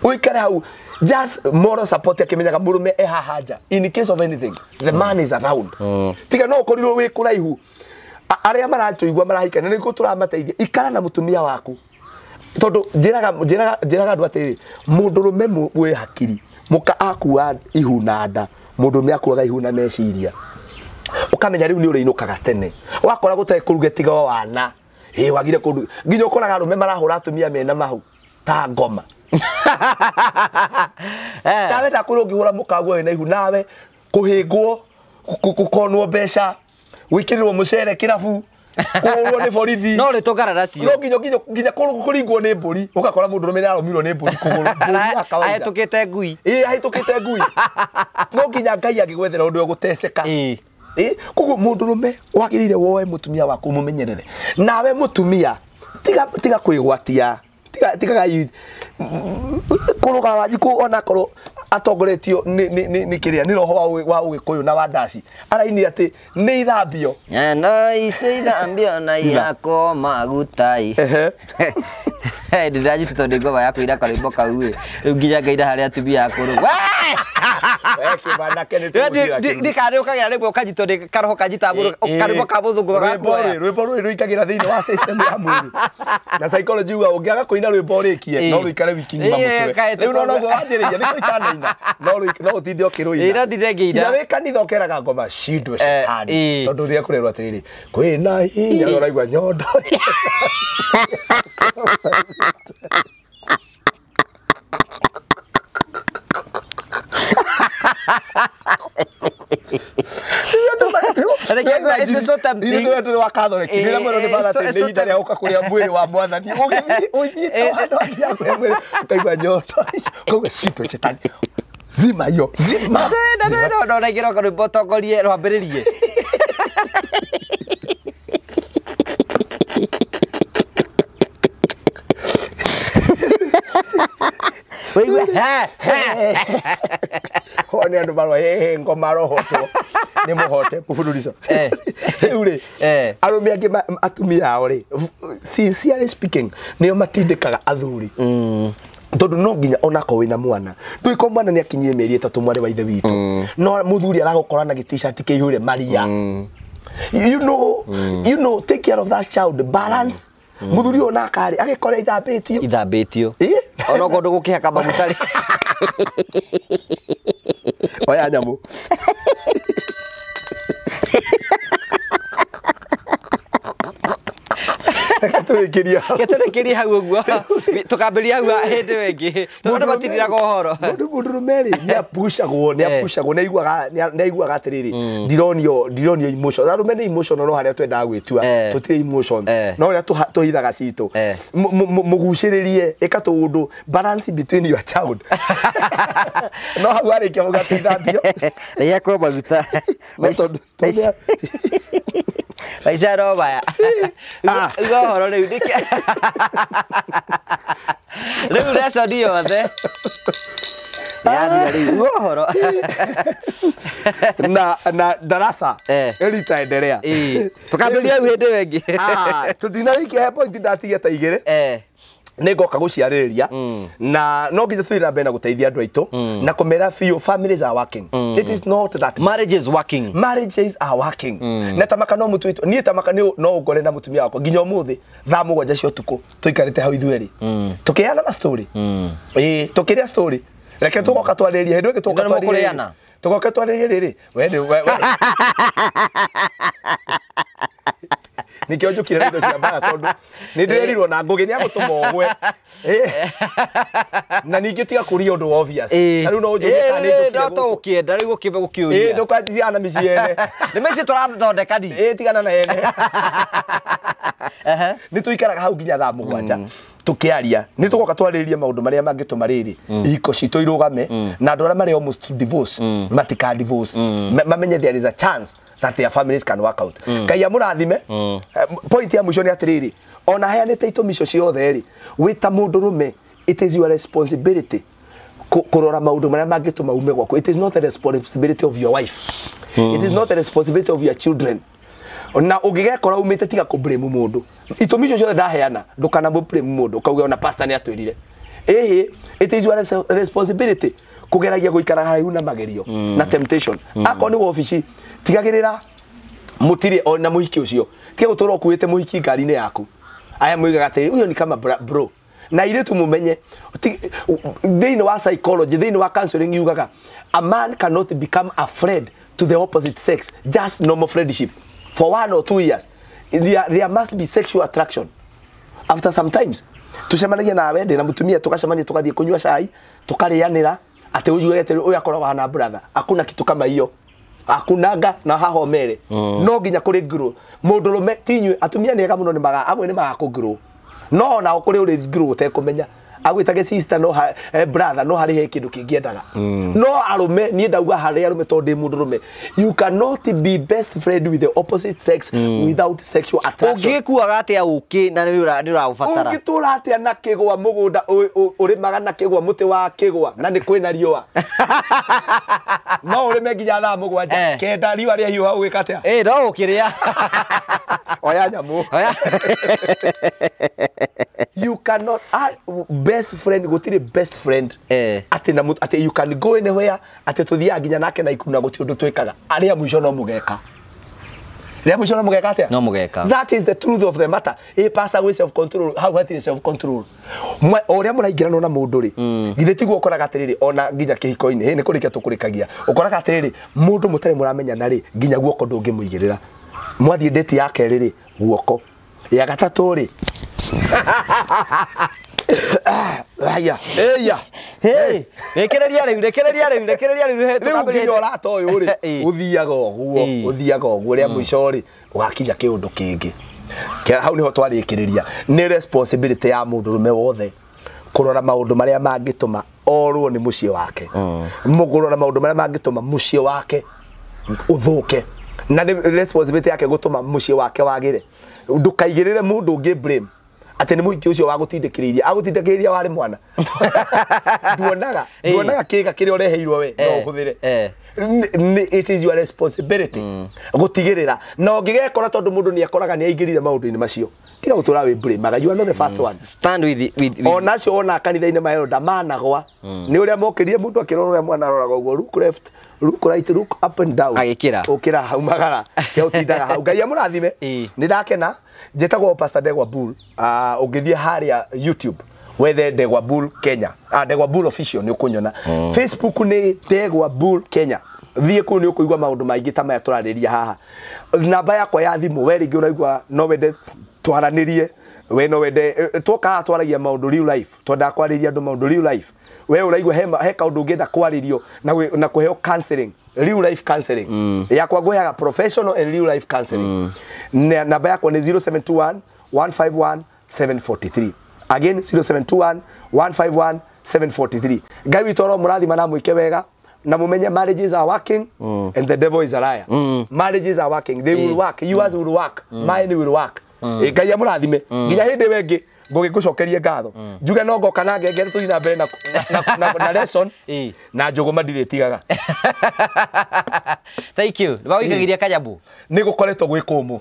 Ũikare hau, just moral support akĩmenyaga mũrũme e haha nja. In case of anything, the man is around. Tiga no ũkorirwo wĩ kũraihu. Arĩa maratũigua marahikania nĩguo tũramateithia. Ikara na mũtumia waku. Tondũ njĩraga andũ atĩrĩrĩ, mũndũrũme wĩ hakiri, mũka akua ihu na nda, mũndũrũme akuaga ihu na meciria. Ũkamenya rĩu nĩ ũrĩinũkaga tene. Wakora gũtarĩ kũruge tiga o wana. Ĩ wagire kũndũ nginya ũkoraga arũme marahũra atumia mena mahu ta ngoma. Nawe ndakwĩrwo ũngĩhũra mũkaguo wĩna ihu, nawe kũhĩngwo, gũkonwo mbeca, gwĩkĩrĩrwo mũcere kĩrabu, kũhũrwo nĩ borithi. No rĩtũngarara cio. No nginya kũringwo nĩ mbũri, ũgakora mũndũrũme nĩ arũmirwo nĩ mbũri kũgũrũ. Mbũri ya kawaida. Ahĩtũkĩte ngui. Ĩ, ahĩtũkĩte ngui. No nginya Ngai angĩgwethera ũndũ ũgũteceka. Koguo mũndũrũme wagĩrĩire woe mũtumia waku ũmũmenyerere. Nawe mũtumia, tiga kwĩgwatia. Tiga kũrũga Wanjikũ onakorwo atongoretio nĩ kĩrĩa nĩ roho wa Ũgĩkũyũ na wa ndaci. Arainire atĩ nĩ ithambio. No icio ithambio na ihakwo maguta. Ndĩranjĩte tondũ ngoma ya kũina karwĩmbo kau ĩ. Rĩu nginya ngaina harĩa atumia akũrũ. Ndikarĩũkagĩra rĩmwe ũkanyitwo nĩ karoho kanjitambũrũka, karwĩmbo ka mũthũngũ gakuoya. Rwĩmbo rũrĩ rũikagĩra thĩinĩ wa system ya mwĩrĩ. Na psychology yugaga ũngĩaga kũina rwĩmbo ũrĩkie, no rũikare wiki ng'ima mũtwe. Rĩu no noguo wanjĩrĩria nĩkĩo itanaina. No ũtinde ũkĩrũina. No ndinde ngĩina. Nginya wĩ kanitha ũkeraga ngoma cindwe cetani. Tondũ rĩrĩa kũrerwo atĩrĩrĩ, kwĩna hinya ũraigua nyondo. Ithuĩ wa Catholic rĩrĩa mwerwo nĩ father atĩ nĩ ihinda rĩa gũka kũrĩa mwĩrĩ wa mwathani, ũgĩthiĩ ũthiĩte handũ hakinya kũrĩa mwĩrĩ ũkaigua nyondo icio, ũkauga cindwe cetani. Zima hiyo, zima. No ũraingĩra karwĩmbo ũtongorie rwambĩrĩrie. Wĩigue he he. Ho nĩ andũ marwa he ngoma rohotwo nĩ mũhote mũbundurico. Rĩu rĩ, arũme angĩ atumia ao rĩ, sincerely speaking, nĩo matindĩkaga athuri. Tondũ no nginya onakorwo wĩna mwana, ndũĩko mwana nĩ akinyie mĩeri 3 mwarĩ wa ithe witũ, no mũthuri aragũkora na gĩ-t-shirt kĩihũire maria. You know, take care of that child, balance. Muthuri ũyũ naka rĩ, agĩkora ithambĩtio. Ithambĩtio. Ĩ? Ona okorwo ndũgũkĩhaka maguta rĩ. Oya nyamũ. Reke tũrĩkĩrie hau. Gĩtũrĩkĩrie hau ũguo, tũkambĩrĩria hau hĩndĩ ĩyo ĩngĩ, tondũ andũ matithiraga ũhoro. Mũndũ mũndũrũme rĩ, nĩ apucagwo, nĩ apucagwo, nĩ aiguaga atĩrĩrĩ, ndironio emotion. Arũme nĩ emotion, no harĩa twendaga gwĩtua tũtirĩ emotion, no ũrĩa tũhithaga citũ. Mũgucĩrĩrie, ĩka tũũndũ, balance between your child. No hau arĩkia mũgate ithambio. Rĩhakwo maguta. No tondũ Maica no maya. Ah. Uga ũhoro rĩu nĩkĩ rĩu lesson yothe yathira rĩu, uga ũhoro. Na darasa ĩritaendelea. Ĩĩ. Tũkambĩrĩria hau hĩndĩ ĩyo ĩngĩ. Ah, tũtinarĩkia, he point ndatigia ta igĩrĩ. Nĩ ngoka gũciarĩrĩria, na no nginya tũthiĩ na mbere na gũteithia andũ aitũ na kũmera biũ, families are working. It is not that Marriage is working. Marriages are working. Na tamaka no mũtu niĩ tamaka nĩ no ũngore na mũtumia wakwa nginya ũmũthĩ thaa 7 cia ũtukũ, tũikarĩte hau ithuerĩ tũkĩheana ma story, ĩĩ, tũkĩrĩa story. Reke tũgoka twarĩrie hĩndĩ ĩngĩ, tũgoka Nĩ twarĩrie. mũkũrĩana? Tũgoka twarĩrie rĩrĩ, we nĩ nĩkĩo njũkire na indo cia mbara, tondũ nĩ ndĩrerirwo na ngũgĩ nĩ agũtũma ũgwe. Na ningĩ tiga kũria ũndũ obvious. Ta rĩu no ũnjũrie kana nĩ njũkire No gũkũ. to ũkĩenda rĩu gũkĩmbe gũkĩũria. Ndũkatigana na mĩciĩ ene. Nĩ mĩciĩ tũrathondeka ni. Ĩĩ, tigana na ene. Nĩ tũikaraga hau nginya thaa 7 tũkĩaria. Nĩ tũgoka twarĩrĩrie maũndũ marĩa mangĩtũma rĩrĩ ihiko citũ irũgame, na andũ arĩa marĩ almost to divorce matika divorce. Mamenye there is a chance that their families can work out. Ngai amũrathime. Point ya mũico nĩ atĩrĩrĩ, ona heanĩte itũmi icio ciothe rĩ, wĩ ta mũndũrũme, it is your responsibility kũrora maũndũ marĩa mangĩtũma ume gwaku. It is not the responsibility of your wife, it is not the responsibility of your children. Na ũngĩgekora umĩte, tiga kũ blame mũndũ. Itũmi icio ciothe ndaheana, ndũkana blame mũndũ ũkauga ona pastor nĩ atwĩrire. Ĩhĩ, it is your responsibility kũgeragia gũikara haraihu na magerio na temptation. Akorwo nĩ wabici, tigagĩrĩra mũtirĩ ona mũhiki ũcio. Tiga gũtũra ũkuĩte mũhiki ngari-inĩ yaku. Aya moigaga atĩrĩ, huyo ni kama bro. Na airĩtu mũmenye, thĩinĩ wa psychology, thĩinĩ wa counseling, yugaga a man cannot become a friend to the opposite sex, just normal friendship, for 1 or 2 years. There must be sexual attraction after sometimes. Tucemanagia nawe ndĩ na mũtumia, tũgacemania, tũgathiĩ kũnyua cai, tũkarĩanĩra, atĩ ũnjuge atĩrĩ, ũyũ akoragwo hana brother. Hakuna kitu kama hiyo, hakunanga na haha omere. No nginya kũrĩ grow mũndũrũme, ti inyuĩ atumia nĩ ega mũno, nĩ maga amwe nĩ maga kũ grow, no onao kũrĩ ũrĩ grow ũtekũmenya, agwĩtage sister no ha, brother, no harĩ he kĩndũ kĩngĩendaga. No arũme, niĩ ndauga harĩ arũme tondũ ndĩ mũndũrũme, you cannot be best friend with the opposite sex without sexual attraction. Ũngĩgĩkuaga atĩa ũkĩ na nĩ ũraũbatara? Ũngĩtũra atĩa na kĩgwa mũgũnda, ũrĩmaga na kĩgwa, mũtĩ wa kĩgwa, na nĩ kwĩna riũa, no ũrĩme nginya thaa 7, 9, riũa rĩahiũha, ũgĩka atĩa? Ĩ, no ũkĩrĩa. Oya nyamũ. Oya. You cannot, best friend, gũtirĩ best friend atĩ na atĩ you can go anywhere, atĩ tũthiaga nginya nake na ikundi na gũtirĩ ũndũ twĩkaga. Arĩa mũico no mũgeka, rĩa mũico no mũgeka atĩa? No mũgeka. That is the truth of the matter. Ĩ pastor, gwĩ self control hau? Hatirĩ self control. O ũrĩa mũraingĩranwo na mũndũ rĩ, githĩ tiguo ũkoraga atĩrĩrĩ, ona nginya kĩhiko-inĩ, hĩ nĩ kũrĩkia tũkũrĩkagia, ũkoraga atĩrĩrĩ, mũndũ mũtarĩ mũramenyana rĩ, nginya guoko ndũngĩmũigĩrĩra. Mwathiĩ date ya kerĩ rĩ, guoko ya gatatũ rĩ, aya ĩya. Hey, rekereria rĩu, rekereria rĩu, rekereria rĩu. Rĩu nginya ũrata ũyũ rĩ, ũthiaga ũguo, ũthiaga ũguo, rĩa mũico rĩ, ũgakinya kĩũndũ kĩngĩ. Hau nĩho twarĩkĩrĩria. Nĩ responsibility ya mũndũrũme wothe kũrora maũndũ marĩa mangĩtũma orwo nĩ mũciĩ wake, kũrora maũndũ marĩa mangĩtũma mũciĩ wake ũthũke, na nĩ responsibility yake gũtũma mũciĩ wake wagĩre. Ndũkaigĩrĩre mũndũ ũngĩ blame. Atĩ nĩ mũhiki ũcio wagũtindĩkĩrĩirie agũtindĩkĩrĩirie warĩ mwana. Nduonaga nduonaga kĩga kĩrĩa ũreheirwo we no ũhũthĩre. It is your responsibility gũtigĩrĩra na ũngĩgekora tondũ mũndũ nĩ akoraga nĩ aingĩrire maũndũ-inĩ macio tiga gũtũra wĩ blame. You are not the first one. Stand with ona acio ona kanitha-inĩ maelda managwa nĩ ũrĩa mokĩrire mũndũ akĩrora ũrĩa mwana aroraga ũguo, look left, look right, look up and down, Agĩkĩra. ũkĩra hau magara kĩa ũtindaga hau. Ngai amũrathime. Nĩ ndakena. Njĩtagwo Pastor Ndegwa Bull. Ũngĩthiĩ harĩa YouTube wethe Ndegwa Bull Kenya, Ndegwa Bull official nĩ ũkũnyona. Facebook nĩ Ndegwa Bull Kenya. Thiĩ kũu nĩ ũkũigua maũndũ maingĩ ta maya tũrarĩria haha. Namba yakwa ya thimũ, we rĩngĩ ũraigua no wende twaranĩrie, we no wende twoka haha twaragia maũndũ real life, twendaga kwarĩria andũ maũndũ real life. We ũraigua he kaũndũ ũngĩenda kwarĩrio na kũheo counseling, real life counseling yakwa ngũheaga professional and real life counseling. Namba yakwa nĩ 0721 151 743. Again, 0721 151 743. Ngai witũ oro mũrathima na mwĩke wega na mumenye marriages are working and the devil is a liar. Marriages are working, they will work, yours will work, mine will work. Ngai amũrathime nginya hĩndĩ ĩyo ĩngĩ ngũgĩkũcokerie ngatho njuge no ngoka na ngengere tũthiĩ na mbere na lesson na njũgũma ndirĩtigaga. Thank you. Nĩ magũikagĩria kanyabu. Nĩ gũkoretwo gwĩ kũmũ.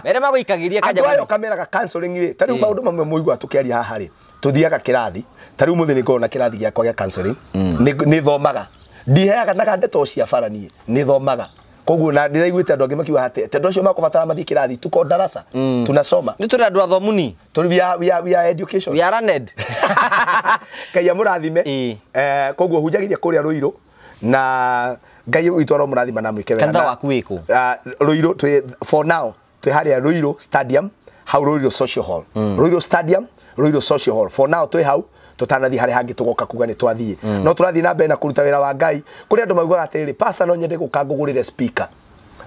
Mere magũikagĩria andũ kanyabu. Aya ũkameraga counseling rĩ, ta rĩu maũndũ mamwe mũigua tũkĩaria haha rĩ, tũthiaga kĩrathi. Ta rĩu mũthĩ nĩ ngoragwo na kĩrathi gĩakwa gĩa counseling. Nĩ thomaga, ndiheaga naga ndeto cia bara, niĩ nĩ thomaga. Koguo na ndĩraiguĩte andũ angĩ makiuga atĩ andũ acio makũbatara mathiĩ kĩrathi, tuko darasa tunasoma. Nĩ tũrĩ andũ athomuni. Tondũ we are education. We are learned. Ngai amũrathime. Koguo hunjagiria kũrĩa Rũirũ na Ngai witũ aromũrathima na mwĩke wega. Kanitha waku wĩ kũ? Rũirũ twĩ, for now twĩ harĩa Rũirũ Stadium, hau Rũirũ Social Hall. Rũirũ Stadium, Rũirũ Social Hall, for now twĩ hau. Tũtanathiĩ harĩa hangĩ tũgoka kuga nĩ twathiĩ, no tũrathiĩ na mbere na kũruta wĩra wa Ngai. Kũrĩ andũ maugaga atĩrĩrĩ, pastor, no nyende gũka ngũgũrĩre speaker.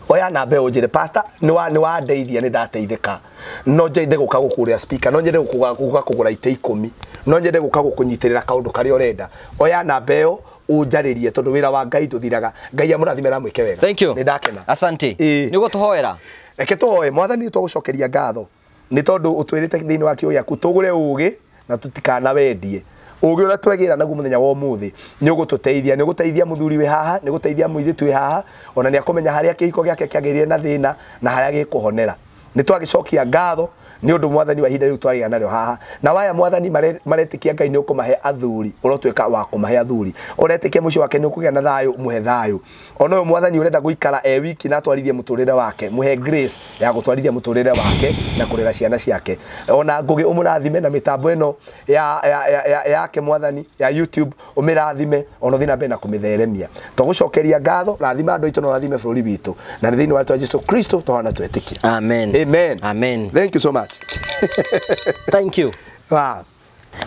Oya namba ĩyo ũnjĩre, pastor, nĩ wandeithia, nĩ ndateithĩka, no nyende gũka gũkũgũrĩra speaker, no nyende gũka kũgũra itĩ 10, no nyende gũka gũkũnyitĩrĩra kaũndũ karĩa ũrenda. Oya namba ĩyo ũnjarĩrie tondũ wĩra wa Ngai ndũthiraga. Ngai amũrathime na mwĩke wega. Thank you. Nĩ ndakena. Asante. Nĩ ũgũtũhoera. Reke tũhoe. Mwathani, tũgũcokeria ngatho nĩ tondũ ũtwĩrĩte thĩinĩ wa kiugo gĩaku tũgũre ũgĩ na tũtikanawendie. Ũgĩ ũrĩa twegĩra naguo mũthenya wa ũmũthĩ nĩ ũgũtũteithia, nĩ ũgũteithia mũthuri wĩ haha, nĩ ũgũteithia mũirĩtu wĩ haha, ona nĩ akũmenya harĩa kĩhiko gĩake kĩagĩrĩire na thĩna na harĩa gĩkũhonera. Nĩ twagĩcokia ngatho nĩ ũndũ mwathani wa ihinda rĩu twagĩa narĩo haha. Na waya mwathani maretĩkia Ngai nĩ ũkũmahe athuri, ũrotuĩka wa kũmahe athuri. Ũretĩkia mũciĩ wake nĩ ũkũgĩa na thayũ, mũhe thayũ. Ona ũyũ mwathani ũrenda gũikara e wiki na atwarithie mũtũrĩre wake, mũhe grace ya gũtwarithia mũtũrĩre wake na kũrera ciana ciake. Ona Ngũgĩ ũmũrathime na mĩtambo ĩno ya yake mwathani ya YouTube, ũmĩrathime ona ũthiĩ na mbere na kũmĩtheremia. Tũgũcokeria ngatho, rathima andũ aitũ na ũrathime bũrũri witũ, na nĩ thĩinĩ wa rĩtwa Jesu Kristo tũhana twetĩkia. Amen. Amen. Amen. Thank you so much. Thank you. Wow.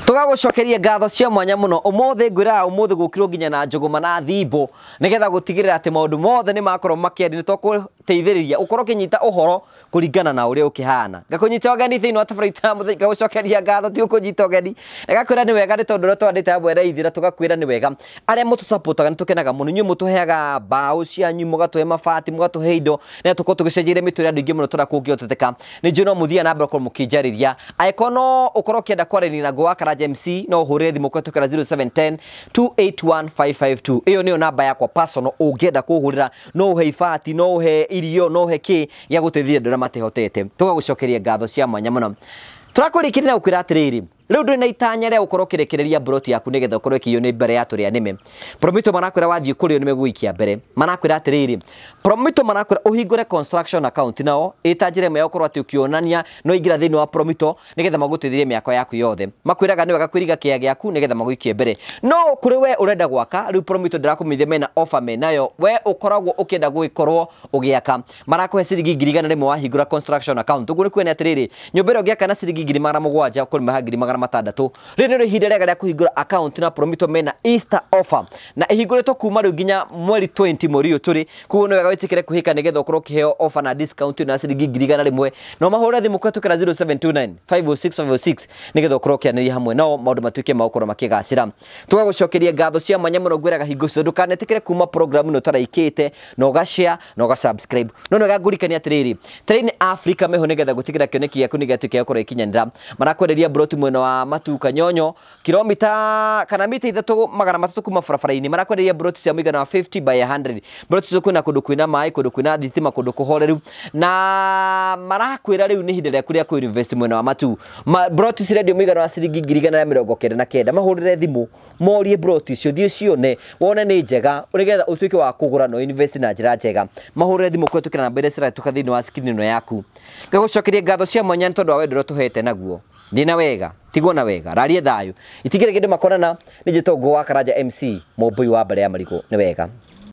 Tũgagũcokeria ngatho cia mwanya mũno ũmũthĩ. Ngwĩraga ũmũthĩ gũkirwo nginya na njũgũma na thimbo nĩgetha gũtigĩrĩra atĩ maũndũ mothe nĩ makorwo makĩaria. Nĩ tũkũteithĩrĩria ũkorwo ũkĩnyita ũhoro kũringana na ũrĩa ũkĩhana. Ngakũnyita ũgeni thĩinĩ wa tabarĩra ya mũthenya, ngagũcokeria ngatho ti ũkũnyita ũgeni na ngakwĩra nĩ wega nĩ tondũ ũrĩa twandĩte hamwe na ithuĩ, na tũgakwĩra nĩ wega. Arĩa mũtũsupportaga nĩ tũkenaga mũno. Inyuĩ mũtũheaga mbaũ cianyu, mũgatũhe mabati, mũgatũhe indo na tũkorwo tũgĩcenjeria mĩtũrĩre andũ aingĩ mũno tũrĩa kũngĩhoteteka. Nĩ njũĩ no mũthiaga na mbere gũkorwo mũkĩnjarĩria. Angĩkorwo no ũkorwo ũkĩenda kwaranĩria na Ngũ wa Karanja MC, no ũhũrĩre thimũ kũhetũkĩra 0710 281 552. Ĩyo nĩyo namba yakwa personal. Ũngĩenda kũhũrĩra, no ũhe ibati, no ũhe irio, no ũhe kĩ gĩa gũteithia andũ arĩa matehotete. Tũgagũcokeria ngatho cia mwanya mũno. Tũrakũrĩkĩria na gũkwĩra atĩrĩrĩ, rĩu ndũrĩ na itanya rĩa gũkorwo ũkĩrekereria mburoti yaku nĩgetha ũkorwo ĩkĩiywo nĩ mbere ya tũrĩa nĩme. Promito marakwĩra wathiĩ kũrĩ o nĩ megũgũikia mbere. Marakwĩra atĩrĩrĩ, Promito marakwĩra ũhingũre construction account nao ĩta njĩra ĩmwe ya gũkorwo atĩ ũkĩonania no ingĩra thĩinĩ wa Promito nĩgetha magũteithĩrie mĩako yaku yothe. Makwĩraga nĩ wega kwĩriga kĩea gĩaku nĩgetha magũikie mbere. No kũrĩ we ũrenda gwaka rĩu, Promito ndĩrakũmenyithia mena offer menayo. We ũkoragwo ũkĩenda gũgĩkorwo ũgĩaka, marakũhe ciringi 100,000 wahingũra construction account. Ũguo nĩ kuona atĩrĩrĩ, nyũmba ĩrĩa ũngĩaka na ciringi 700,000 ũkũrĩma 700,000. 6. Rĩrĩ nĩrĩo ihinda rĩega rĩa kũhingũra account na Promito mena Easter offer na ihingũrĩtwo kuma rĩu nginya mweri 20 mweri ũyũ tũrĩ. Koguo nĩ wega wĩtĩkĩre kwĩhĩka nĩgetha ũkorwo ũkĩheo offer na discount na ciringi 100,000. No mahũre thimũ kũhetũkĩra 0729 506 506 nĩgetha ũkorwo ũkĩanĩria hamwe nao maũndũ matuĩke ma gũkorwo makĩgacĩra. Tũgagũcokeria ngatho cia mwanya mũno ngwĩraga hingo ciothe ndũkanetĩkĩre kuma program ĩno ũtaraikĩte na ũgashare na ũgasubscribe. No nĩ wega ngũririkanie atĩrĩrĩ, Train Africa meho nĩgetha gũtigĩra kĩoneki gĩaku nĩgĩatuĩka gĩa gũkorwo gĩkinyanĩra. Marakwenderia broti mwena wa Matuka Nyonyo kilomita kana mita 300 kuma barabara-inĩ. Marakwenderia broti cia mũigana wa 50 by 100. Broti icio kwĩna kũndũ kwĩna maĩ, kũndũ kwĩna thitima, kũndũ kũhoreru, na marakwĩra rĩu nĩ ihinda rĩaku rĩa kũ-invest mwena wa Matu. Broti cirendio mũigana wa ciringi 199,000. Mahũrĩre thimũ morie broti icio, thiĩ cione wone nĩ njega nĩgetha ũtuĩke wa kũgũra na invest na njĩra njega. Mahũrĩre thimũ kũhetũkĩra namba iria cirahĩtũka thĩinĩ wa screen ĩno yaku. Ngagũcokeria ngatho cia mwanya nĩ tondũ wa wendo ũrĩa ũtũhete naguo. Thiĩ na wega, tigwo na wega, rarie thayũ. Itigĩrĩ kĩndũ makonana. Nĩ njĩtwo Ngũ wa Karanja MC, mũmbũi wa mbere ya marigũ. Nĩ wega.